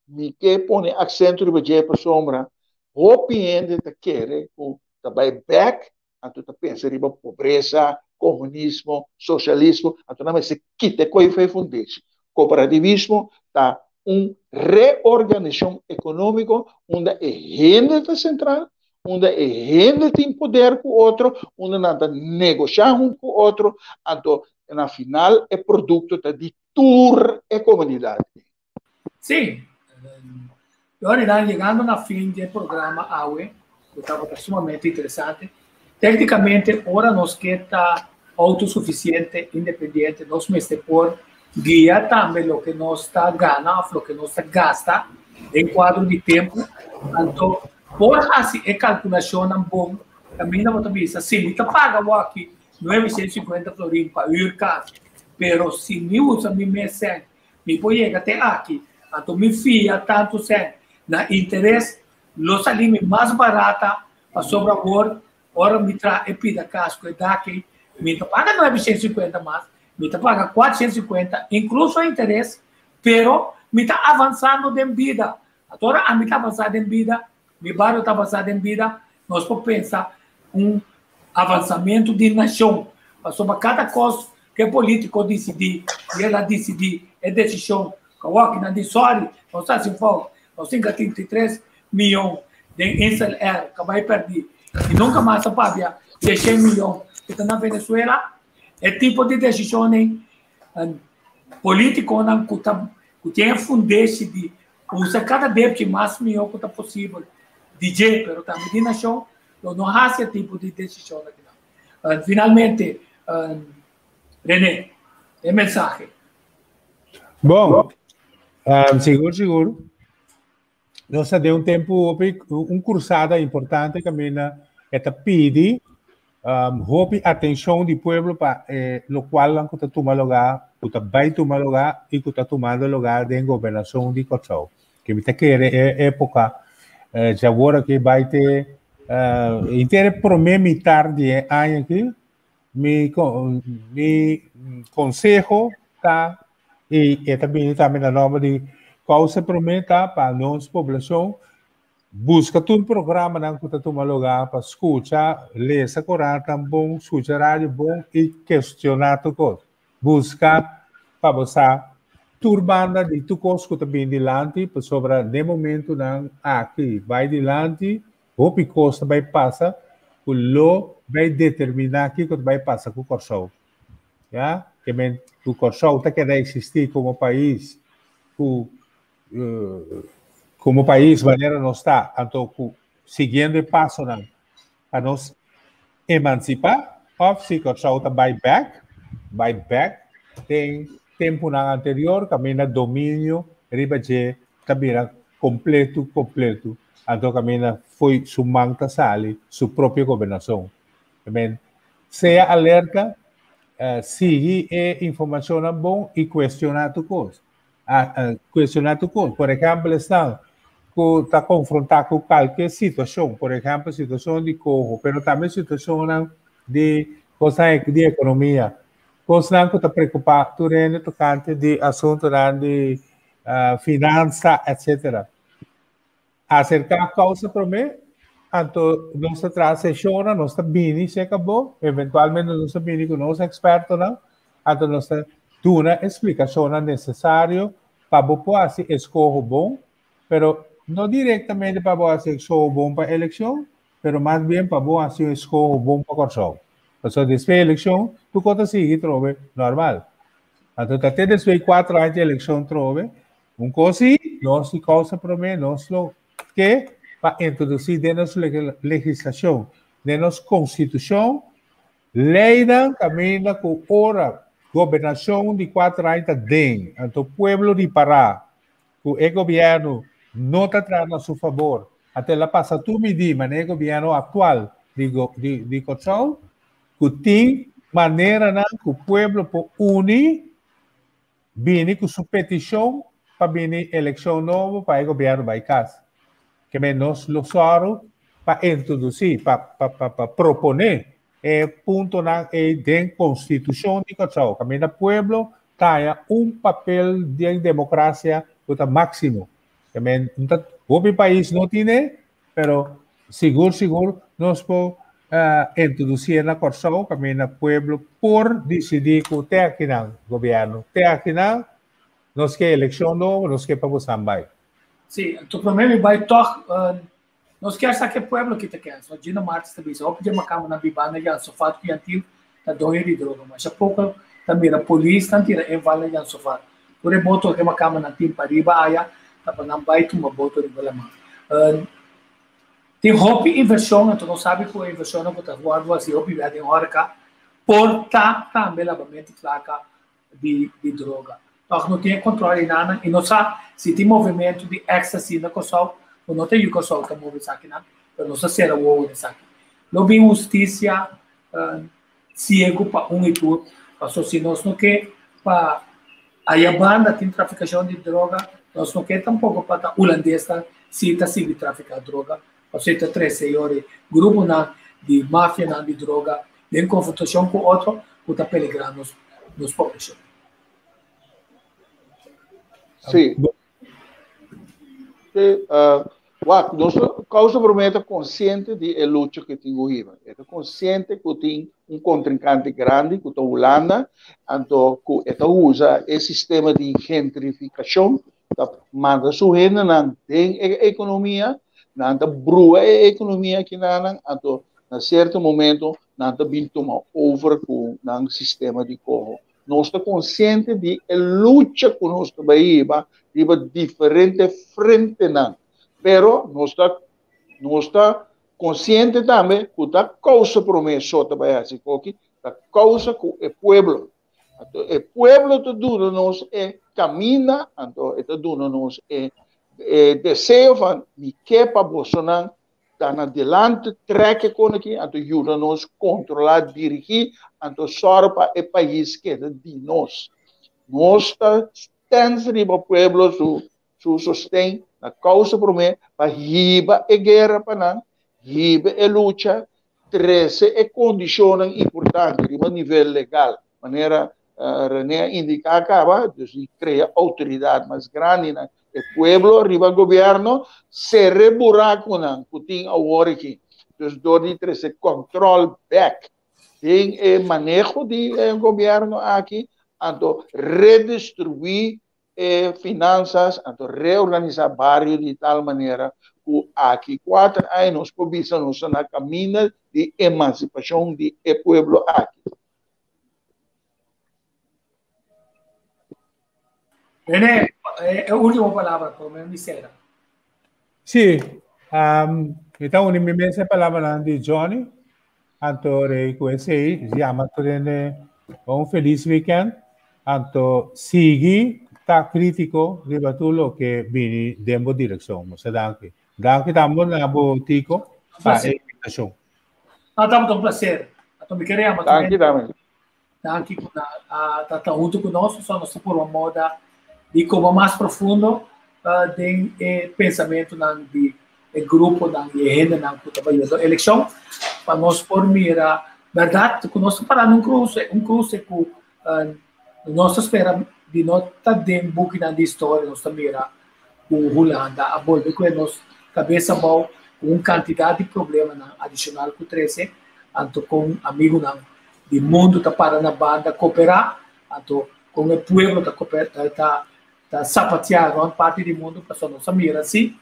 mi ke pone aksento riba dje pasobra hopi hende ta kere ku ta bai bèk anto ta pensa riba pobresa, komunismo, sosialismo, anto nan mester kita e koi for e fundeshi. Kooperativismo ta un reorganisashon ekonómiko unda e hende ta sentral, unda e hende tin poder ku otro, unda nan ta negoshá huntu ku otro, anto na final e produkto ta di tur e komunidat. Sí. Yoridan, llegando na fin di e programa awe, ku tabata sumamente interesante. Téknikamente, ora nos ke ta outosufisiente, independiente, nos mester por guia tambe loke nos ta gana òf loke nos ta gasta den kuadro di tempu. Anto, por hasi e kalkulashonnan bon, kaminda bo ta bisa, si mi ta paga awor aki 950 florin pa hür kas, pero si mi usa mi mes sèn Mi por yega te aki, anto mi fia tantu sèn na interes lo sali mi mas barata pasobra awor ora mi traha e pida kas ku e daki mi ta paga 950 mas, mi ta paga 450 inkluso interes, pero mi ta avansando den bida. Anto ora ami ta avansa den bida, mi bario ta avansa den bida, nos por pensa un avansamentu di nashon. Pasobra kada kos ku e polítiko disidí i el a disidí e desishon ku awor nan di sòri, nos ta hasi fout, nos tin 33 miyon den Insel Air ku a bai pèrdí i nunka mas a papia di e shen miyon ku ta na Venezuela. E tipo di desishon ei polítikonan ku ta ku tin e fundeshi di usa kada depchi mas mihó ku ta posibel di dje pero tambe di nashon lo no hasi e tipo di desishon akinan. Finalmente, Rene, e mensahe. Bon, sigur sigur nos ta den un tempu hopi un kursada importante kaminda e ta pidi Hopi atencion di pueblo pa e locualnan cu ta tuma lugar, cu ta bay tuma lugar y cu ta tumando lugar den gobernacion di Corsou. Ke mi ta kere e epoca djawor aki bay te henter e prome mitar di e aña aki, mi mi conseho ta y e ta bini tambe na nomber di Causa Prome ta pa nos poblacion Buska tur programanan ku ta tuma lugá pa skucha, lesa korantnan bon, skucha radio bon i kestioná tur kos. Buska pa bo sa tur banda di tur kos ku ta bini dilanti pasobra den momentunan aki bai dilanti hopi kos ta bai pasa ku lo bai determiná kiko ta bai pasa ku Kòrsou. Ya, ke men ku Kòrsou ta keda eksistí komo pais ku Como pais manera nos ta, anto cu siguiendo e pasonan pa nos emancipa of si Corsou ta bay back, bay back den temponan anterior caminda dominio riba dje ta bira completo completo anto caminda fo'i su man ta sali su propio gobernacion. Men, sea alerta, sigui e informacionnan bon y cuestiona tur cos. a cuestiona tu cos. Por ejemplo, esnan cu ta confronta cu cualkier situacion, por ejemplo, situacion di coho, pero tambe situacionnan di cosnan di economia, cosnan cu ta preocupa tur hende tocante di asuntonan di finansa, etcetera. Acerca causa prome, anto nos ta traha sesionnan, nos ta bini cerca bo, eventualmente nos ta bini cu nos expertonan, anto nos ta duna e splicacionnan necesario pa bo por haci escoho bon, pero no directamente pa bo haci escoho bon pa eleccion, pero mas bien pa bo haci un escoho bon pa Corsou. Pasobra despues di eleccion, tur cos ta sigui trobe normal. Anto ta te despues di cuatro aña di eleccion trobe, Un kos si, nos di kousa promé, nos lo ke pa introdusí den nos legislashon, den nos konstitushon, leinan kaminda ku ora gobernashon di kuater aña ta den, anto pueblo ripará ku e gobièrnu no ta traha na su fabor, anto el a pasa tur midí manera e gobièrnu aktual di di Kòrsou, ku tin maneranan ku pueblo por uni bini ku su petishon pa bini elekshon nobo pa e gobièrnu bai kas. Ke men nos lo sòru pa introdusí, pa pa pa proponé e puntonan ei den konstitushon di Kòrsou, kaminda pueblo ta haña un papel den demokrasia ku ta máksimo. Ke men ta hopi pais no tine, pero sigur sigur nos por introdusié na Kòrsou kaminda pueblo por disidí ku te akinan gobièrnu, te akinan nos ke elekshon nobo, nos ke pa bosan bai. Sí, anto promé mi bai tòg Nos kier sa ke pueblo ki ta kens. No Gino Martis ta bisa, hopi dje makamba nan biba na Jan Sofat ku Jan Til ta doño di droga. Masha poko ta mira polisnan tira inval na Jan Sofat. Tur e boto ke makamba nan tin pariba aya ta pa nan bai tuma boto riba laman. Tin hopi invershon, anto nos sabi ku e invershonnan ku ta wòrdu hasi hopi bia den hòrka por ta tambe labamentu plaka di di droga. Tòg no tin e kòntròl di nan i no sa si tin movementu di ecstasy na Kòrsou ku no ta yu Kòrsou ta move esakinan, pero nos ta sera wowo na esaki. Lo bin hustisia siegu pa un i tur, paso si nos no ke pa aya banda tin trafikashon di droga, nos no ke tampoko pa ta hulandesnan si ta sigui trafiká droga, paso e ta trese yori gruponan di mafianan di droga den konfrontashon ku otro ku ta peligrá nos nos poblashon. Sí. Sí, uh, wak, nos causa promé ta consciente di e lucha que tin hiba. E ta consciente ku tin un contrincante grandi ku ta Hulanda, anto ku e ta usa e sistema di gentrificacion, ta manda su hendenan den e economia, nan ta brua e economia kinanan, anto na cierto momento nan ta bin tuma over ku nan sistema di koho. Nos ta konsiente di e lucha ku nos ta bai hiba riba diferente frentenan, pero nos ta nos ta konsiente tambe ku ta kousa promé so ta bai hasi koki, ta kousa ku e pueblo. Anto e pueblo ta duna nos e kaminda, anto e ta duna nos e e deseo van mi ke pa bosonan ta na delante trek e kon aki, anto yuda nos kontrolá, dirigí, anto sòru pa e pais keda di nos. Nos ta stens riba pueblo su su sosten na kousa promé pa hiba e guera pa nan, hiba e lucha, trese e kondishonnan importante riba nivel legal, manera René a indiká kaba, dus di krea outoridat mas grandi na e pueblo riba gobièrnu, sera e burakunan ku tin awor aki. Dus dor di trese kòntròl bèk den e maneho di e gobièrnu aki, anto redistribuí e finansas, anto reorganisá bario di tal manera ku aki kuater aña nos por bisa nos ta na kaminda di emansipashon di e pueblo aki. René, e último palabra, por mi misera. Sí, um, mi ta uni mi mes e palabranan di Johnny. Anto rei ku esei yama tur hende un felis weekend. Anto sigui ta kritiko riba tur loke bini den bo direkshon. Mucha danki. Danki tambe na bo Tico pa e invitashon. Ah, tabata un placer. Anto mi kere yama tur Danki tambe. Danki ku a ta huntu ku nos. So nos ta purba moda di koba mas profundo den e pensamentunan di e gruponan i e hendenan ku ta bayendo elekshon pa nos por mira bèrdat ku nos ta pará na un kruse, un kruse ku nos ta spera di no ta den bukinan di historia nos ta mira ku Hulanda a bolbe ku e nos kabes abou ku un kantidat di problemanan adishonal ku trese anto kon amigunan di mundu ta para na banda koperá anto kon e pueblo ta ta ta sapateá rònt parti di mundu pasobra nos a mira si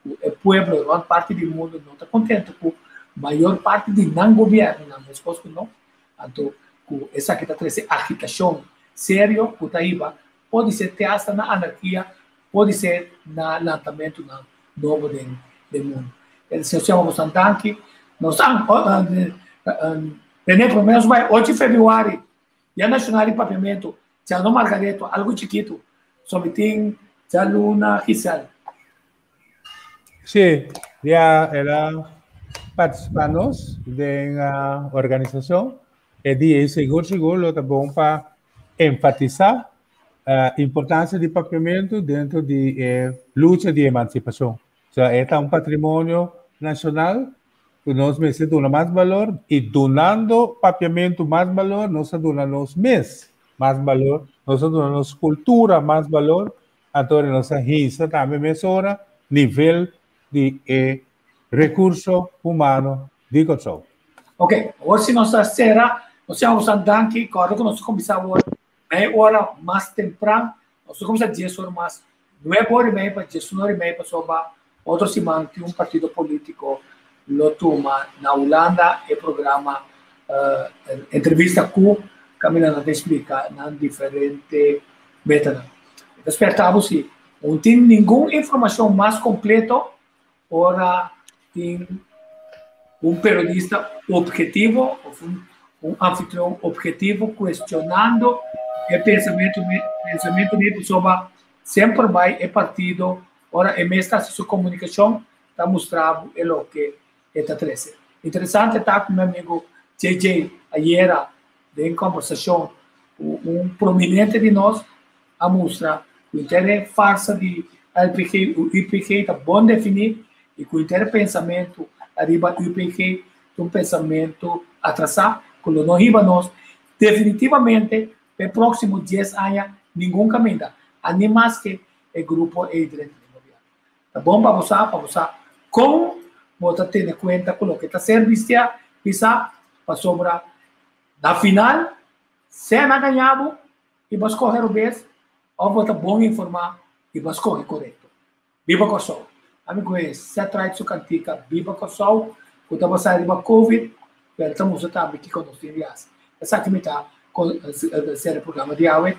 ku e pueblo rònt parti di mundu no ta kontento ku mayor parti di nan gobièrnunan meskos ku nos anto ku esaki ta trese agitashon serio ku ta hiba podisé te asta na anarkia, podisé na lantamentunan nobo den den mundu. El Señor chama boso danki. Nos an, René, por menos bai 8 di februari, Dia Nacional di Papiamento, Djalno Margareto, algo chikitu, so mi tin djaluna Giselle. Sí, ya el a participa nos den organisacion. E dia ei sigur sigur lo ta bon pa enfatisa importancia di papiamento dentro di e lucha di emancipacion. Osea, e ta un patrimonio nacional ku nos mester duna mas balor i dunando papiamentu mas balor nos ta duna nos mes mas balor, nos ta duna nos kultura mas balor, anto nos ta hinsa tambe mesora nivel di e rekurso humano di Kòrsou. Ok, awor si nos ta sera, nos yama boso danki, kòrda ku nos ta kuminsá awor mei ora mas tempran, nos ta kuminsá dies ora mas Nuebe ora i mei pa diesun ora i mei pasobra otro siman tin un partido politico lo tuma na Hulanda e programa entrevista cu caminda nan ta explica nan diferente metanan. Mi ta sperta bo si un tin ningun informacion mas completo ora tin un periodista objetivo of un anfitrion objetivo cuestionando e pensamento pensamento di pasobra semper bai e partido ora e mes ta haci su comunicacion ta mustra bo e loke e ta trece. Interesante ta cu mi amigo JJ ayera den conversacion cu un prominente di nos a mustra cu inter e farsa di LPG u UPG ta bon defini y cu inter e pensamento ariba UPG ta un pensamento atrasa cu lo no hiba nos definitivamente pa e proximo dies aña ningun caminda, a ni maske e grupo ey drenta den gobierno. Ta bon pa bo sa, pa bo sa con bo ta tene cuenta cu loke ta ser bistia, bisa, pasobra na final sea nan gaña bo i bo skohe robes òf bo ta bon informá i bo skohe korekto. Biba Kòrsou! Ami ku e Set Right su kantika Biba Kòrsou ku ta basá riba Covid, pero ta mustra tambe kiko nos tin di hasi. Esaki mi ta sera e programa di awe.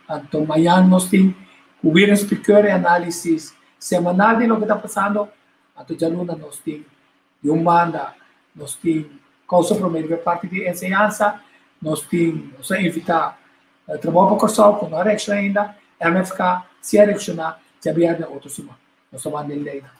Anto mañan nos tin ku Wiren Speaker e análisis semanal di loke ta pasando. Anto djaluna nos tin Di un banda nos tin Kousa Promé riba e parti di enseñansa, nos tin, nos a invitá Trabou pa Kòrsou ku no a reakshoná ainda, MFK si a reakshoná djabièrnè otro siman. Nos ta manda e leinan.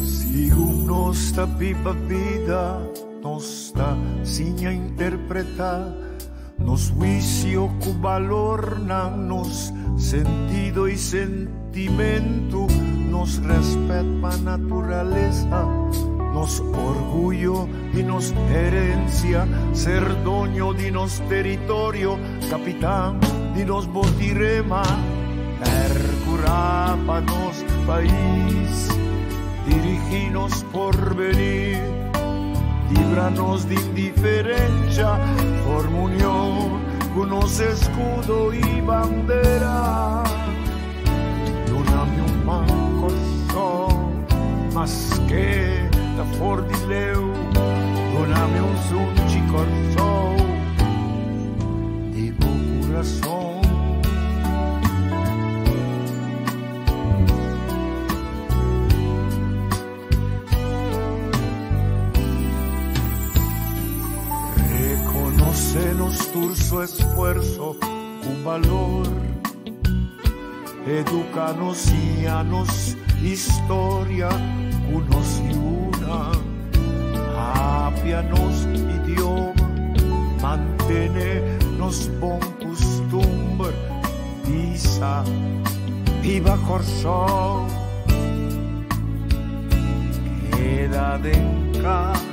Sigun nos ta biba bida, nos ta siña interpretá nos huisio ku balornan, nos sentido i sentimentu, nos rèspèt pa naturalesa, nos orguyo di nos herensia, ser doño di nos teritorio, kapitan di nos botirema, pèrkurá pa nos pais, dirigí nos porvenir, libra nos di indiferensha, forma union ku nos eskudo i bandera. Duna mi un man Kòrsou, maske ta for di leu, duna mi un sunchi Kòrsou di bo kurason. Rekonosé nos tur su esfuerso ku balor. Educa nos, siña nos historia ku nos yunan. Papia nos idioma, mantene nos bon kustumber. Bisa, Biba Kòrsou! Keda den kas,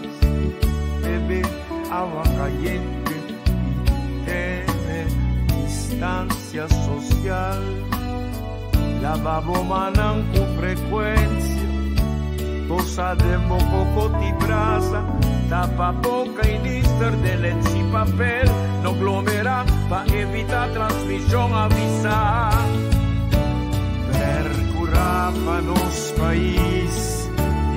bebe awa kayente i tene distansia sosial. Laba bo mannan ku frekuensia, tosa den bo kokot i brasa. Tapa boca y nister de lens y papel. No glomera pa evitar transmisión avisa. Percurra pa nos país,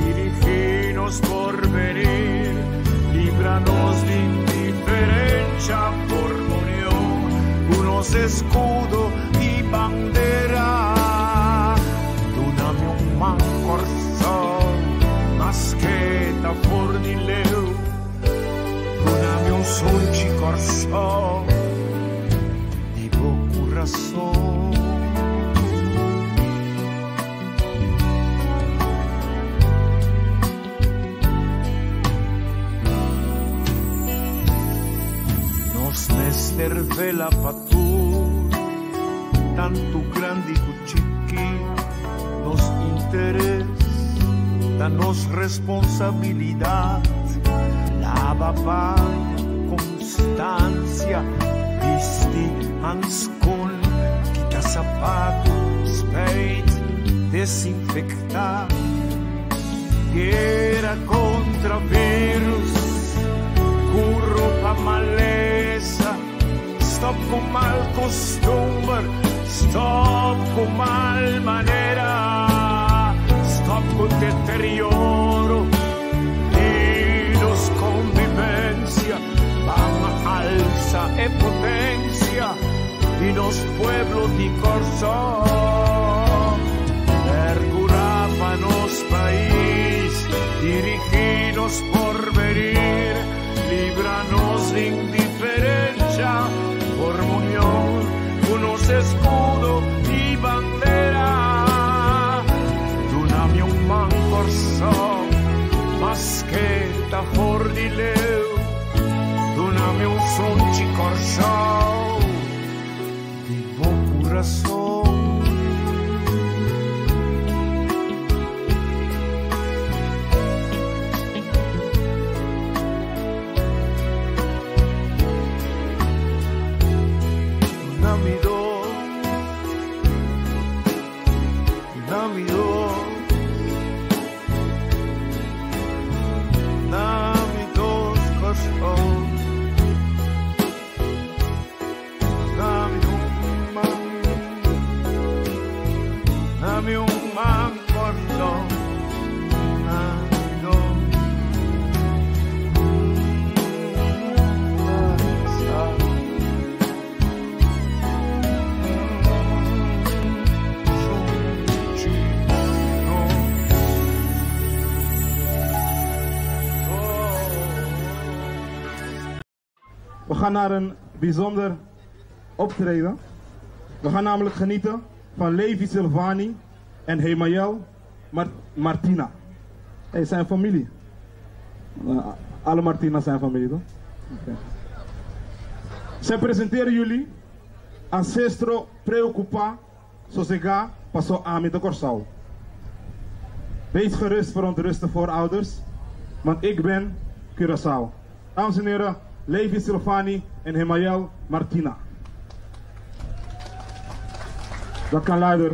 dirigirnos por venir, líbranos de indiferencia por unión, unos escudo y bandera. Dunami un mancorso, mas que ta fornileu, dunami un sonci corso, di bo corazón. Nos mester vela patur, tanto grande ku chiki, nos interés, da nos responsabilidad. Lava paña, constancia, bisti handschoen, quita zapato, spuit, desinfectar. Guerra contra virus, curro pa maleza, stop con mal costumbre, stop con mal manera, stop con deterioro y nos convivencia, van alza e potencia y nos pueblo di corso. Percurra pa nos país, dirigirnos por venir, líbranos de indiferencia, por unión, unos escudo y bandera. Dunami un mancorso, mas que ta fornileu, dunami un sonci corso, di bo corazón. Dame dos, dame dos, dame dos corazón, dame un man, dame un man corazón, dame dos. We gaan naar een bijzonder optreden. We gaan namelijk genieten van Levi Silvani en Hemayel Martina. Hey, zijn familie. Alle Martina zijn familie, toch? Okay. Zij presenteren jullie Ancestro Preocupa Sosega Paso Ami de Corsau. Wees gerust, verontruste voorouders, want ik ben Curaçao. Dames en heren, Levi Silvani en Hemayel Martina. Dat kan luider.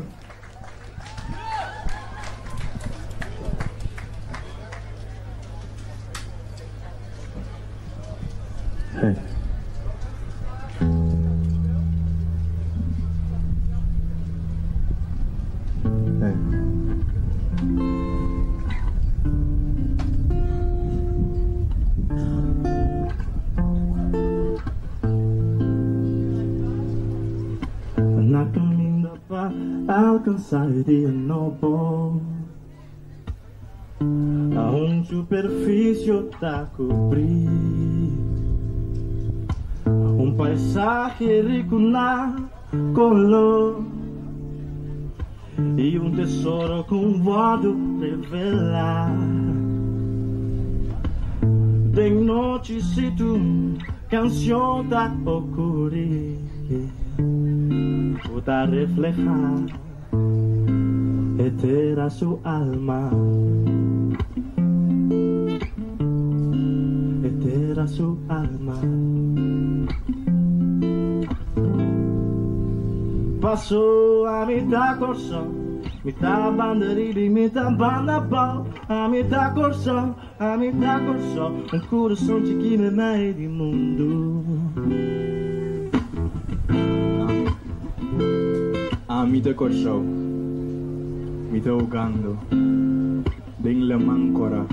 Hey. Hey. Na caminho pa alcançar dia novo, a um superfície tá cobrir um paisaje rico na color e um tesouro com modo revelar. De noite se tu canción tá ocorrer, puta reflejar etera su alma, etera su alma. Pasó a mitad corso, Mi ta banda riba i mi ta banda abou. Ami ta Kòrsou, ami ta Kòrsou. Un kurason chikí meimei di mundu. Ami ta Kòrsou, mi ta hogando den laman kòrá.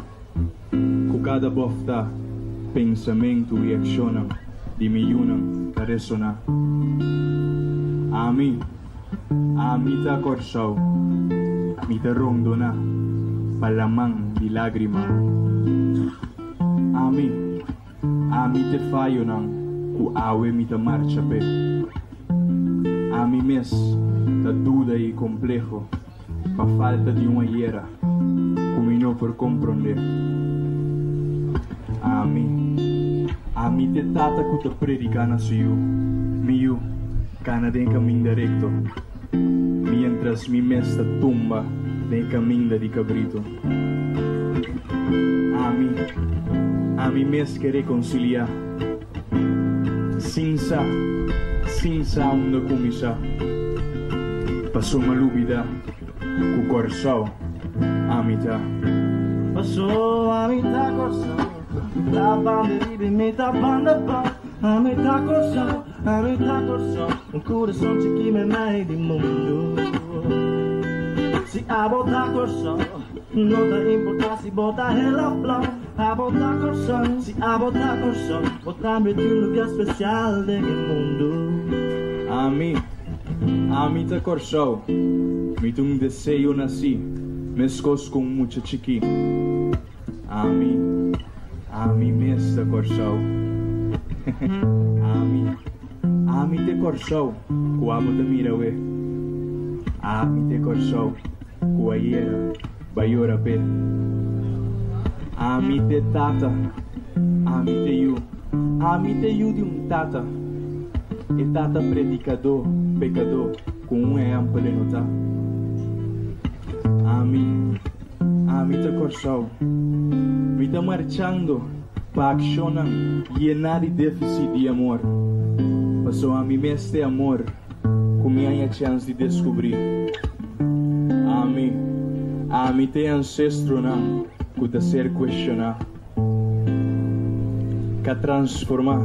Ku kada bòftá, pensamentu i akshonnan di mi yunan ta resoná. Ami, ami ta Kòrsou, mi ta rondoná pa laman di lágrima. Ami, ami t'e fayonan ku awe mi ta marcha p'e. Ami mes ta duda i kompleho. Pa falta di un ayera ku mi no por komprondé. Ami, ami t'e tata ku ta prediká na su yu, Mi yu, kana den e kaminda rekto, miéntras mi mes ta tumba den e kaminda di kabritu. Ami, ami mes ke rekonsiliá, Sin sa, sin sa unda kuminsá. Paso m'a lubidá ku Kòrsou ami ta. Paso ami ta Kòrsou, mi ta banda riba i mi ta banda abou. Ami ta Kòrsou, ami ta Kòrsou, un kurason chikí meimei di mundu. Si abo ta Kòrsou, no ta importá si bo ta hel òf blou. Abo ta Kòrsou, si abo ta Kòrsou, bo tambe tin un lugá spesial den e mundu. Ami, ami ta Kòrsou, mi ta un deseo nasí, meskos ku un mucha chikí. Ami, ami mes ta Kòrsou. Ami, ami t'e Kòrsou ku abo ta mira awe. Ami t'e Kòrsou ku ayera. Bai yora p'e. Ami t'e tata, ami t'e yu, ami t'e yu di un tata, e tata predikadó, pekadó, ku un ehèmpel e no ta. Ami, ami ta Kòrsou. Mi ta marchando pa akshonnan yená di défisit di amor, pasobra ami mes t'e amor. Ku mi haña chèns di deskubrí. Ami, ami ta e ansestronan ku ta ser kuestioná, k'a transformá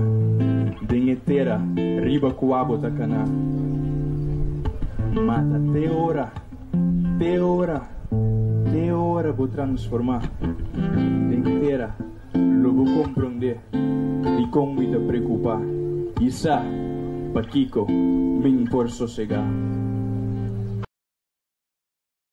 den e tera riba kua bo ta kaná. Mata te ora, te ora, te ora bo transformá den tera. Lo bo komprondé dikon mi ta preokupá i sa pakiko min por sosegá.